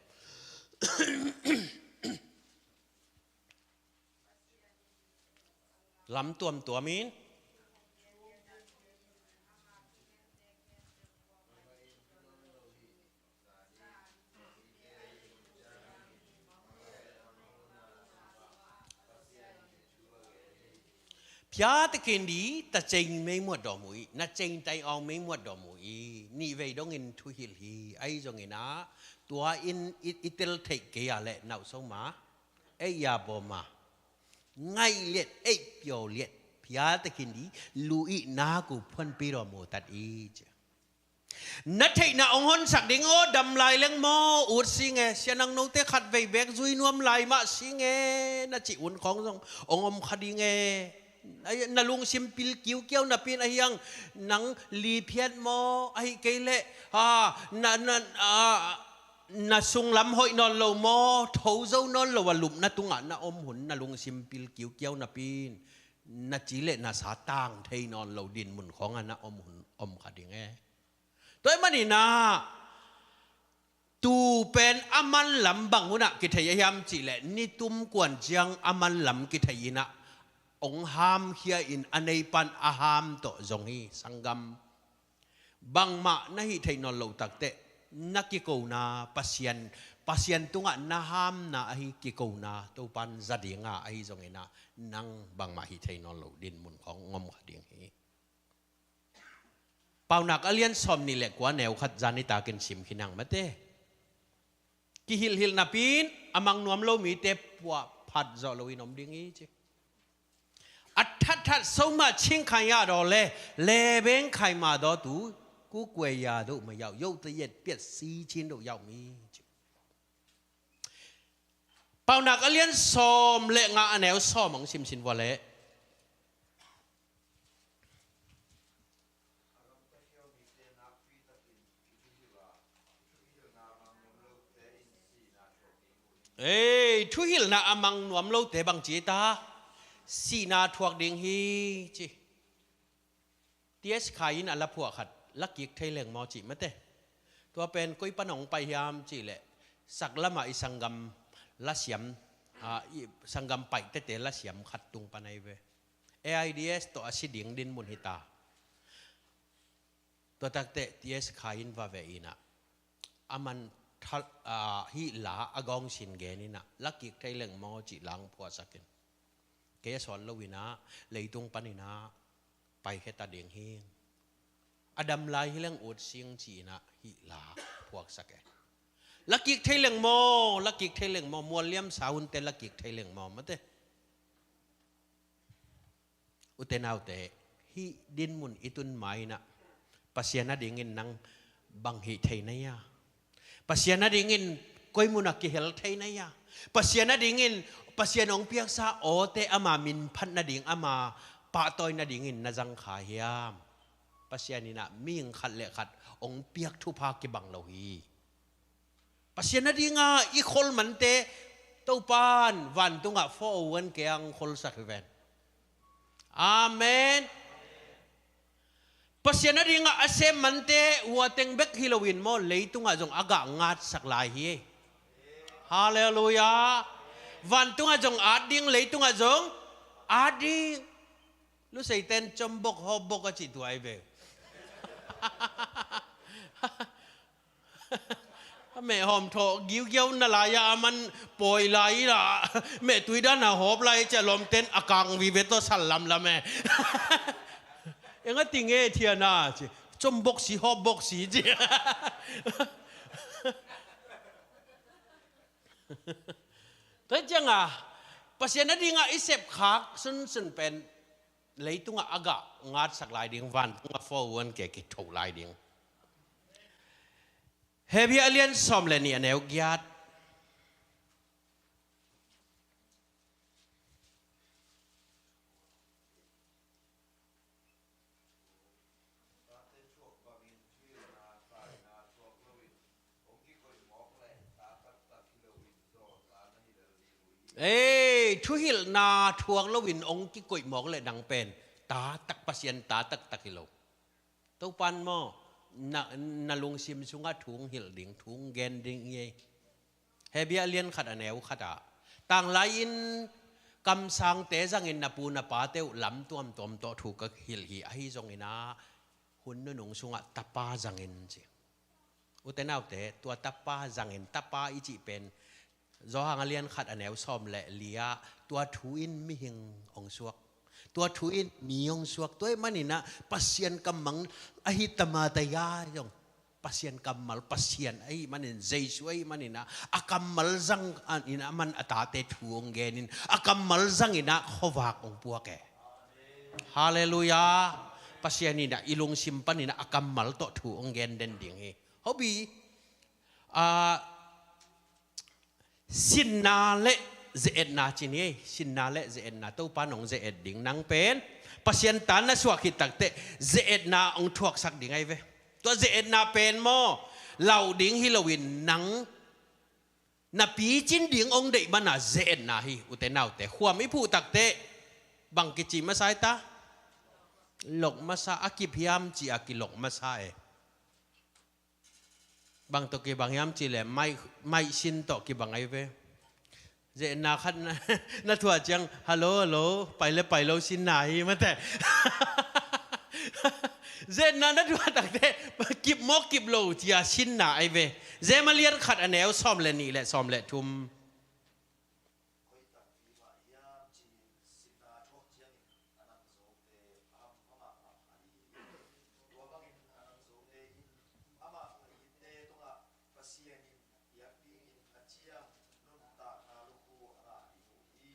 Lam tuamtuam in. Phiate khin di, ta ceng mei muat dawm uh i, na ceng tai awng mei muat dawm uh i, nih vei dongin thuhilh hi, ahi zongin ah, tua in i, i tel theih kei a leh nauh so ma, ei ya baw ma, ngaih liat, ei piau liat, phiate khin di, lu i na ku phuanpi dawm uh tat i ci. Na theihna hong honsak ding aw, dam lai leng maw, ut sing e, sia nang note khat vei bek zui nuam lai mah sing e, na cih hun khawng zong hong om kha ding e. Ai, na lungsim pil kiukiau napi-in ahi hang, nang li phiat maw, ahi kei leh, a, na, na, a, na sunglam hoih nawn lo maw, tho zo nawn lo a lupna tungah na om hun, na lungsim pil kiukiau napi-in, na ci le na sa tang thei nawn lo dinmun khawngah na om hun om kha ding e. Tua ahih manin ah, tu pen a manlam bang hunah kithei a hiam cih leh, nitum kuan ciang a manlam kithei in ah, hong hamkhia in a neipan a ham tawh zong hi, sanggam. Bangmah na hih theih nawn loh takteh, na kikona Pasian, Pasian tungah na hamna ahi kikona Topan za dinga ahi zongin ah, nang bangmah hih theih nawn loh dinmun khawng hong om kha ding hi. Paunak a lian sawmnih le kua, neu khat zan nitakin sim khin hang mate. Kihilhhilh napi-in a mang nuam lo mite puah phat zawh loin om ding hi ci. A thatthat so mah cingkhai a daw le, lebeng khai mah daw tu, ku kuai ya do ma yau, yau ta yet piat si cin do yau mi ci. Paunak a lian sawm le nga, a neu sawm hong simsin vua leh. Ei, thuhilhna a mang nuam lote bang ci ta, sihna thuak ding hi ci. T S Khai in a la phuah khat, la kik thei leng maw cih mate. Tua pen koi pan hong pai hiam cih leh, sak lamah i sanggam lasiam, a, i sanggam paih tete lasiam khat tung pan ahi ve. A I D S tawh a si ding dinmun hi ta. Tua takteh T S Khai in va ve in ah, a man thal, a, hih la a gawng sin gen in ah, la kik thei leng maw cih la hong phuahsak in. Kei a sawt lo in ah, leitung pan in ah, paikhia ta ding hi. A dam lai hi leng ut sing ci in ah, hih la phuaksak e. La kik thei leng maw, la kik thei leng maw, mual liam sa hunte la kik thei leng maw mate. U te nau te, hih dinmun i tun ma in ah, Pasian a dingin nang bang hih thei na hia? Pasian a dingin koi munah kihel thei na hia? Pasian a dingin, Pasian hong piaksa awte ama min phat nading, ama pahtawi nadingin na zang kha hiam? Pasian in ah mihing khat le khat hong piak thupha kibang lo hi. Pasian a dinga i khol mante, Topan vantungah four oh one K a hong kholsak hi ven. Amen. Pasian a dinga a sem mante, hua teng bek hi loin maw, leitungah zong a gah ngatsak lai hi. Halleluiah. Vantungah zong at ding, leitungah zong at ding. Luseiten combok hawpbok a cih tuai ve. A meh hawm thawh giugiau na lai-ah a man pawi lai-ah, meh tui dan a hawp lai cia lawmten a kang vive tawh sal lamlam e. Eng a ti nge thiana ci, com boksi hawp boksi ci. Tua cianga Pasian a dinga i sepkhak sunsun pen leitungah a gah ngatsak lai ding, vantungah four oh one K kitho lai ding. Hebru a lian sawm le nih a neu giat. Ei, thuhilhna thuak loin hong kikoih mawk leh nang pen ta taktak, Pasian ta taktak hi lo. Topa'n maw, na, na lungsim sungah thu hong hilh ding, thu hong gen ding hi. Hebru a lian khat a neu khat ah, tanglai-in kamsangte zangin na pu na pate uh lam tuamtuam tawh thu ka hilh hi, ahi zongin ah hun nunung sungah tapa zangin ci. Ute naute, tua tapa zangin, tapa i cih pen Johan a lian khat a neu sawm le li ah, tua thu in mihing hong suak, tua thu in mi hong suak. Tua ahih manin ah Pasian kammal ahi, tamata ya zong Pasian kammal, Pasian ahih manin, Jesu ahih manin ah a kammal zangin ah aman a tate thu hong genin, a kammal zangin ah khuavak hong puak e. Halleluiah. Pasian in ah i lungsim panin ah a kammal tawh thu hong gen den ding hi. Hobi, ah, sinna le ze-etna ci ni ei. Sinna le ze-etna, Topa'n hong ze-et ding. Nang pen Pasian ta na suak khit takteh ze-etna hong thuaksak ding ahi ve. Tua ze-etna pen maw, lau ding hi loin nang na picin ding hong deih man a ze-etna hi, ute naute. Khuam i phuh takteh bang kici masa i ta? Lok masa, a kip hiam ci a kilok masa e. Bang tawh kibang hiam cih leh, maih, maih sin tawh kibang ahi ve. Ze-etna khat na, na thuah ciang, "Hello, hello, pai le pai lo sinna hi," mate. Ze-etna na thuah takteh, "Kip maw, kip lo," ci a sinna ahi ve. Hebru a lian khat a neu sawm le nih le sawm le thum. Hoih takpi mah hiam ci-in sinna a thuak ciangin a nangzote a hampha mahmah ahi hi. Tua bangin a nangzote in amah a itte tungah Pasian in biakpikin a ciang nuntakna lukhu a ngah ding uh hi.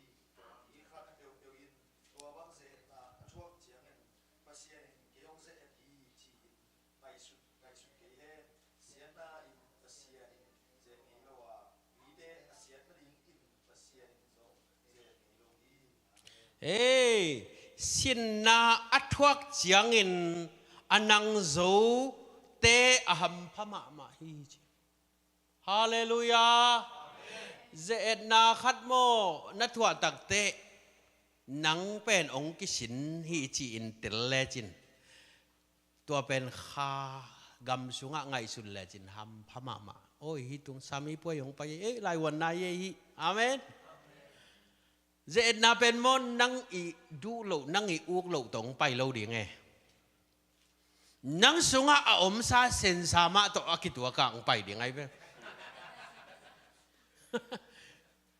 Mi khat peuhpeuh in tua bang ze-etna a thuak ciangin Pasian in kei hong ze-et hi ci-in ngaihsut, ngaihsut kei hen. Siatna in Pasian in ze-et ngei lo a, mite a siat nadingin Pasian in zong ze-et ngei lo hi. Amen. Ei, sinna a thuak ciangin a nangzote a hampha mahmah hi ci. Halleluiah. Ze-etna khat maw, na thuah takteh nang pen hong kisin hi ci-in tel lecin, tua pen kha gam sungah ngaihsun lecin hampha mahmah. Oi, hih tung sam i puai hong pai, eh, laivuanna hi, eh, hih. Amen. Ze-etna pen maw, nang i duh loh, nang i uk loh tawh hong pai lo ding e. Nang sungah a omsa sensa mah tawh a kituak a hong pai ding ahi ve.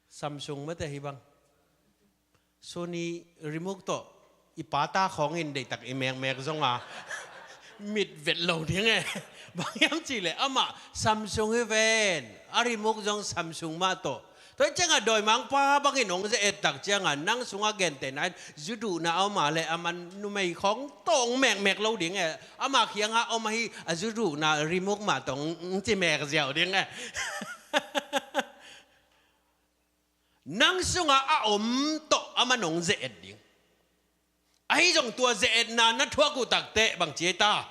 Samsung mate hi bang. Sony remote tawh i pata khawngin deihtak i mekmek zong a mit vet lo ding e. Bang hiam cih leh amah Samsung hi ven, a remote zong Samsung mah tawh. Tua hi ciangah dawimangpa bangin hong ze-et tak ciangah nang sungah gentehna in zu duhna a om a leh aman numei khawng tawh hong mekmek lo ding e. Amah kiangah om ahi a zu duhna remote mah tawh hong ci mek ziau ding e. Nang sungah a om tawh aman hong ze-et ding. Ahi zong tua ze-etna na thuak uh takteh bang ci ei ta?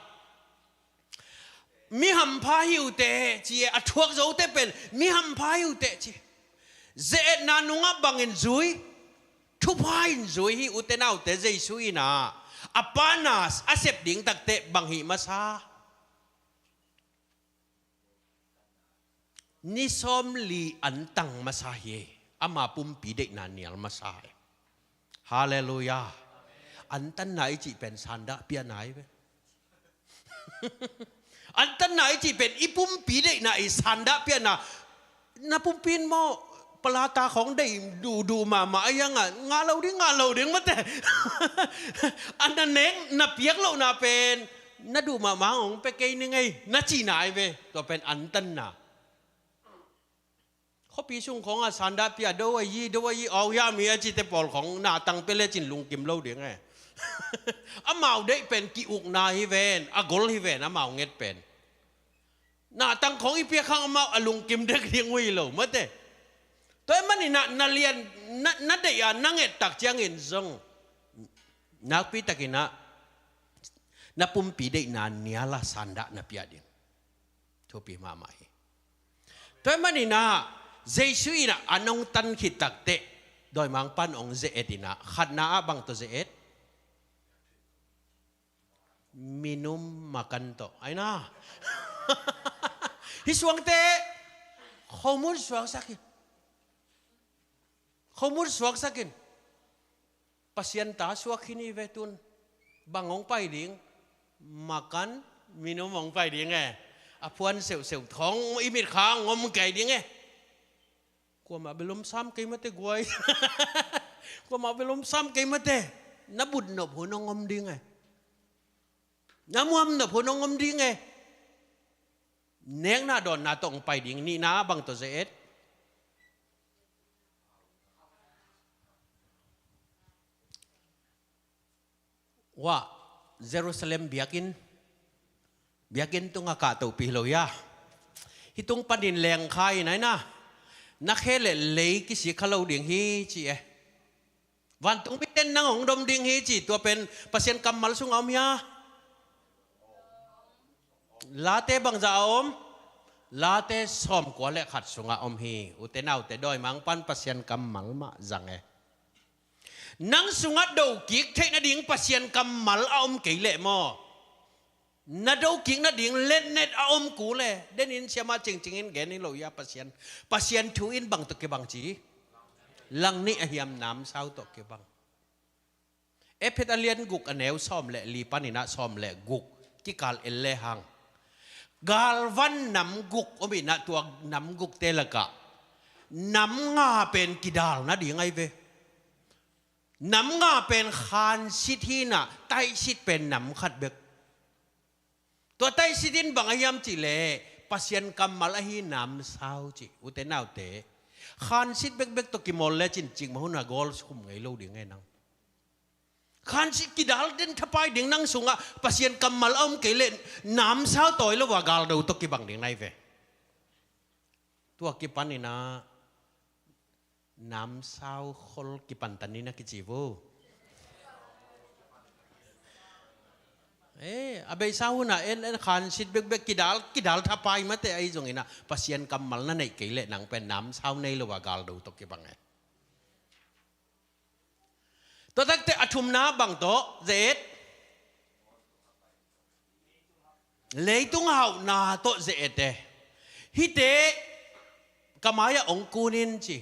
Mi hampha hi uh teh ci e, a thuak zote pen mi hampha hi uh teh ci. Ze-etna nungah bangin zui, thupha in zui hi, ute naute. Jesu in a, a Pa na a sep ding takteh bang hih masa? Ni sawmli antang masa hi. Ama pumpi deihna nial masa hi. Halleluiah. Antanna i cih pen sandah piahna hi ve. Antanna i cih pen i pumpi deihna i sandah piahna. Na pumpi in maw, palata khawng deih duhduh mahmah a hiangah ngah lo ding, ngah lo ding mate. A na nek na piak lohna pen na duh mahmah hong pia kei ning ei, na cihna ahi ve. Tua pen antanna. Khuapi sung khawngah sandah pia, do ahi, do ahi, au hiam hi a cite pawl khawng na tang pia lecin lungkim lo ding e. Amau deih pen ki-ukna hi ven, a gol hi ven, amau nget pen. Nahtang khawng i piak hang amau a lungkim dek ding uh hi lo mate. Tua ahih manin ah na lian, na, na deih a na nget tak ciangin zong nakpi takin ah na pumpi deihna nial a sandah na pia ding. Thupi mahmah hi. Tua ahih manin ah Jesu in ah a nong tan khit takteh dawimangpa'n hong ze-et in ah, khatna ah bang tawh ze-et? Minum makan tawh. Ai na. Hih suangte khomun suaksak in. Khomun suaksak in. Pasian ta suak hi ni ve tun. Bang hong pai ding? Makan, minum hong pai ding e. A phuan seuhseuh khawng i mit khang om kei ding e. Kuamah bel om sam kei mate guai. Kuamah bel om sam kei mate. Na but nop hun hong om ding e. Na muam nop hun hong om ding e. Nekna dawnna tawh hong pai ding. Nihna bang tawh ze-et? Wah, Jerusalem biakinn, biakinn tungah kahtohpih lo hia? Hih tung panin lengkhai in ai na. Na khe le lei kisik kha lo ding hi ci e. Vantung mite'n nang hong dom ding hi ci, tua pen Pasian kammal sungah om hia? Late bangzah a om? Late sawmkua le khat sungah om hi. Ute naute, dawimangpa'n Pasian kammal mah zang e. Nang sungah dokik theih nading Pasian kammal a om kei leh maw? Na dokik nading letnet a om kul e. Denin siamah cingcing in gen hi lo hia Pasian? Pasian thu in bang tawh kibang ci? Langnih a hiam namsau tawh kibang. Efesa a lian guk a neu sawm le li panin ah sawm le guk kikal en le hang, galvan nam guk om in ah, tua nam gukte lakah nam nga pen kidal nading ahi ve. Nam nga pen khansit hi in ah, taihsit pen nam khat bek. Tua taihsit in bang ahi hiam cih leh Pasian kammal ahi namsau ci. Ute naute, khansit bekbek tawh kimawl lecin cikmah hun a gawl khum ngei lo ding e nang. Khansit kidal den thapai ding nang sungah Pasian kammal a om kei leh namsau tawi lo a galdo tawh kibang ding na hi ve. Tua kipan in ah namsau khol kipantan in a kici vo. Eh, a beisa hun ah en en khansit bekbek kidal, kidal thapai mate ahi zongin ah Pasian kammal na neih kei leh nang pen namsau nei lo a galdo tawh kibang e. Tua takte a thumna bang tawh ze-et? Leitung hauhna tawh ze-et e. Hihte ka mai-ah hong kun in ci.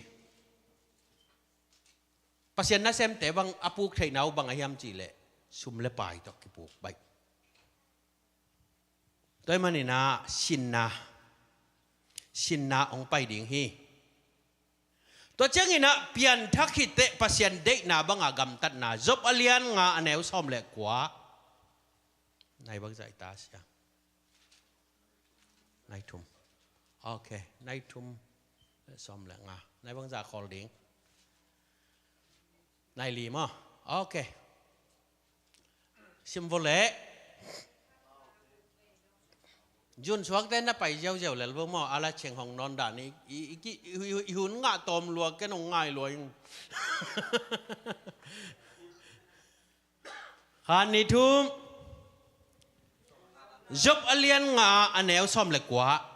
Pasian nasemte bang a puk theihna uh bang ahi hiam cih leh sum le pai tawh kipuk baih. Tua ahih manin ah sinna, sinna hong pai ding hi. Tua ciangin ah pianthak khit teh Pasian deihna banga gamtatna, Job a lian nga a neu sawm le kua. Nai bangzah i ta sia? Nai thum. Ok, nai thum le sawm le nga. Nai bangzah khawl ding? Nai li maw? Ok. Sim vo leh. Jun suakte na pai ziauziau lel vo maw? A la ceng hong nawn dah ni. I, i, i, i, i hun ngah tawm lua, ken hong ngai lua ing. Khan, nih, thum. Job a lian nga a neu sawm le kua.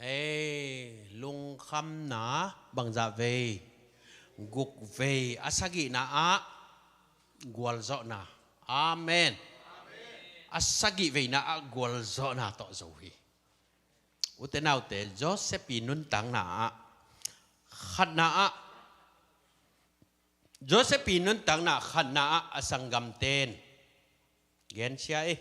Ei, lungkhamna bangzah vei? Guk vei. A sagihna ah gualzawhna. Amen. A sagih veina ah gualzawhna tawh zo hi. Ute naute, Joseph i nuntakna ah khatna ah, Joseph i nuntakna khatna ah a sanggamten gensia ei.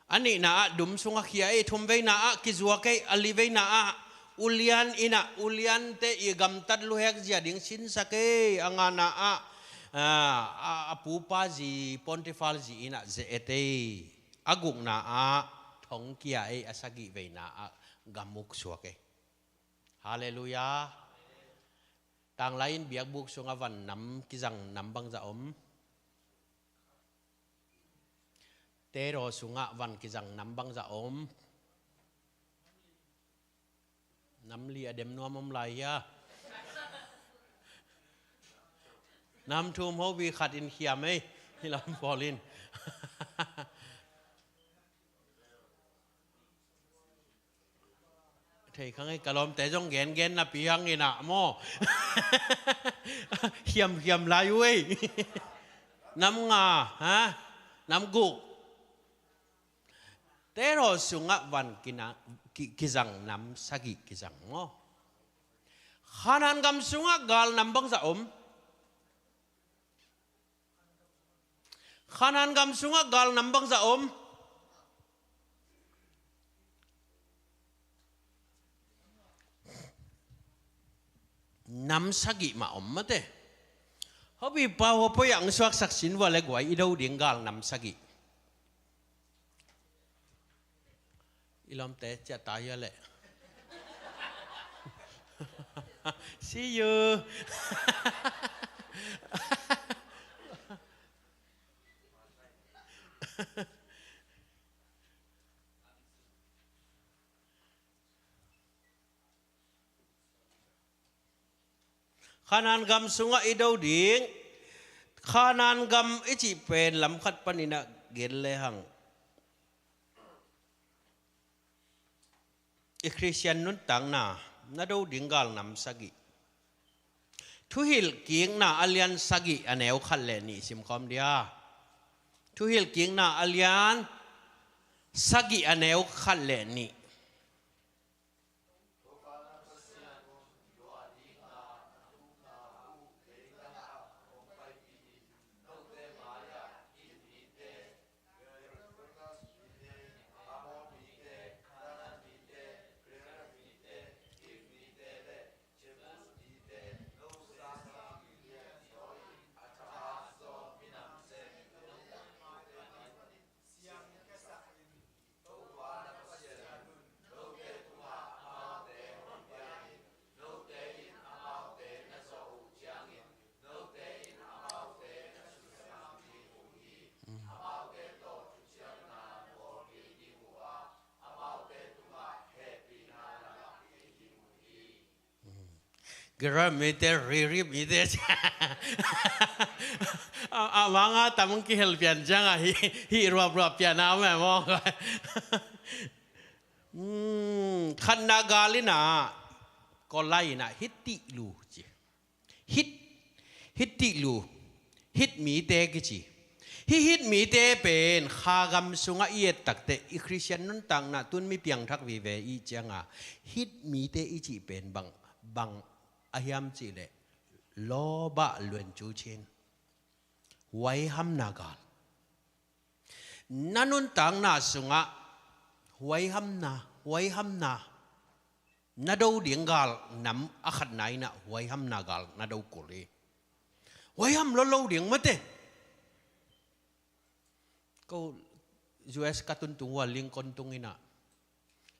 A nihna ah dum sungah khia ei. Thum veina ah kizuak ei. A li veina ah ulian in ah uliante i gamtat luhek zia ding sinsak ei. A ngana ah, a, a, a pupa zi, Potifar zi in ah ze-et ei. A gukna ah thongkia ei. A sagih veina ah gamuk suak ei. Halleluiah. Tanglai in biakbuk sungah van nam kizang nam bangzah om? Tero sungah van kizang nam bangzah om? Nam li a dem nuam om lai hia? Nam thum, hobi khat in khiam ei. Hi lam pawl in. Thei khang ei, ka lawmte zong gengen napi hang in ah maw. Khiamkhiam lai uh ei. Nam nga, ha? Nam guk. Tero sungah van kina, ki, kizang nam sagih kizang maw. Khanaan gam sungah gal nam bangzah om? Khanaan gam sungah gal nam bangzah om? Nam sagih mah om mate. Hobi pau hopoi ang suaksak sin vua le guai i do ding gal nam sagih. I lawmte ciah ta hia leh. See you. Khanaan gam sungah i do ding. Khanaan gam i cih pen lam khat panin ah gen lehang, i Khristian nuntakna na do ding gal nam sagih. Thuhilhkikna a lian sagih a neu khat le nih sim khawm dia. Thuhilhkikna a lian sagih a neu khat le nih. Gira mite, riri mite. A, a manga tamung kihel pian ciangah hi, hi ruapruap pian a om e maw. Hmm, khatna gal in ah, Kawllai in ah, hih tih lu ci. Hih, hih tih lu, hih mite kici. Hih, hih mite pen kha gam sungah i et takteh i Khristian nuntakna tun mi piangthak vive i cianga, hih mite i cih pen bang, bang a hiam cihleh, lawbah luan cu cin. Huaihamna gal. Na nuntakna sungah huaihamna, huaihamna. Na do ding gal nam a khatna in ah huaihamna gal na do kul hi. Huaiham lo lo ding mate. Ko U S ka tuntung ua Lincoln tung in ah,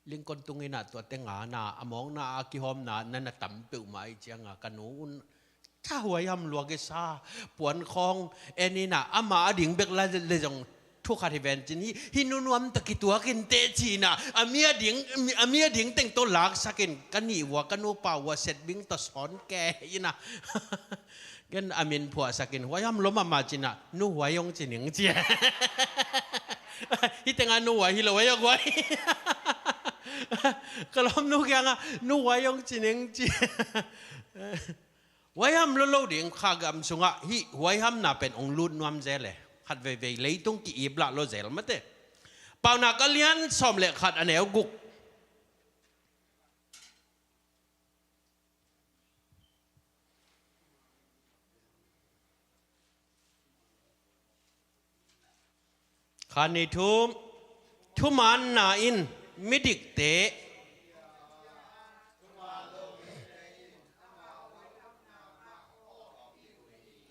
Lincoln tung in ah tua tenga na a mawkna a kihawmna na na tam peuhmah i cianga ka nu un. Tha huaiham luak i sa, puan khawng en in ah, ama a ding bek la le zong thu khat hi ven cin hi, hih nunuam tawh kituak in teh ci in ah, a mi a ding, a mi a ding teng tawh laksak in ka nih ua ka nupa ua set bing tawh sawn ke in ah. Ken a min phuahsak in huaiham lo mahmah ci in ah, nu huai hong ci ning ci. Hih tengah nu huai hi lo huai a guai. Ka lawmnu kiangah nu huai hong ci ning ci. Huaiham lo lo ding kha gam sungah hih huaihamna pen hong lut nuam zel e. Khat veivei leitung ki-ip lah lo zel mate. Paunak a lian sawm le khat a neu guk. Khan ni thum, thumaanna in midikte.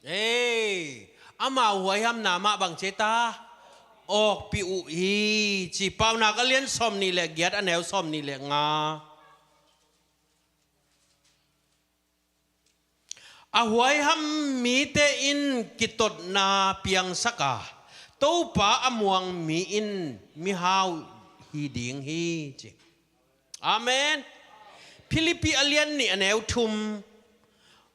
Ei, ama huaihamna mah bang ci ta? Awkpih uh hi, ci. Paunak a lian sawm nih le giat a neu sawm nih le nga. A huaiham mite in kitotna piangsak a, Topa a muang mi in mihau hi ding hi, ci. Amen. Philippi a lian nih a neu thum.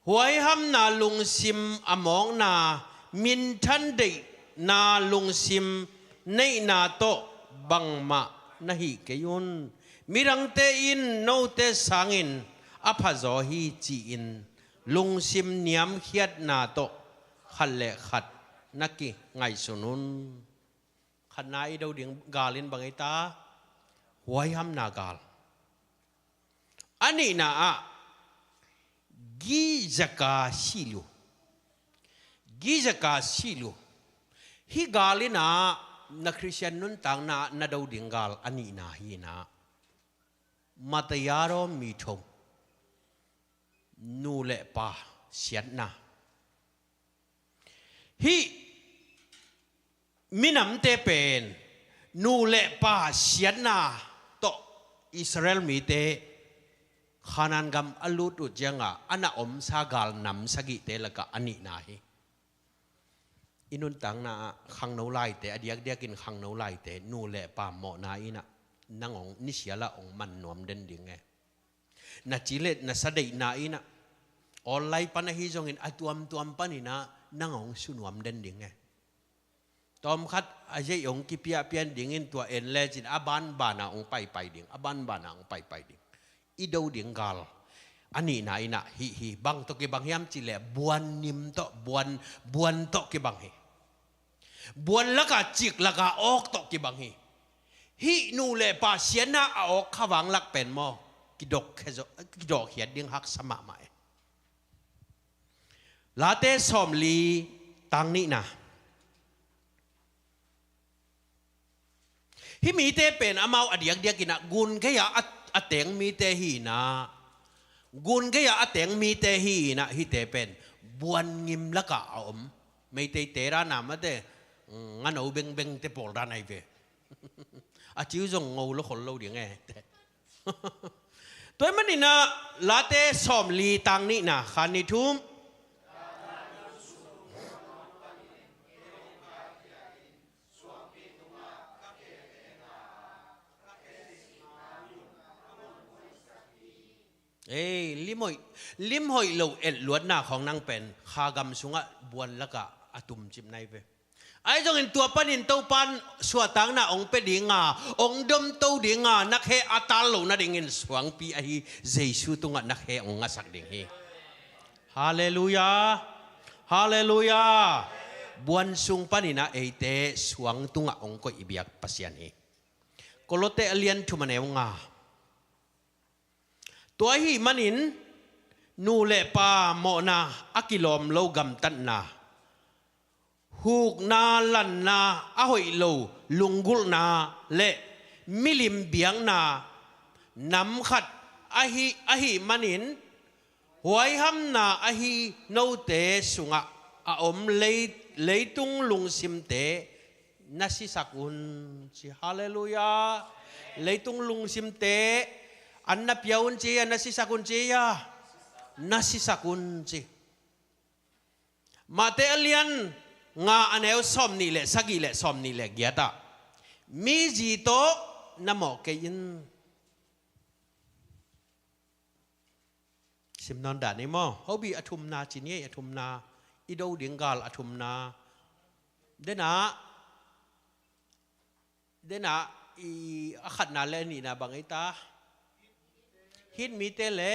Huaihamna lungsim a mawkna, minthan deihna lungsim neihna tawh bangmah na hih kei un. Midangte in note sangin a phazaw hi ci-in lungsim niamkhiatna tawh khat le khat na kingaihsun un. Khatna i do ding gal in bang ei ta? Huaihamna gal. A nihna ah, gizaka sih lo. Gizaka sih lo. Hih gal in ah na Khristian nuntakna ah na do ding gal a nihna hi in ah, matayaro mitho, nu le pa siatna. Hih minamte pen nu le pa siatna tawh Israel mite Khanaan gam a lut uh ciangah a na omsa gal nam sagihte lakah a nihna hi. I nuntakna ah khangno laite, a diakdiakin khangno laite, nu le pa mawhna in ah nang hong nisialah hong man nuam den ding e. Na ci le na sa deihna in ah, online pan ahi zongin a tuamtuam panin ah nang hong su nuam den ding e. Tawmkhat a zeih hong kipiahpian dingin tua en lecin a banbana hong paipai ding, a banbana hong paipai ding. I do ding gal a nihna in ah hih hi. Bang tawh kibang hiam cih leh buan nim tawh, buan, buan tawh kibang hi. Buan lakah cik lakah awk tawh kibang hi. Hih nu le pa siatna a awk kha vanglak pen maw, kidok khe zo, kidok khiat ding haksa mahmah e. Late sawmli tang nihna. Hih mite pen amau a diakdiakin ah gun gei-a a, a teng mite hi in ah, gun gei-a a teng mite hi in ah, hihte pen buan ngim lakah a om. Meitei terana mate, mm, ngano bengbengte pawl dan ahi ve. A ciu zong ngo lo khol lo ding e. Tua ahih manin ah Late sawmli tang nihna, khan ni thum. Ei, limhoih, limhoih lo etluatna khawng nang pen kha gam sungah buan lakah a tumcip nai ve. Ahi zongin tua panin Topan suahtakna hong pia dinga, hong domto dinga, na khe a tal loh nadingin suangpi ahi Jesu tungah na khe hong ngasak ding hi. Halleluiah. Halleluiah. Buan sung panin ah eite suang tungah hong koih i biak Pasian hi. Kolose a lian thum a neu nga. Tua ahih manin nu le pa mawhna, a kilawm lo gamtatna, hukna, lanna, a hoih lo lunggulhna le milim biakna nam khat ahi, ahih manin huaihamna ahi note sungah a om lei, leitung lungsimte na sisak un, ci. Halleluiah. Leitung lungsimte an na pia un, ci a, na sisak un, ci a, na sisak un, ci. Mate a lian nga a neu sawmnih le sagih le sawmnih le giat ah, mi zi tawh na mawh kei in. Sim nawn dah ni maw? Hobi a thumna ci ni ei, a thumna. I do ding gal a thumna. Denah, denah, i, a khatna le a nihna bang ei ta? Hih mite le,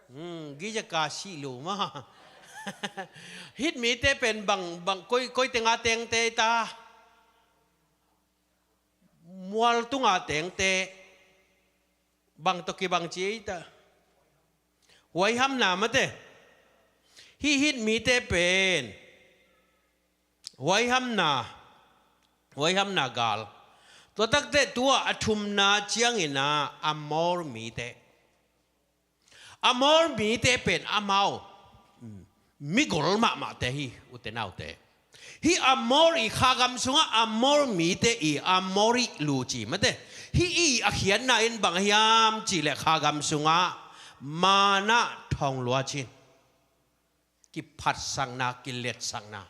hmm, gizaka sih lo maw. Hih mite pen bang, bang, koi, koi tenga tengte ei ta? Mual tunga tengte. Bang tawh kibang ci ei ta? Huaihamna mate. Hih, hih mite pen huaihamna, huaihamna gal. Tua takte tua a thumna ciangin ah Amor mite. Amor mite pen amau, mm, migol mahmahte hi, ute naute. Hih Amor i kha gam sungah Amor mite i Amori lu ci mate. Hih i a khiatna in bang hiam cih leh kha gam sungah mana thong lua cin. kiphatsakna, kiletsakna.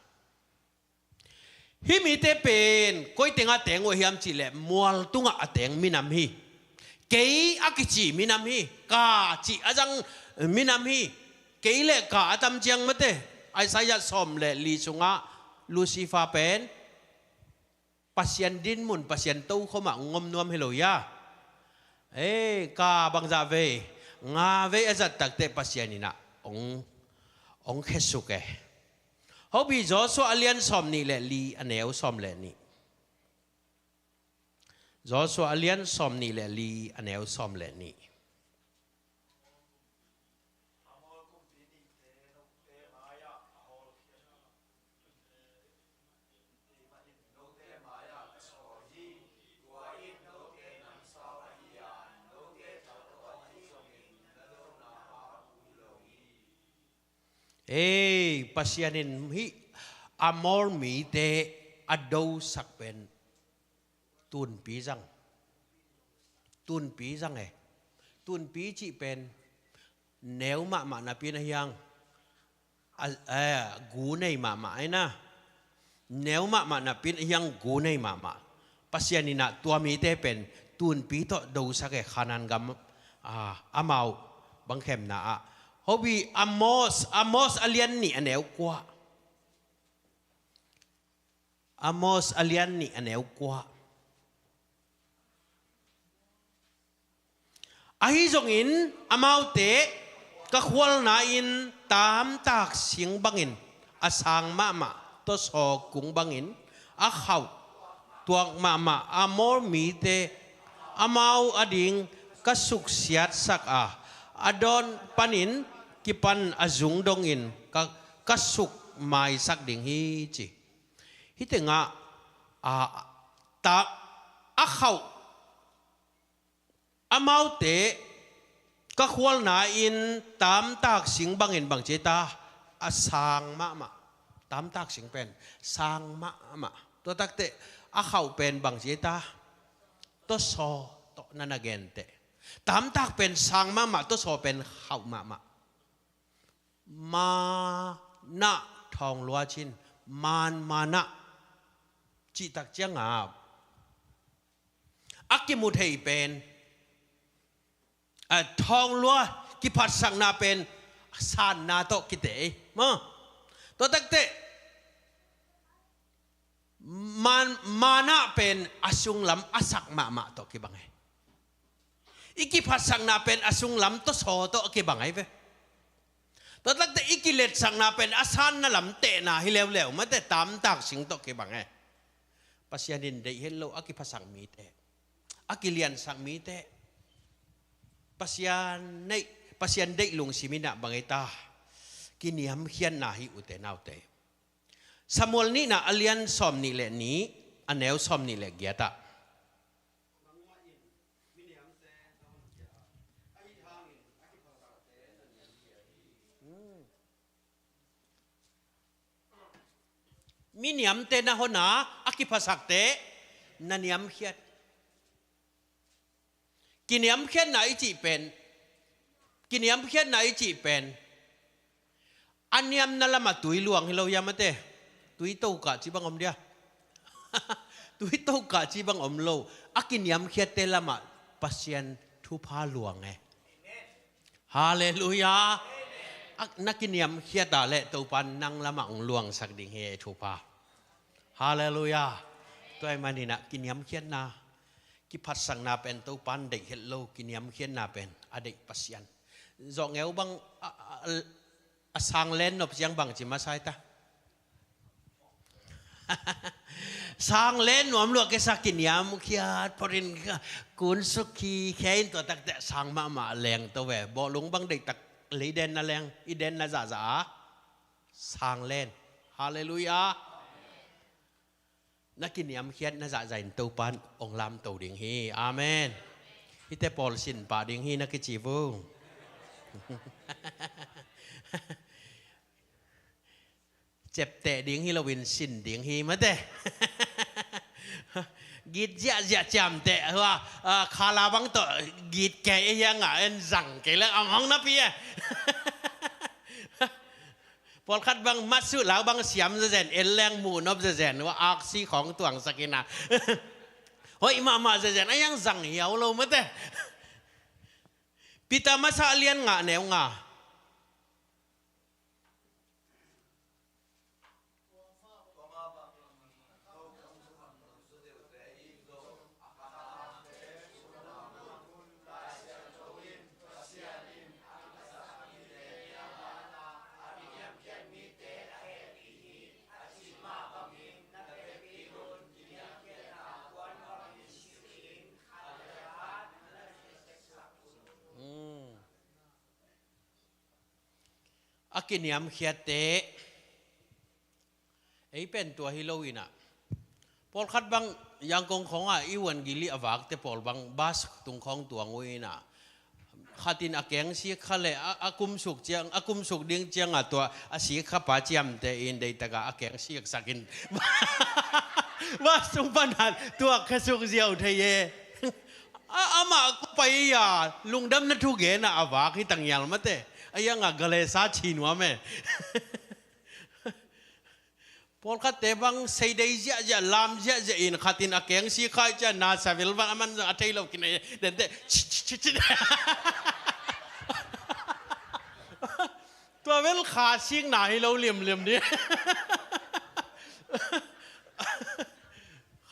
Hih mite pen koi tengah teng uh hiam cih leh mual tungah a teng minam hi. Kei a kici minam hi. Ka cih a zang minam hi. Kei le ka a tam ciang mate. Isaiah sawm le li sungah Lucifer pen Pasian dinmun, Pasian tokhom ah ngom nuam hi lo ia. Ei, ka bangzah vei, nga vei a zat takteh Pasian in ah hong, hong khesuk e. Hopi Joshua a lian sawm nih le li a neu sawm le nih. Joshua a lian sawm nih le li a neu sawm le nih. Ei, Pasian in hih Amor mite a dosak pen tunpi zang. Tunpi zang e. Tunpi cih pen neu mahmah napi-in a hiang, a, a, gu nei mahmah ahi na. Neu mahmah napi-in a hiang gu nei mahmah. Pasian in ah tua mite pen tunpi tawh dosak e, Khanaan gam, a, amau bangkhemna ah. Hopi Amos, Amos a lian nih a neu kua. Amos a lian nih a neu kua. Ahi zongin amaute ka khualna in tamtak sing bangin a sang mahmah, tawsaw kung bangin a khauh tuak mahmah Amor mite amau ading ka suksiatsak a, a dawn panin kipan a zung dongin ka, ka suk maisak ding hi ci. Hih tengah, a, ta, a khauh, amaute ka khualna in tamtak sing bangin bang ci ta, a sang mahmah. Tamtak sing pen sang mahmah. Tua takteh a khauh pen bang ci ta, tawsaw tawh na na genteh. Tamtak pen sang mahmah, tawsaw pen khauh mahmah. Manna thawng lua cin, man manna cihtak ciangah a kimu thei pen, a, thawng lua kiphatsakna pen sanna tawh kite ei maw. Tua takteh man, manna pen a sunglam a sak mahmah tawh kibang ei. I kiphatsakna pen a sunglam tawsaw tawh a kibang ei ve. Tua takteh i kiletsakna pen a sanna lam tehna hi leuleu mate, tamtak sing tawh kibang ei. Pasian in deih het lo a kiphasak mite, a kiliansak mite, Pasian neih, Pasian deih lungsim in ah bang ei ta, kiniamkhiatna hi ute naute. Samuel nihna a lian sawm nih le nih, a neu sawm nih le giat ah. Mi niamte na hon a, a kiphasakte na niamkhiat. Kiniamkhiatna i cih pen, kiniamkhiatna i cih pen, a niamna lamah tui luang hi lo ia mate. Tui tokah ci bang om dia. Tui tokah ci bang om lo. A kiniamkhiatte lamah Pasian thupha luang e. Halleluiah. A, na kiniamkhiat ah leh Topan nang lamah hong luangsak ding hi e thupha. Halleluiah. Tua ahih manin ah kiniamkhiatna, kiphatsakna pen Topan deih het lo, kiniamkhiatna pen a deih Pasian. Zawhngeu bang a, a, a, a sang len nop ciang bang ci masa ei ta. Sang len nuam lua kei sa, kiniamkhiat, phorin kunsuk khi khe in tua takteh sang mahmah leng to ve. Bawlung bang deihtak lei den na leng, i den na zahzah a, sang len. Halleluiah. Na kiniamkhiat na zahzah in Topan hong lamto ding hi. Amen. Hihte pawl sin pah ding hi na kici vung. Cepteh ding hi loin sin ding hi mate. Git ziahziah ciamteh hua, a, khala bang tawh git kei e hiang a en zang kei leng a mong napi e. Pawlkhat bang matsuh lau bang siam zezen, en leng muh nop zezen, ua aksi khawng tuangsak in a. Hoih mahmah zezen, a iang zang hiau lo mate. Peter masa a lian nga neu nga. A kiniamkhiatte, ei pen tua hi lo in a. Pawlkhat bang Yangon khawng a i uan gili a vakte pawl bang bas tung khawng tuang uh in a. Khat in a keng sik kha le a, a kumsuk ciang, a kumsuk ding ciang a tua a sik kha pa ciamte in deihtak a a keng siksak in bas tung pan a tua kha suk ziau thei e. A, amah ko pai a lungdamna thu gen a a vak hi tangial mate. A iang a galesa chi nuam e. Pawlkhatte bang seidei ziahziah, lam ziahziah in khat in a keng sik kha i cian na savel van a man zong a thei lo kinei dente. Tua vel kha sikna hi lo liamliam ni.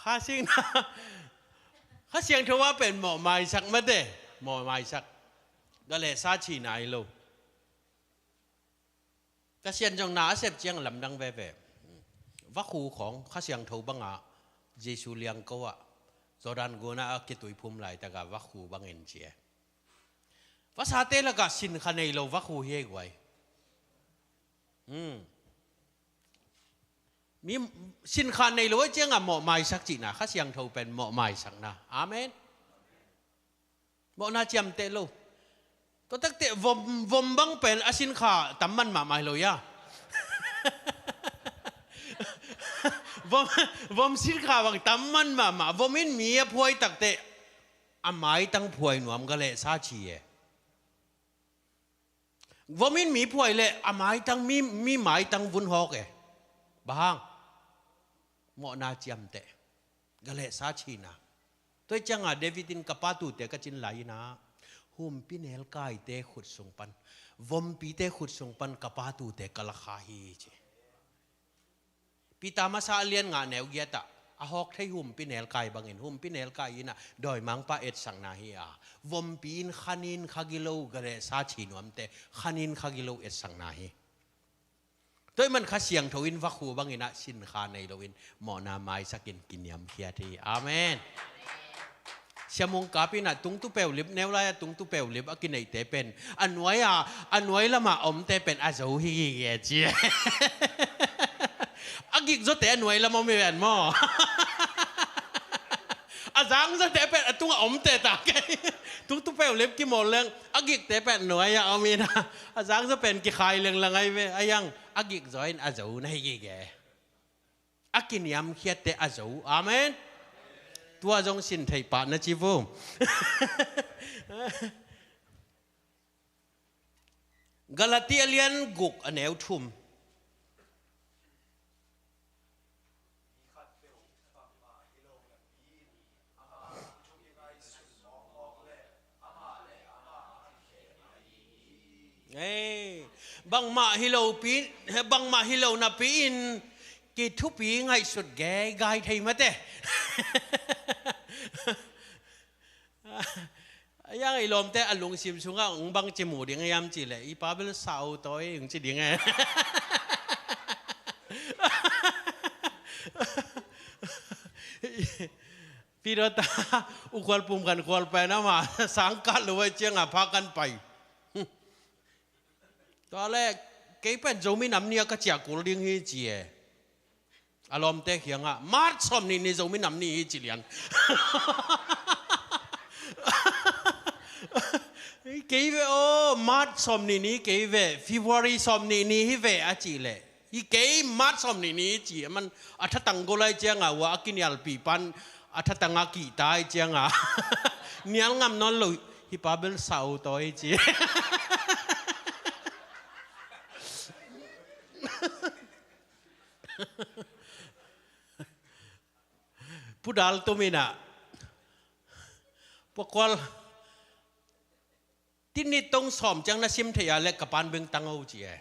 Kha sikna. Kha Siangtho a pen mawh maisak mate. Mawh maisak. Galesa china hi lo. Ka sian zong na a sep ciang lamdang veve. Vakhu khawng Kha Siangtho banga Jesu liangko ah Jordan guna a kituiphum laitaka vakhu bangin ci e. Vasate lakah sinkha nei lo vakhu hi ei guai. Hmm. Mi sinkha nei lo ei cianga mawh maisak cihna, Kha Siangtho pen mawh maisakna. Amen. Mawhna ciamteh lo. Tua takteh vom, vom bang pen a sinkha tam man mahmah hi lo ia. Vom, vom sinkha bang tam man mahmah. Vom in mi a phuai takteh a maitang phuai nuam galehsa ci e. Vom in mi phuai leh a maitang mi, mi maitang vun hawk e. Bang hang? Mawhna ciamteh. Galehsa cihna. Tua cianga David in ka pa tuute ka cin lai inah humpi nelkaite khut sung pan, vompite khut sung pan ka pa tuute ka lakha hi ci. Peter masa a lian nga neu giatah a hawk thei humpi nelkai bangin humpi nelkai inah dawimangpa etsakna hi a, vompi in khanin khagilo galehsa cinuamte khanin khagilo etsakna hi. Tua ahih man Kha Siangtho in vakhu bangin ah sinkha nei loin mawhna maisakin kiniamkhiat hi. Amen. Siamung kap inah tungtupeu lip neu lai-ah tungtupeu lip a kineihte pen a nuai-ah, a nuai lamah omte pen a zo hi gige ci. A gikzawte a nuai lam om hi ven maw? A zangzawte pen a tungah omte ta kei. Tungtupeu lip kimawl leng a gikte pen nuai-ah om inah a zangzaw pen kikhai lenglang ahi ve. A iang a gikzaw in a zo na hi gige. A kiniamkhiatte a zo. Amen. Tua zong sin theih pah na ci vo. Galati a lian guk a neu thum. Ei, bangmah hi lopi, bangmah hi lo napi-in kithupi ngaihsut geigai thei mate. A iang i lawmte a lungsim sungah ong bang ci mu ding hiam cihleh i pa bel sau tawi ong ci ding e. Pidawta ukhual pum kan khual pen ama sangkah lo ai cianga pha kan pai. Tua le kei pen Zomi Nam Ni a ka ciah kul ding hi ci e. A lawmte kiangah March sawm nih ni Zomi Nam Ni hi ci lian. Kei ve aw, March sawm nih ni kei ve, February sawm nih ni hi ve a cihleh. Hi kei March sawm nih ni hi ci, a man a thatang gol ai cianga ua a kinialpih pan a thatanga kihta ai cianga nial ngam nawn lo, hi pa bel sau tawi ci. Pudal tuminah, pakual, tinit tong sawm ciang na sim thei a le ka pan beng tang o ci e.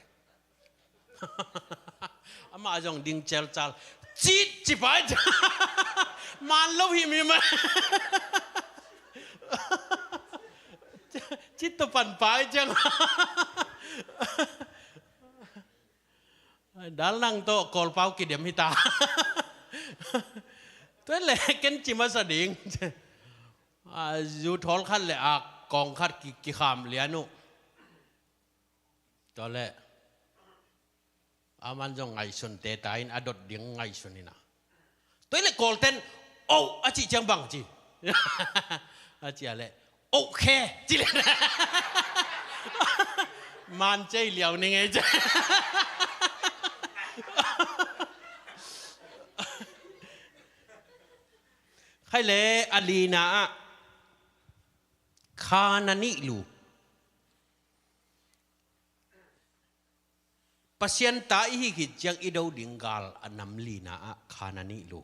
Amah zong ding celcal. Cit ci pai ciang. Man lo hi mi mah. Cit to pan pai ciang. Dal nang tawh Kawlpau kidem hita. Tua le ken ci masa ding. A, zu thawl khat le a kawng khat ki, kikham lian uh. Tua le aman zong ngaihsun te ta in a dot ding ngaihsun ina. Tua le Kawlten, "Oh," a cih ciang bang ci. A ci a le, "Oh, khe," ci le. Man cei liau ni ngei ci. Khai le a lina ah kha na nih lu. Pasian ta i hi khit ciang i do ding gal a nam lina ah kha na nih lu.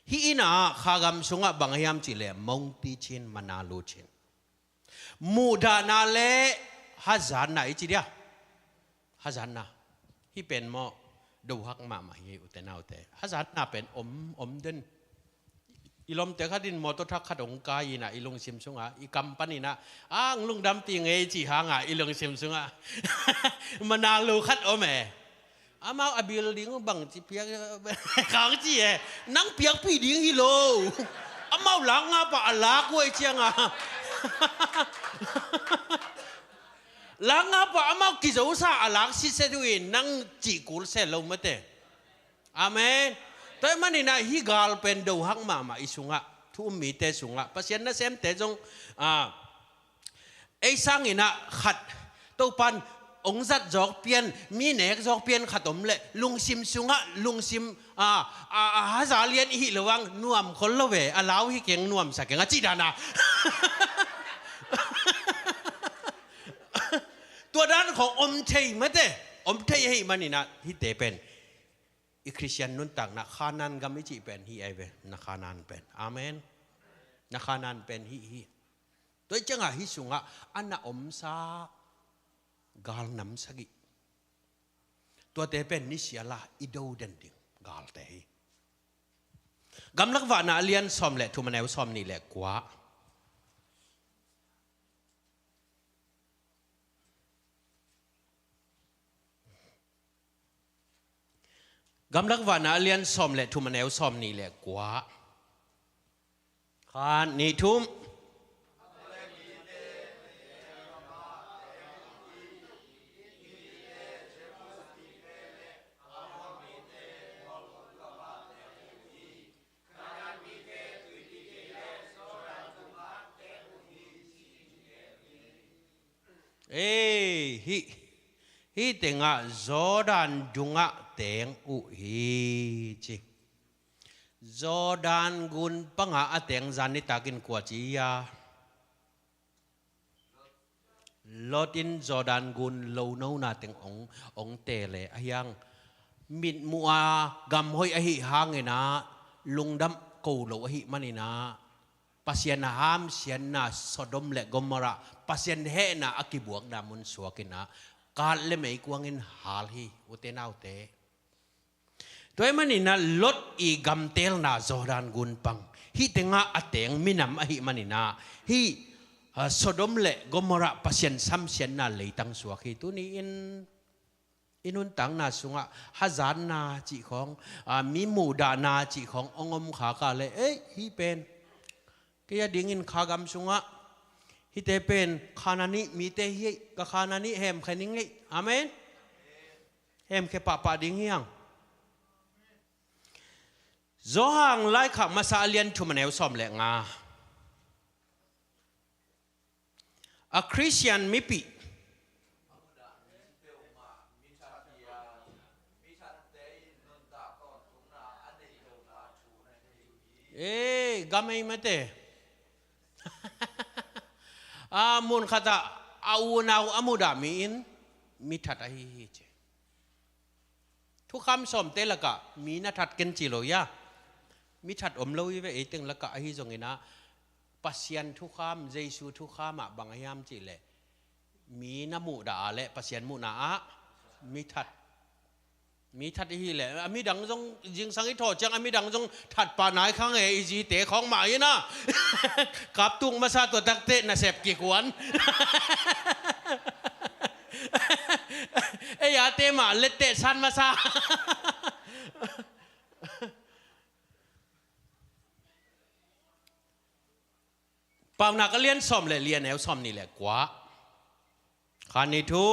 Hih ina ah kha gam sungah bang hiam cih leh mongpi cin mana lu cin. Muhdahna le hazatna i ci dia. Hazatna. Hih pen maw, dohak mahmah hi ute naute. Hazatna pen om, om den. I lomte khat in motor thak khat hong kai ina i lungsim sungah, i kam pan ina, "A, ang lungdampi ngei," ci hanga i lungsim sungah. Mana lo khat om e. Amau a building bang ci piak, kang ci e. Nang piakpi ding hi lo. Amau lak nga pa a lak uh e cianga. Lak nga pa amau kizosa a lak sitset uh in nang cih kul se lo mate. Amen. Tua hi maninah hih gal pen dohak mahmah i sungah, thu um mite sungah, Pasian nasemte zong, a, ei sanginah khat Topan ong zat zawk pian, mi nek zawk pian khat om leh lungsim sungah, lungsim, a, a, a haza lian i hih lo ang nuam khol lo ve, a lau hi keng nuamsa keng a cih dana. Tua dan khong om thei mate, om thei ahih maninah hihte pen i Khristian nuntakna Khanan gam i cih pen hih ai ve, na Khanan pen. Amen. Na Khanan pen hih hi. Tua i ciangah hih sungah a na omsa gal nam sagih. Tuate pen nisiala i do den ding galte hi. Gamlak vahna a lian sawm le thum a neu sawm nih le kua. Gamlak vahna a lian sawm le thum a neu sawm nih le kua. Khat, nih, thum. Ei, hih, hih tengah Jordan dungah teng uh hi ci. Jordan gun pangah a teng zan nitakin kua ci a. Lot in Jordan gun lonona teng ong, ong tele ahiang. Mitmuh a gam hoih ahi hanginah lungdam ko lo ahi maninah Pasian a hamsiatna Sodom le Gomorrah, Pasian hehna a kibuakna mun suakinah kat le meikuangin hal hi, ute naute. Tua hi maninah Lot i gamtelna Jordan gun pang, hih tengah a teng minam ahi maninah hih, a, Sodom le Gomorrah Pasian samsiatna leitang suak hi. Tuni-in i nuntakna sungah hazatna cih khawng, a, mi muhdahna cih khawng ong om khaka le, ei, hih pen kei a dingin kha gam sungah hihte pen Khanan ih mite hi, ka Khanan ih hemkhe ning ei. Amen. Hemkhe pahpah ding hiang. Johan laikhak masa a lian thum a neu sawm le nga. A Khristian mipih. Ei, gam ei mate. A mun khatah a unau a mudah mi in mi that ahi hi ci. Thukham sawmte lakah mi na that ken ci lo ia. Mi that om lo hi ve, ei teng lakah ahi zongin ah, Pasian thukham, Jesu thukham ah bang a hiam cih leh, mi na muhdah ah le Pasian muhna ah mi that. Mi that i hih leh, a midang zong, zingsang i thawh ciang a midang zong that pah nai kha nge, i zite khawng mah hi na. Kaptuk masa, tua takte nasep kikuan. Ei ate mah lette san masa. Paunak a lian sawm le li, a neu sawm nih le kua. Khan ni thu.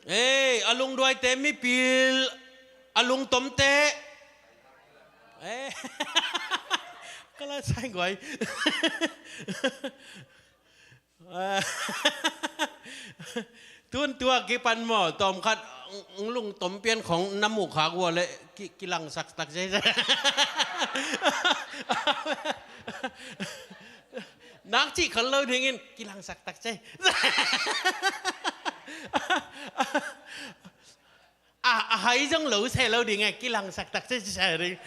Ei, a lungduaite mipil, a lungtomte. Ei. Ka la sai guai. Tun tua kipan maw, tawmkhat, ng lungtom pian khong na muh khak ua le ki, kilangsak tak zai zai. Nak cih khol lo dingin kilangsak tak zai. A, a hai zong lo se lo ding e, kilangsak tak zai zai ding.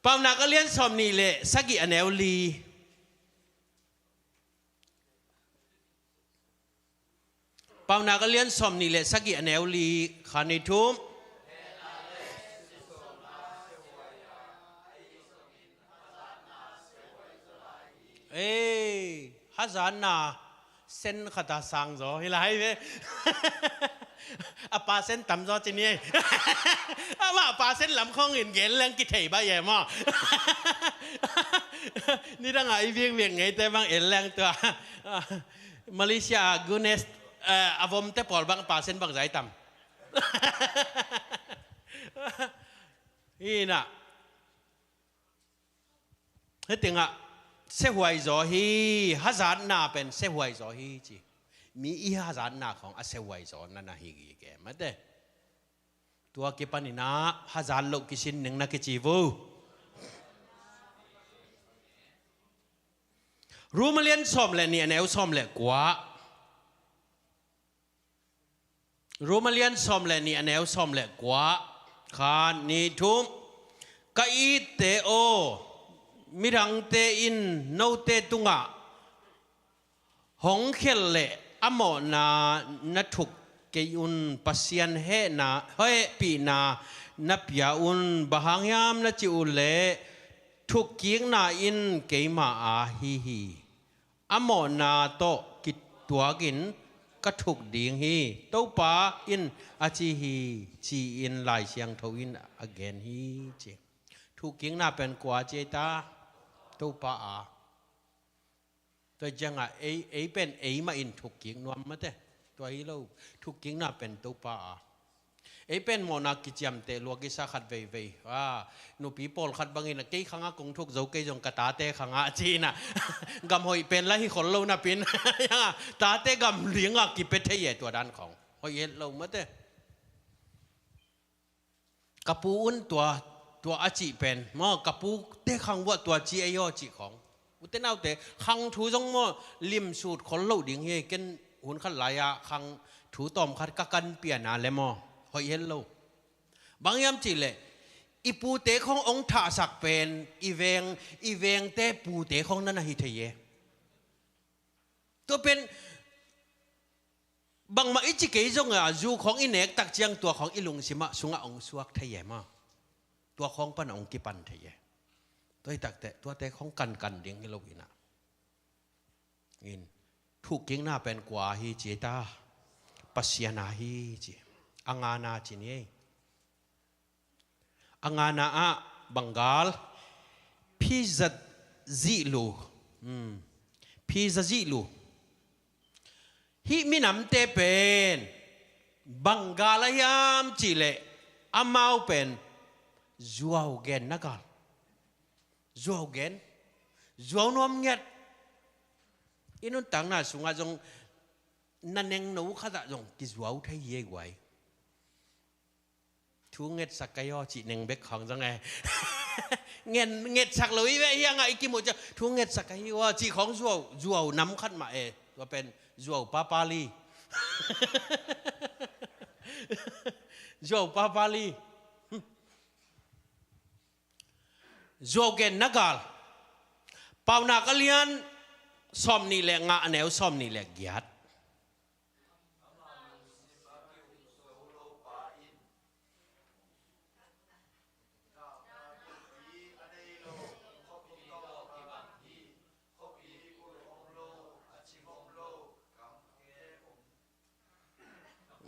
Paunak a lian sawm nih le sagih, a neu li. Paunak a lian sawm nih le sagih, a neu li. Khan ni thum. Ei, hazatna sen khat a sang zaw hi lai ve. A percent tam zaw ci ni. Amah percent lam khawngin gen leng kithei baih e maw. Nidang a i viakviak ngeite bang en leng tua, Malaysia a Guinness, eh, a vomte pawl bang percent bang zai tam. Hi na. Hih tengah siahuai zaw hi, hazatna pen siahuai zaw hi ci. Mi i hazatna khawng a siahuai zaw na na hi gige mate. Tua kipanin ah hazat loh kisin ning na kici vo. Rom a lian sawm le nih, a neu sawm le kua. Rom a lian sawm le nih, a neu sawm le kua. Khan ni thum. Ka itte aw, midangte in note tungah hong khial leh a mawhna na thuk kei un, Pasian hehna, hehpihna na pia un, bang hang hiam na cih uh leh thukkikna in keima a hi hi. A mawhna tawh kituakin ka thuk ding hi, Topa in a ci hi, ci-in Lai Siangtho in a gen hi ci. Thukkikna pen kua ci ei ta? Topa a. Tua ciangah ei, ei pen eimah in thukkik nuam mate. Tua hi lo, thukkikna pen Topa a. Ei pen mawhna kiciamteh lua kisa khat veivei. Ah, nupi pawlkhat bangin, "Kei khangah kong thuk zo, kei zong ka tate khangah," ci-in ah. Gam hoih pen la hi khol lo napin. Tate gam dingah kipia thei e tua dan khawng. Hoih het lo mate. Ka pu un tua, tua a cih pen maw, ka pute khang uah tua ci ei aw cih khawng. Ute naute, khang thu zong maw, limsut khol lo ding hi. Ken hun khat lai-ah khang thu tawmkhat ka kan pian a le maw, hoih het lo. Bang hiam cih leh, i pute khawng ong thahsak pen i veng, i vengte pute khawng na na hi thei e. Tua pen bangmah i ci kei zongah, zu khawng i nek tak ciang tua khawng i lungsimah sungah ong suak thei e maw. Tua khawng pan ong kipan thei e. Tua hi takteh tuate khawng kankan ding hi lo in ah. In, thukkikna pen kua hi ci ei ta? Pasian a hi ci. A ngana ci ni ei. A ngana ah bang gal? Phizazihlu. Hmm. Phizazihlu. Hih minamte pen bang gal a hiam cih leh amau pen zuau genna gal. Zuau gen. Zuau nuam ngiat. I nuntakna sungah zong na nengno khatah zong kizuau thei hi ei guai. Thu ngetsak ka hi aw cih neng bek khawng zong e. Ngen, ngetsak lo i ve hiang a i kimu ciang thu ngetsak ahi ua cih khawng zuau, zuau nam khat mah e. Tua pen zuau papali. Zuau papali. Zuau genna gal. Paunak a lian sawmnih le nga a neu sawmnih le giat.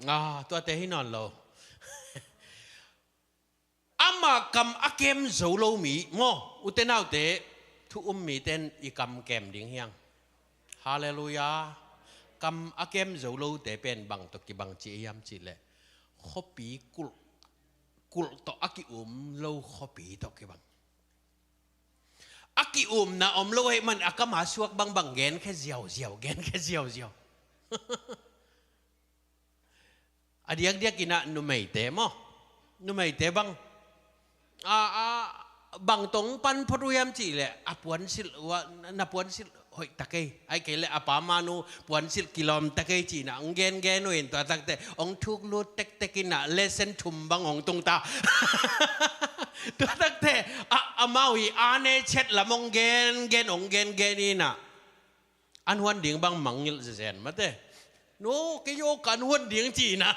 Ah, tuate hi nawn lo. Ama kam a kem zo lo mi maw, ute naute, thu um mite in i kam kem ding hiang. Halleluiah. Kam a kem zo lote pen bang tawh kibang ci hiam cihleh, khuapi kulh, kulh tawh a ki-um lo khuapi tawh kibang. A ki-umna om lo ahih man a kam a suak bangbang genkhia ziauziau, genkhia ziauziau. A diakdiak in ah numeite maw? Numeite bang, a, a, bang tawh pan phot uh hiam cihleh a puansilh uh ah, na puansilh hoih ta kei, ahih kei leh a pa manu puansilh kilawm ta kei ci-in ah hong gengen uh in, tua takteh hong thuk lut tektek in ah lesson thum bang hong tung ta. Tua takteh a, amau i a ne chet lam hong gengen, hong gengen in ah an huan ding bang mangngilh zezen mate. No, kei aw kan huan ding ci-in ah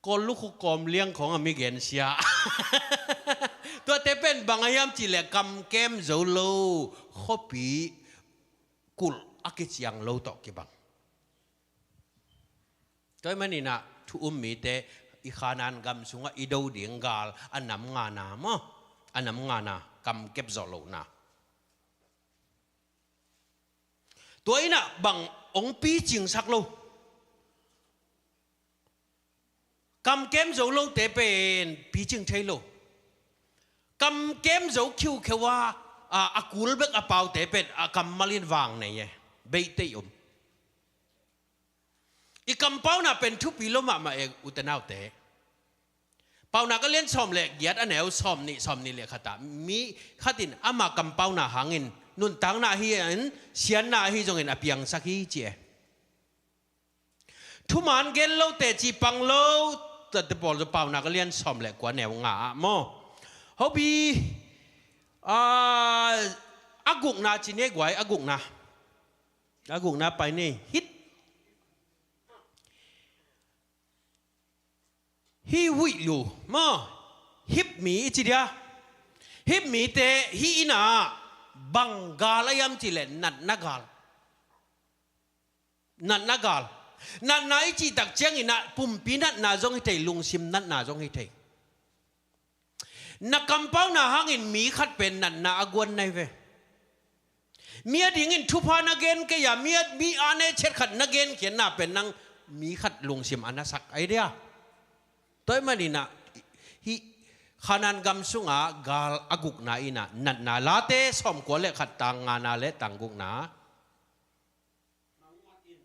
Kawl lukhuk kawm liang khawng a mi gensia. Tuate pen bang a hiam cihleh kam kem zo lo khuapi kulh a kiciang lo tawh kibang. Tua ahih manin ah thu um mite i Khanaan gam sungah i do ding gal a nam ngana maw? A nam ngana, kam kep zawh lohna. Tua in ah bang hong picingsak lo. Kam kem zo lote pen picing thei lo. Kam kem zo khiukheu a, a, a kul bek a paute pen a kammal in vang nei e. Beitei om. I kampauna pen thupi lo mahmah e, ute naute. Paunak a lian sawm le giat a neu sawmnih, sawmnih le khat ah mi khat in ama kampauna hangin nuntakna ahi in, siatna ahi zongin a piangsak hi ci e. Thuman gen lo teci pang lo, tate pawl zong Paunak a lian sawm le kua neu nga ah maw? Hobi, a, a gukna ci ni e guai, a gukna. A gukna pai ni. Hih, hih huih lu maw? Hih mi i ci dia. Hih mite hih in ah bang gal a hiam cihleh natna gal. Natna gal. Natna i cih tak ciangin ah pumpi natna zong hi thei, lungsim natna zong hi thei. Na kampauna hangin mi khat pen natna a guan nai ve. Mi a dingin thupha na gen kei a, mi a, mi a ne chet khat na genkhiatna pen nang mi khat lungsim a na sak ai dia. Tua ahih manin ah hih Khanaan gam sungah gal a gukna in ah natna, Late sawmkua le khat, tang ngana le tang gukna. Nangmah in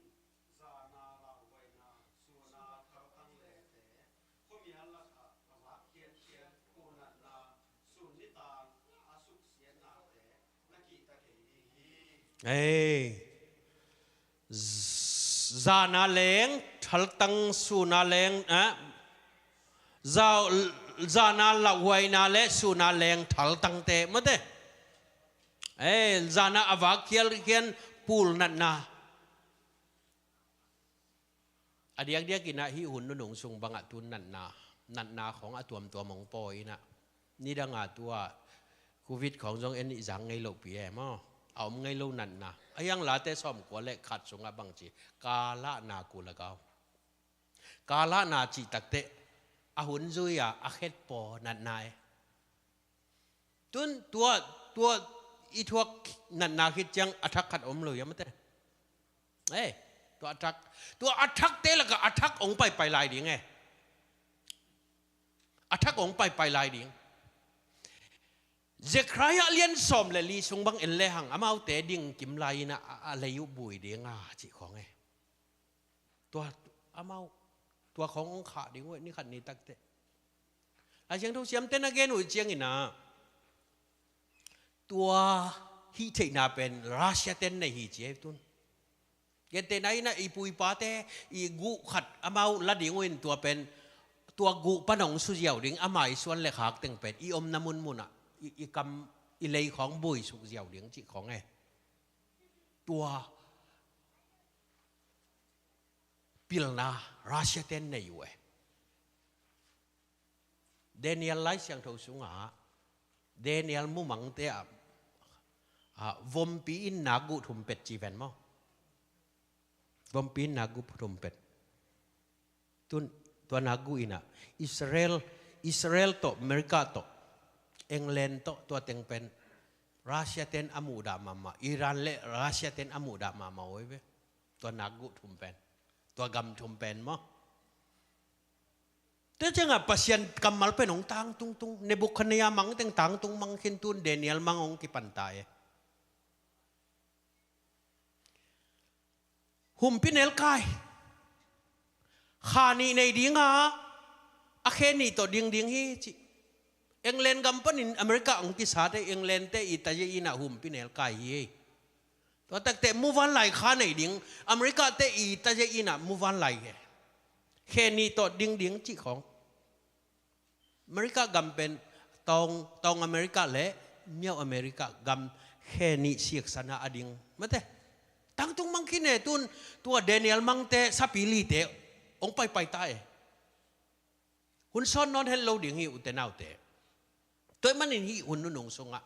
zana lauhuaina, suna thaltang lete, khuamial lakah a vak khiankhian, punatna, sun nitang a suksiatnate na kihta kei ding hi. Ei. Z-, zana leng thaltang, suna leng, eh? Zau-, zana lauhuaina le suna leng thaltangte mate. Eh, zana a vak khial khian pul natna. A diakdiak in ah hih hun nunung sung bangah tu natna, natna khawng a tuamtuam hong pawi in ah. Nidang a tu ah Covid khawng zong en i zang ngei lopi e maw? A om ngei lo natna. A hiang Late sawmkua le khat sungah bangci, ka lahna ku lagau. Ka lahna cih takteh a hun zui-a a khetpaw natna e. Tun tua, tua i thuak natna khit ciang a thak khat om lo hiam mate? Eh, tua a thak, tua a thakte lakah a thak hong paipai lai ding e. A thak hong paipai lai ding. Zekhariah lian sawm le li sung bang en lehang amaute ding kim lai-in a, a, a lei uh bui ding a cih khawng e. Tua amau, tua khawng hong khah ding uh e, ni khat ni takteh. Lai Siangtho siamte na gen uh ciangin ah, tua hih theihna pen Russia ten nei hi ci ei tun. Gentehna in ah i pu i pate i guh khat amau la ding uh in tua pen, tua guh pan hong suziau ding, ama i suan le khak teng pen i omna munmun ah i, i kam i lei khawng buai suk ziau ding cih khawng e. Tua pilna Russia ten nei uh e. Daniel Lai Siangtho sungah Daniel mumangte ah, ah, vompi in nak guh thum pet ci ven maw? Vompi in nak guh thum pet. Tun tua nak guh in ah Israel, Israel tawh, America tawh, England tawh, tua teng pen Russia ten a muhdah mahmah, Iran le Russia ten a muhdah mahmah uh ei ve. Tua nak guh thum pen, tua gam thum pen maw? Tua ciangah Pasian kammal pen hong tangtungtung, Nebuchadnezzar mang teng tangtung mang khin, tun Daniel mang hong kipanta e. Humpinelkai kha nih nei dinga, a khe nih tawh ding ding hi ci. England gam panin America hong kisate, England te i taze in ah humpinelkai hi ei. Tua takte muvanlai kha nei ding, America te i taze in ah muvanlai he, khe nih tawh ding ding cih khawng. America gam pen tawng, tawng America le miau America gam khe nih siksana a ding mate. Tangtung mang khin e tun, tua Daniel mangte sapi lite hong paipai ta e. Hun sawn nawn het lo ding hi ute naute. Tua ahih manin hih hun nunung sungah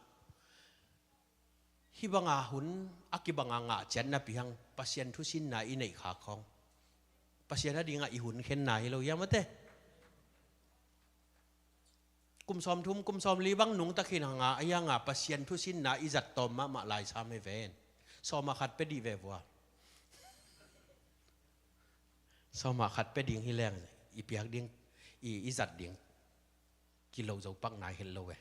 hih banga hun a kibanga ngah ciat napi hang Pasian thusinna i neih khak khawng Pasian a dingah i hun khenna hi lo hiam mate? Kum sawmthum, kum sawmli bang nungta khin hanga, a hianga Pasian thusinna i zat tawm mahmah lai sam hi ven. Sawma khat pia dih ve vua. Sawma khat pia ding hi leng i piak ding, i, i zat ding kilo zo pak nai het lo e.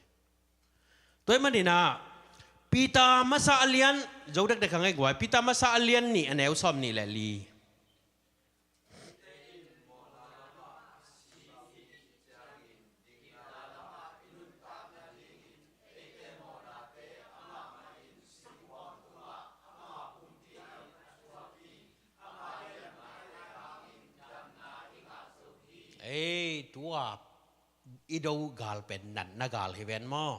Tua ahih manin ah Peter masa a lian, zo dekdek hang ei guai, Peter masa a lian nih a neu sawm nih le li. Ei, tua i do gal pen natna gal hi ven maw?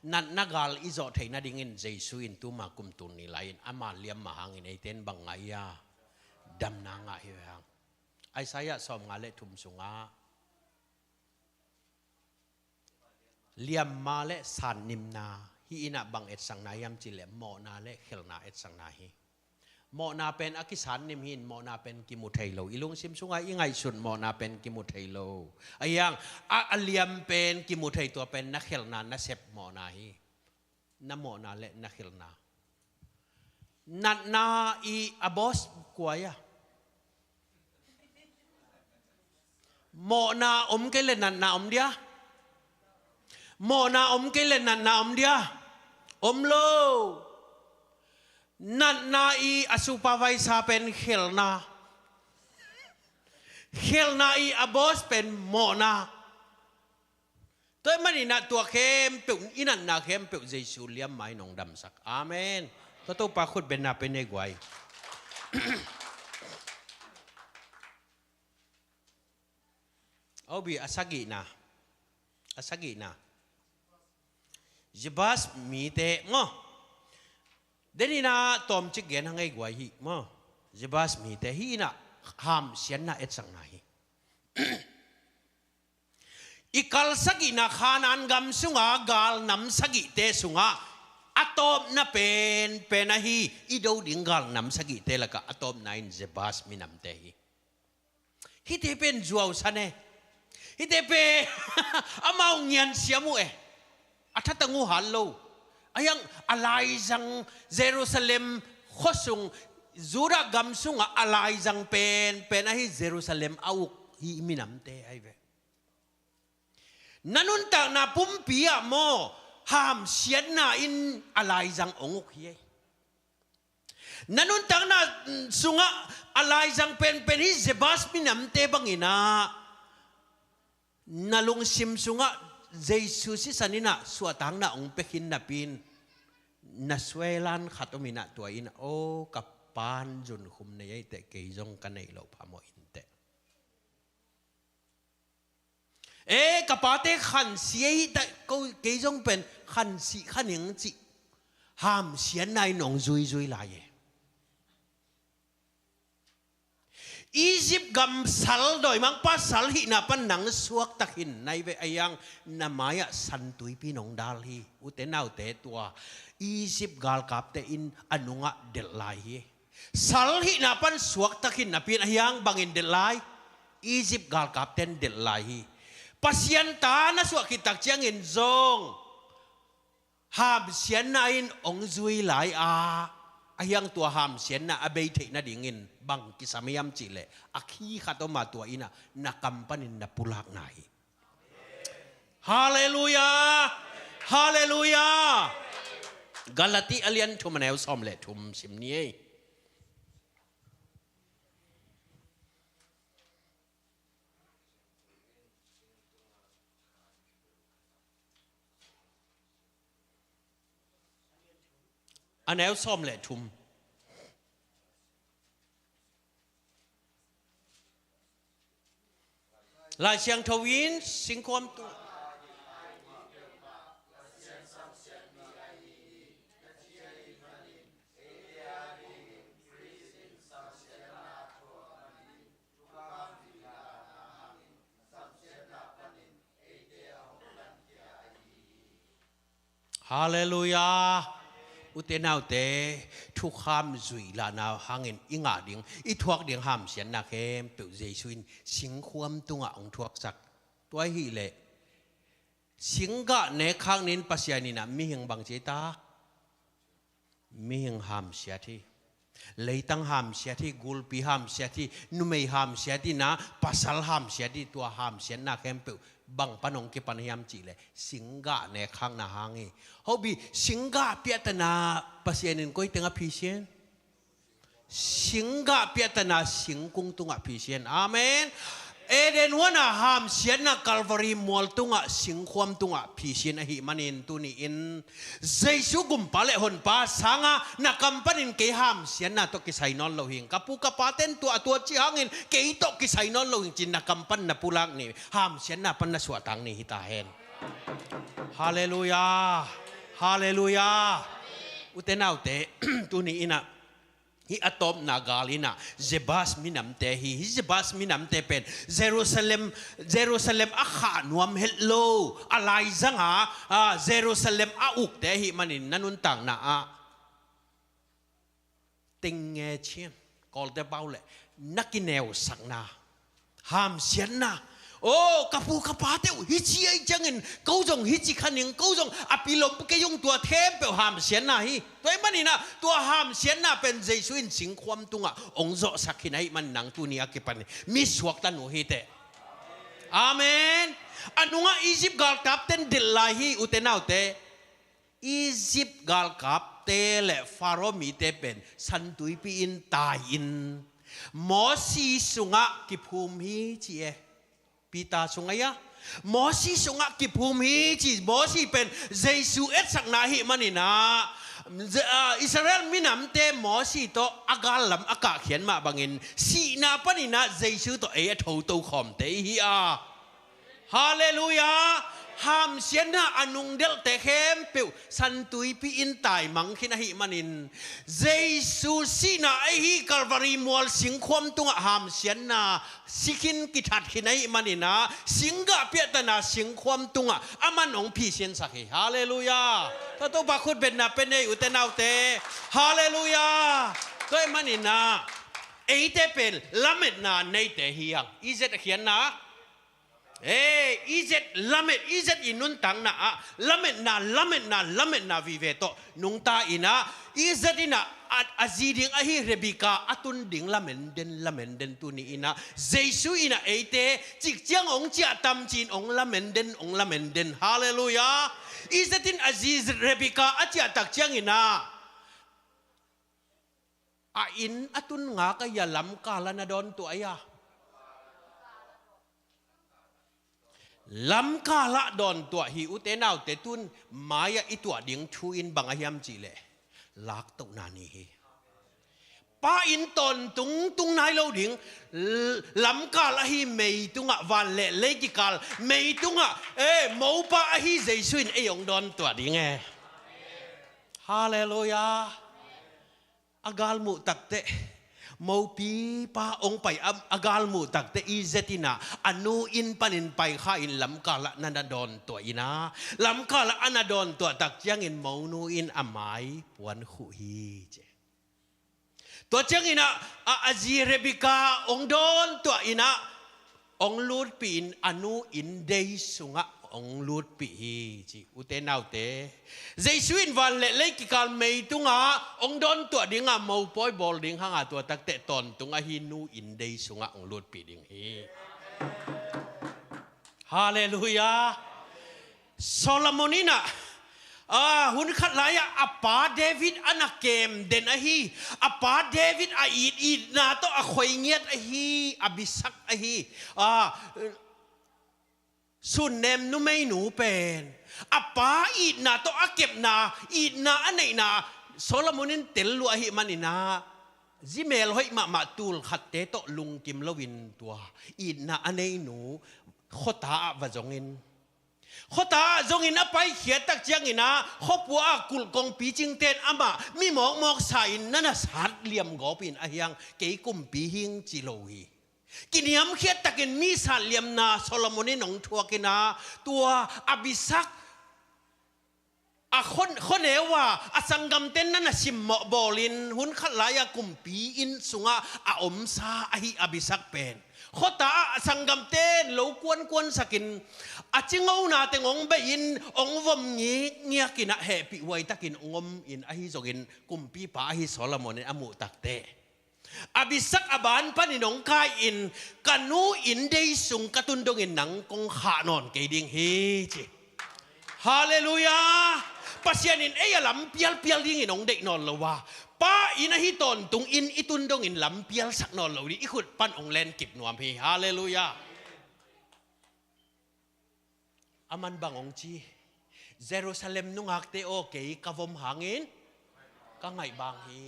Natna gal i zawh theih nadingin Jesu in tuma kum tul nih lai-in ama liamma hangin eite in bang ngah ia? Damna ngah hi ve hang. Isaiah sawmnga le thum sungah liamma le sannimna hi in ah bang etsakna hiam cih leh mawhna le khelhna etsakna hi. Mawhna pen a kisannimh hi in, mawhna pen kimu thei lo. I lungsim sungah i ngaihsut mawhna pen kimu thei lo. A hiang a, a liam pen kimu thei, tua pen na khelhna, na sep mawhna hi. Na mawhna le na khelhna. Natna i a boss kua ia? Mawhna om kei le natna om dia? Mawhna om kei le natna om dia? Om lo. Natna i a supervisor pen khelhna. Khelhna i a boss pen mawhna. Tua ahih manin ah tua khempeuh, i natna khempeuh Jesu liamma in hong damsak. Amen. Tua Topa khut benna pen ei guai. Obi a sagihna. A sagihna. Jebus mite maw? Denin ah tawmcik gen hang ei guai hi maw? Jebus mite hi in ah hamsiatna etsakna hi. I kal sagihna Kanaan gam sunga galnam sagihte sungah a tawpna penpen ahi, i do ding galnam sagihte lakah a tawpna in Jebus minamte hi. Hihte pen zuausan e. Hihte pen amau ngiansiam uh e. A thatang uh hat lo. A hiang a laizang Jerusalem khuasung, Judah gam sungah a laizang penpen ahi Jerusalem a uk hih minamte ahi ve. Na nuntakna pumpi ah maw, hamsiatna in a laizang hong uk hi ei. Na nuntakna sungah a laizang penpen hih Jebus minamte bangin ah na lungsim sungah Jesu sisan in ah suahtakna hong pia khin napi in, na suailan khat om in ah tua in ah, "Aw, ka pa'n zunkhum nei ahih teh kei zong ka neih loh phamawh inteh. E, ka pate khansi ahih teh ko, kei zong pen khansi kha ning," cih hamsiatna in hong zuizui lai e. Egypt gam sal, dawimangpa sal hihna pan nang suakta khin nai ve, ahi hang na mai-ah San Tuipi in hong dal hi. Ute naute, tua Egypt galkapte in a nungah delh lai hi. Sal hihna pan suakta khin napi in, ahi hang bangin delh lai? Egypt galkapte in delh lai hi. Pasian ta na suah khit tak ciangin zong hamsiatna in hong zui lai a, ahi hang tua hamsiatna a bei theih nadingin bang kisam hiam cih leh, a khi khat om a, tua in ah na kam panin na pulakna hi. Halleluiah! Halleluiah! Galati a lian thum, a neu sawm le thum sim ni ei. A neu sawm le thum. Lai Siangtho in singkhuam tung Halleluiah. Ute naute, thukham zuih lahna hangin i ngah ding, i thuak ding hamsiatna khempeuh Jesu in singkhuam tungah hong thuaksak. Tua ahih leh singgah nek khak ni in Pasian in ah mihing bang ci ta? Mihing hamsiat hi. Leitang hamsiat hi, gulpi hamsiat hi, numei hamsiat hi, na pasal hamsiat hi. Tua hamsiatna khempeuh bang pan hong kipan hiam cih leh, singgah nek khakna hang hi. Hobi, singgah piahtana Pasian in koi tengah phisian? Singgah piahtana singkung tungah phisian. Amen. Eden huan a hamsiatna Calvary mual tungah singkhuam tungah phisian ahih manin tuni in Jesu gumpa le honpa sanga na kam panin kei hamsiatna tawh kisai nawn lo hing. Ka pu ka pate'n tua a tua cih hangin kei tawh kisai nawn lo hing ci-in na kam pan na pulak ni, hamsiatna pan na suahtak ni hi ta hen. Halleluiah. Halleluiah. Ute naute, tuni in ah hih a tawpna gal in ah Jebus minamte hi. Hih Jebus minamte pen Jerusalem, Jerusalem a khah nuam het lo, a laizang a, a, Jerusalem a ukte ahih manin na nuntakna ah teng nge cian, Kawlte pau leh na kineusakna, hamsiatna. Oh, ka pu ka pate uh hih ci ahih ciangin ko zong hih ci kha ning, ko zong a pilom kei ung, tua khempeuh hamsiatna hi. Tua ahih manin ah tua hamsiatna pen Jesu in singkhuam tungah hong zawhsak khin ahih manin nang tuni a kipan mi suakta nuam hi teh. Amen. A nungah Egypt galkapte'n delh lai hi, ute naute. Egypt galkapte le Pharaoh mite pen San Tuipi in tai-in Mosi sungah kiphum hi ci e. Peter sungah ia, Mosi sungah kiphum hi ci. Mosi pen Jesu etsakna ahih manin ah, Je-, ah, Israel minamte Mosi tawh a gal lam a kahkhiat mah bangin sihna panin ah Jesu tawh ei a thoto khawmte i hi a. Halleluiah. Hamsiatna a nungdelhte khempeuh San Tuipi in taimang khin ahih manin, Jesu sihna ahi Calvary mual singkhuam tungah hamsiatna si khin, kithat khin ahih manin ah, singgah piahtana singkhuam tungah aman hong phisiansak hi. Halleluiah. Tua Topa khutbetna pe ni ei, ute naute. Halleluiah. Tua ahih manin ah eite pen lametna neite hi hang. Egypt a khiatna, eh, Egypt lamet, Egypt i nuntakna ah lametna, lametna, lametna vive tawh nungta in ah, Egypt in ah a, a zi ding ahi Rebekah a tun ding lamen den, lamen den. Tuni in ah Jesu in ah eite cikciang hong ciah tam ci-in hong lamen den, hong lamen den. Halleluiah. Egypt in a zi Rebekah a ciah tak ciangin ah, a inn a tun ngak a, ia lamkal ah na dawn tuah a ia. Lamkalah dawntuah hi, ute naute, tun mai-ah i tuah ding thu in bang a hiam cihleh, laktohna ni hi. Pa in tawntung tung nai lo ding, l-, lamkal ahi meitungah, van le lei kikal meitungah, eh, mopa ahi Jesu in ei hong dawntuah ding e. Halleluiah. A galmuh takteh, mopipa hong pai a, a galmuh takteh, i zet inah, a nu inn panin pai kha in lamkalah na na dawntuah inah, lamkalah a na dawntuah tak ciangin monu in a mai puan khuh hi ci. Tua ciangin ah, a, a zi Rebekah hong dawntuah inah, hong lutpih in a nu inndei sungah hong lutpih hi ci. Ute naute, Jesu in van le lei kikal meitungah hong dawntuah dingah mopawi bawl ding hangah, tua takteh tawntung ahi nu inndei sungah hong lutpih ding hi. Halleluiah. Solomon inah, ah, hun khat lai-ah a pa David a na kem den ahi, a pa David a it, itna tawh a khoi ngiat ahi Abisak ahi, ah, sunnem numeinu pen, a pa itna tawh a kepna, itna a neihna Solomon in tel lua ahih maninah, zi mel hoih mahmah tul khatte tawh lungkim loin tua itna a neinu khuata ah va zongin, khuata ah zongin a paikhiat tak cianginah, khuapua ah kulh kongpi cingten amah mi mawkmawk sa-in na na sat liam gawpin, a hiang kei kumpi hing ci lo hi. Kiniamkhiat takin mi sat liamna Solomon in hong thuak inah, tua Abisak a khua, khuaneu ah a sanggamten na na simmawh bawlin, hun khat lai-ah kumpi inn sungah a omsa ahi Abisak pen, khuata ah a sanggamten lo kuankuansakin, a cingona teng hong bei-in hong vom ngikngiak inah, hehpih huai takin hong om in, ahi zongin kumpipa ahi Solomon in a muh takteh, Abisak a ban panin hong kai-in, ka nu inndei sung ka tun dongin nang kong khah nawn kei ding hi ci. Halleluiah. Pasian in ei a lam pialpial dingin hong deih nawn lo a, pa in ahi tawntung in i tun dongin lam pialsak nawn lo ding, i khut pan hong lenkip nuam hi. Halleluiah. A man bang hong ci, Jerusalem nungakte aw, kei ka vom hangin ka ngaihbang hi.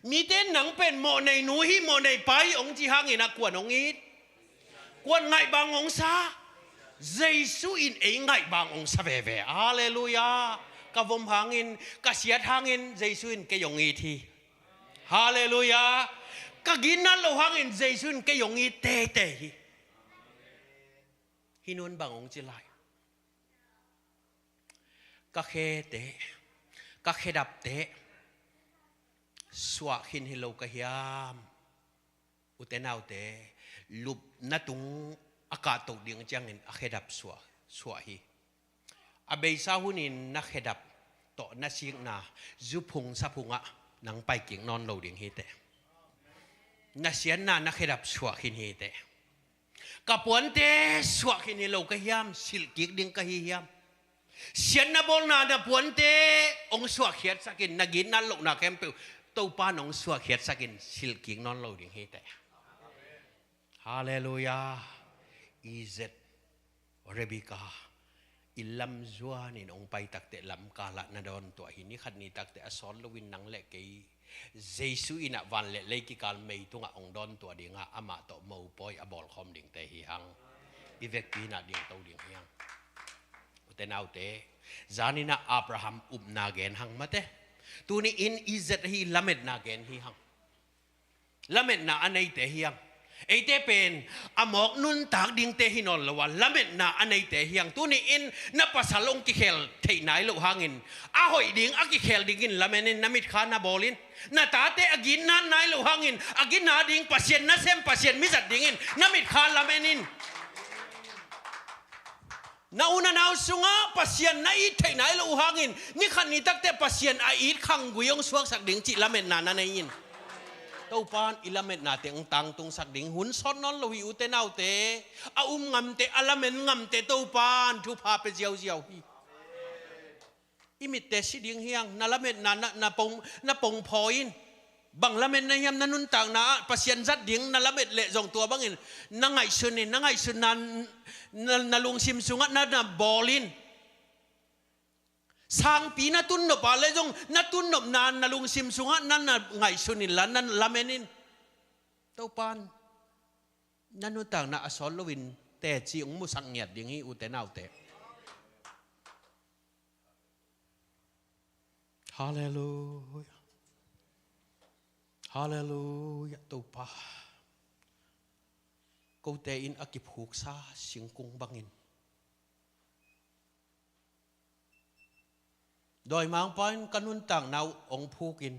Mite in nang pen mawhnei nu hi, mawhnei pa hi hong ci hangin ah kuan hong it, kuan ngaihbang hong sa? Jesu in ei ngaihbang hong sa veve. Halleluiah. Ka vom hangin, ka siat hangin Jesu in kei hong it hi. Halleluiah. Ka gitnat loh hangin Jesu in kei hong it teitei hi. Hih nu'n bang hong ci lai? Ka khete, ka khedapte suah khin hi lo ka hiam? Ute naute, lupna tung a kahtoh ding ciangin a khedap suah, suah hi. A beisa hunin na khedap tawh na sikna zuphung saphungah nang paikik nawn lo ding hi teh. Na siatna na khedap suah khin hi teh. Ka puante suah khin hi lo ka hiam, silhkik ding ka hi hiam? Siatna bawlna na puante hong suahkhiatsakin, na gitnat lohna khempeuh Topa'n hong suahkhiatsakin, silhkik nawn lo ding hi teh. Halleluiah. I zet Rebekah i lamzuanin hong pai takteh, lamkalah na dawntuah hi. Ni khat ni takteh a sawt loin nang le kei Jesu in ah van le lei kikal mei tungah hong dawntuah dingah, amah tawh mopawi a bawlkhawm dingte hi hang. I vekpi in ah dingto ding hi hang. Ute naute, zanin ah Abraham upna gen hang mate. Tuni in i zet ahi lametna gen hi hang. Lametna a neite hi hang. Eite pen a mawk nuntak dingte hi nawn lo a, lametna a neite hi hang. Tuni in na pasal hong kikhel theih nai loh hangin, a hoih ding a kikhel dingin lamen in, na mitkha na bawl in. Na tate a gitnat nai loh hangin, a gitna ding Pasian nasem, Pasian mizat dingin na mitkha lamen in. Na u na nau sungah Pasian na it theih nai loh uh hangin, ni khat ni takteh Pasian a it khanggui hong suaksak ding cih lametna na nei in. Topa'n i lametnate hong tangtungsak ding. Hun sawt nawn lo hi, ute naute. A um ngamte, a lamen ngamte Topa'n thupha pia ziauziau hi. I mitte si ding hi hang, na lametna na, na pong, na pongphaw in. Bang lametna hiam? Na nuntakna ah Pasian zat ding na lamet leh zong tua bangin na ngaihsun in, na ngaihsutna na, na lungsim sungah na, na bawl in. Sangpi na tunnop a leh zong na tunnopna na lungsim sungah na, na ngaihsun inla, na lamen in. Topan na nuntakna a sawt loin teci hong musak ngiat ding hi, ute naute. Halleluia. Halleluia, Topa. Kote in a kiphuksa singkung bangin dawimangpa in ka nuntakna uh hong phukin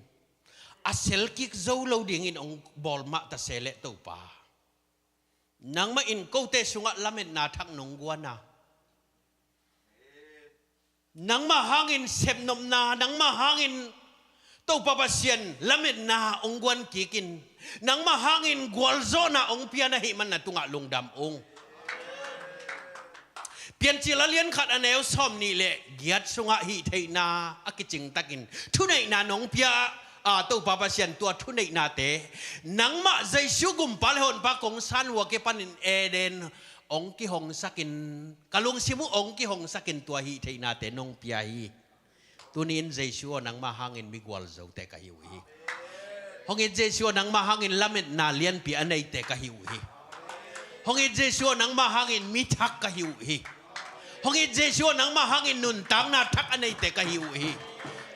a selkik zo lo dingin hong bawl mah ta se leh, Topa, nangmah in kote sungah lametna thak nong guan a, nangmah hangin sepnopna, nangmah hangin Topa Pasian lametna hong guan kikin, nangmah hangin gualzawhna hong pia na hih man na tungah lungdam ung. Piancil a lian khat a neu sawm nih leh giat sungah hih theihna a kicing takin thuneihna nong pia a, Topa Pasian, tua thuneihnate nangmah Jesu gumpa le honpa kong san uh a kipanin Eden hong kihongsakin, ka lungsim uh hong kihongsakin tua hih theihnate nong pia hi. Tuni-in Jesu aw, nangmah hangin mi gualzote ka hi uh hi. Hong it Jesu aw, nangmah hangin lametna lianpi a neite ka hi uh hi. Hong it Jesu aw, nangmah hangin mi thak ka hi uh hi. Hong it Jesu aw, nangmah hangin nuntakna thak a neite ka hi uh hi.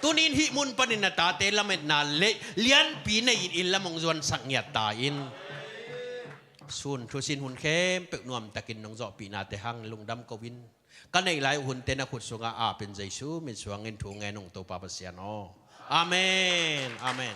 Tuni-in hih mun panin na tate lametna le lianpi nei-in inn lam hong zuansak ngiat ta in. Sun thusin hun khempeuh nuamtakin nong zawhpihnate hang lungdam ko-in, ka neih lai uh hunte na khut sungah apin Jesu min suangin thu ngen ung, Topa Pasian aw. Amen. Amen.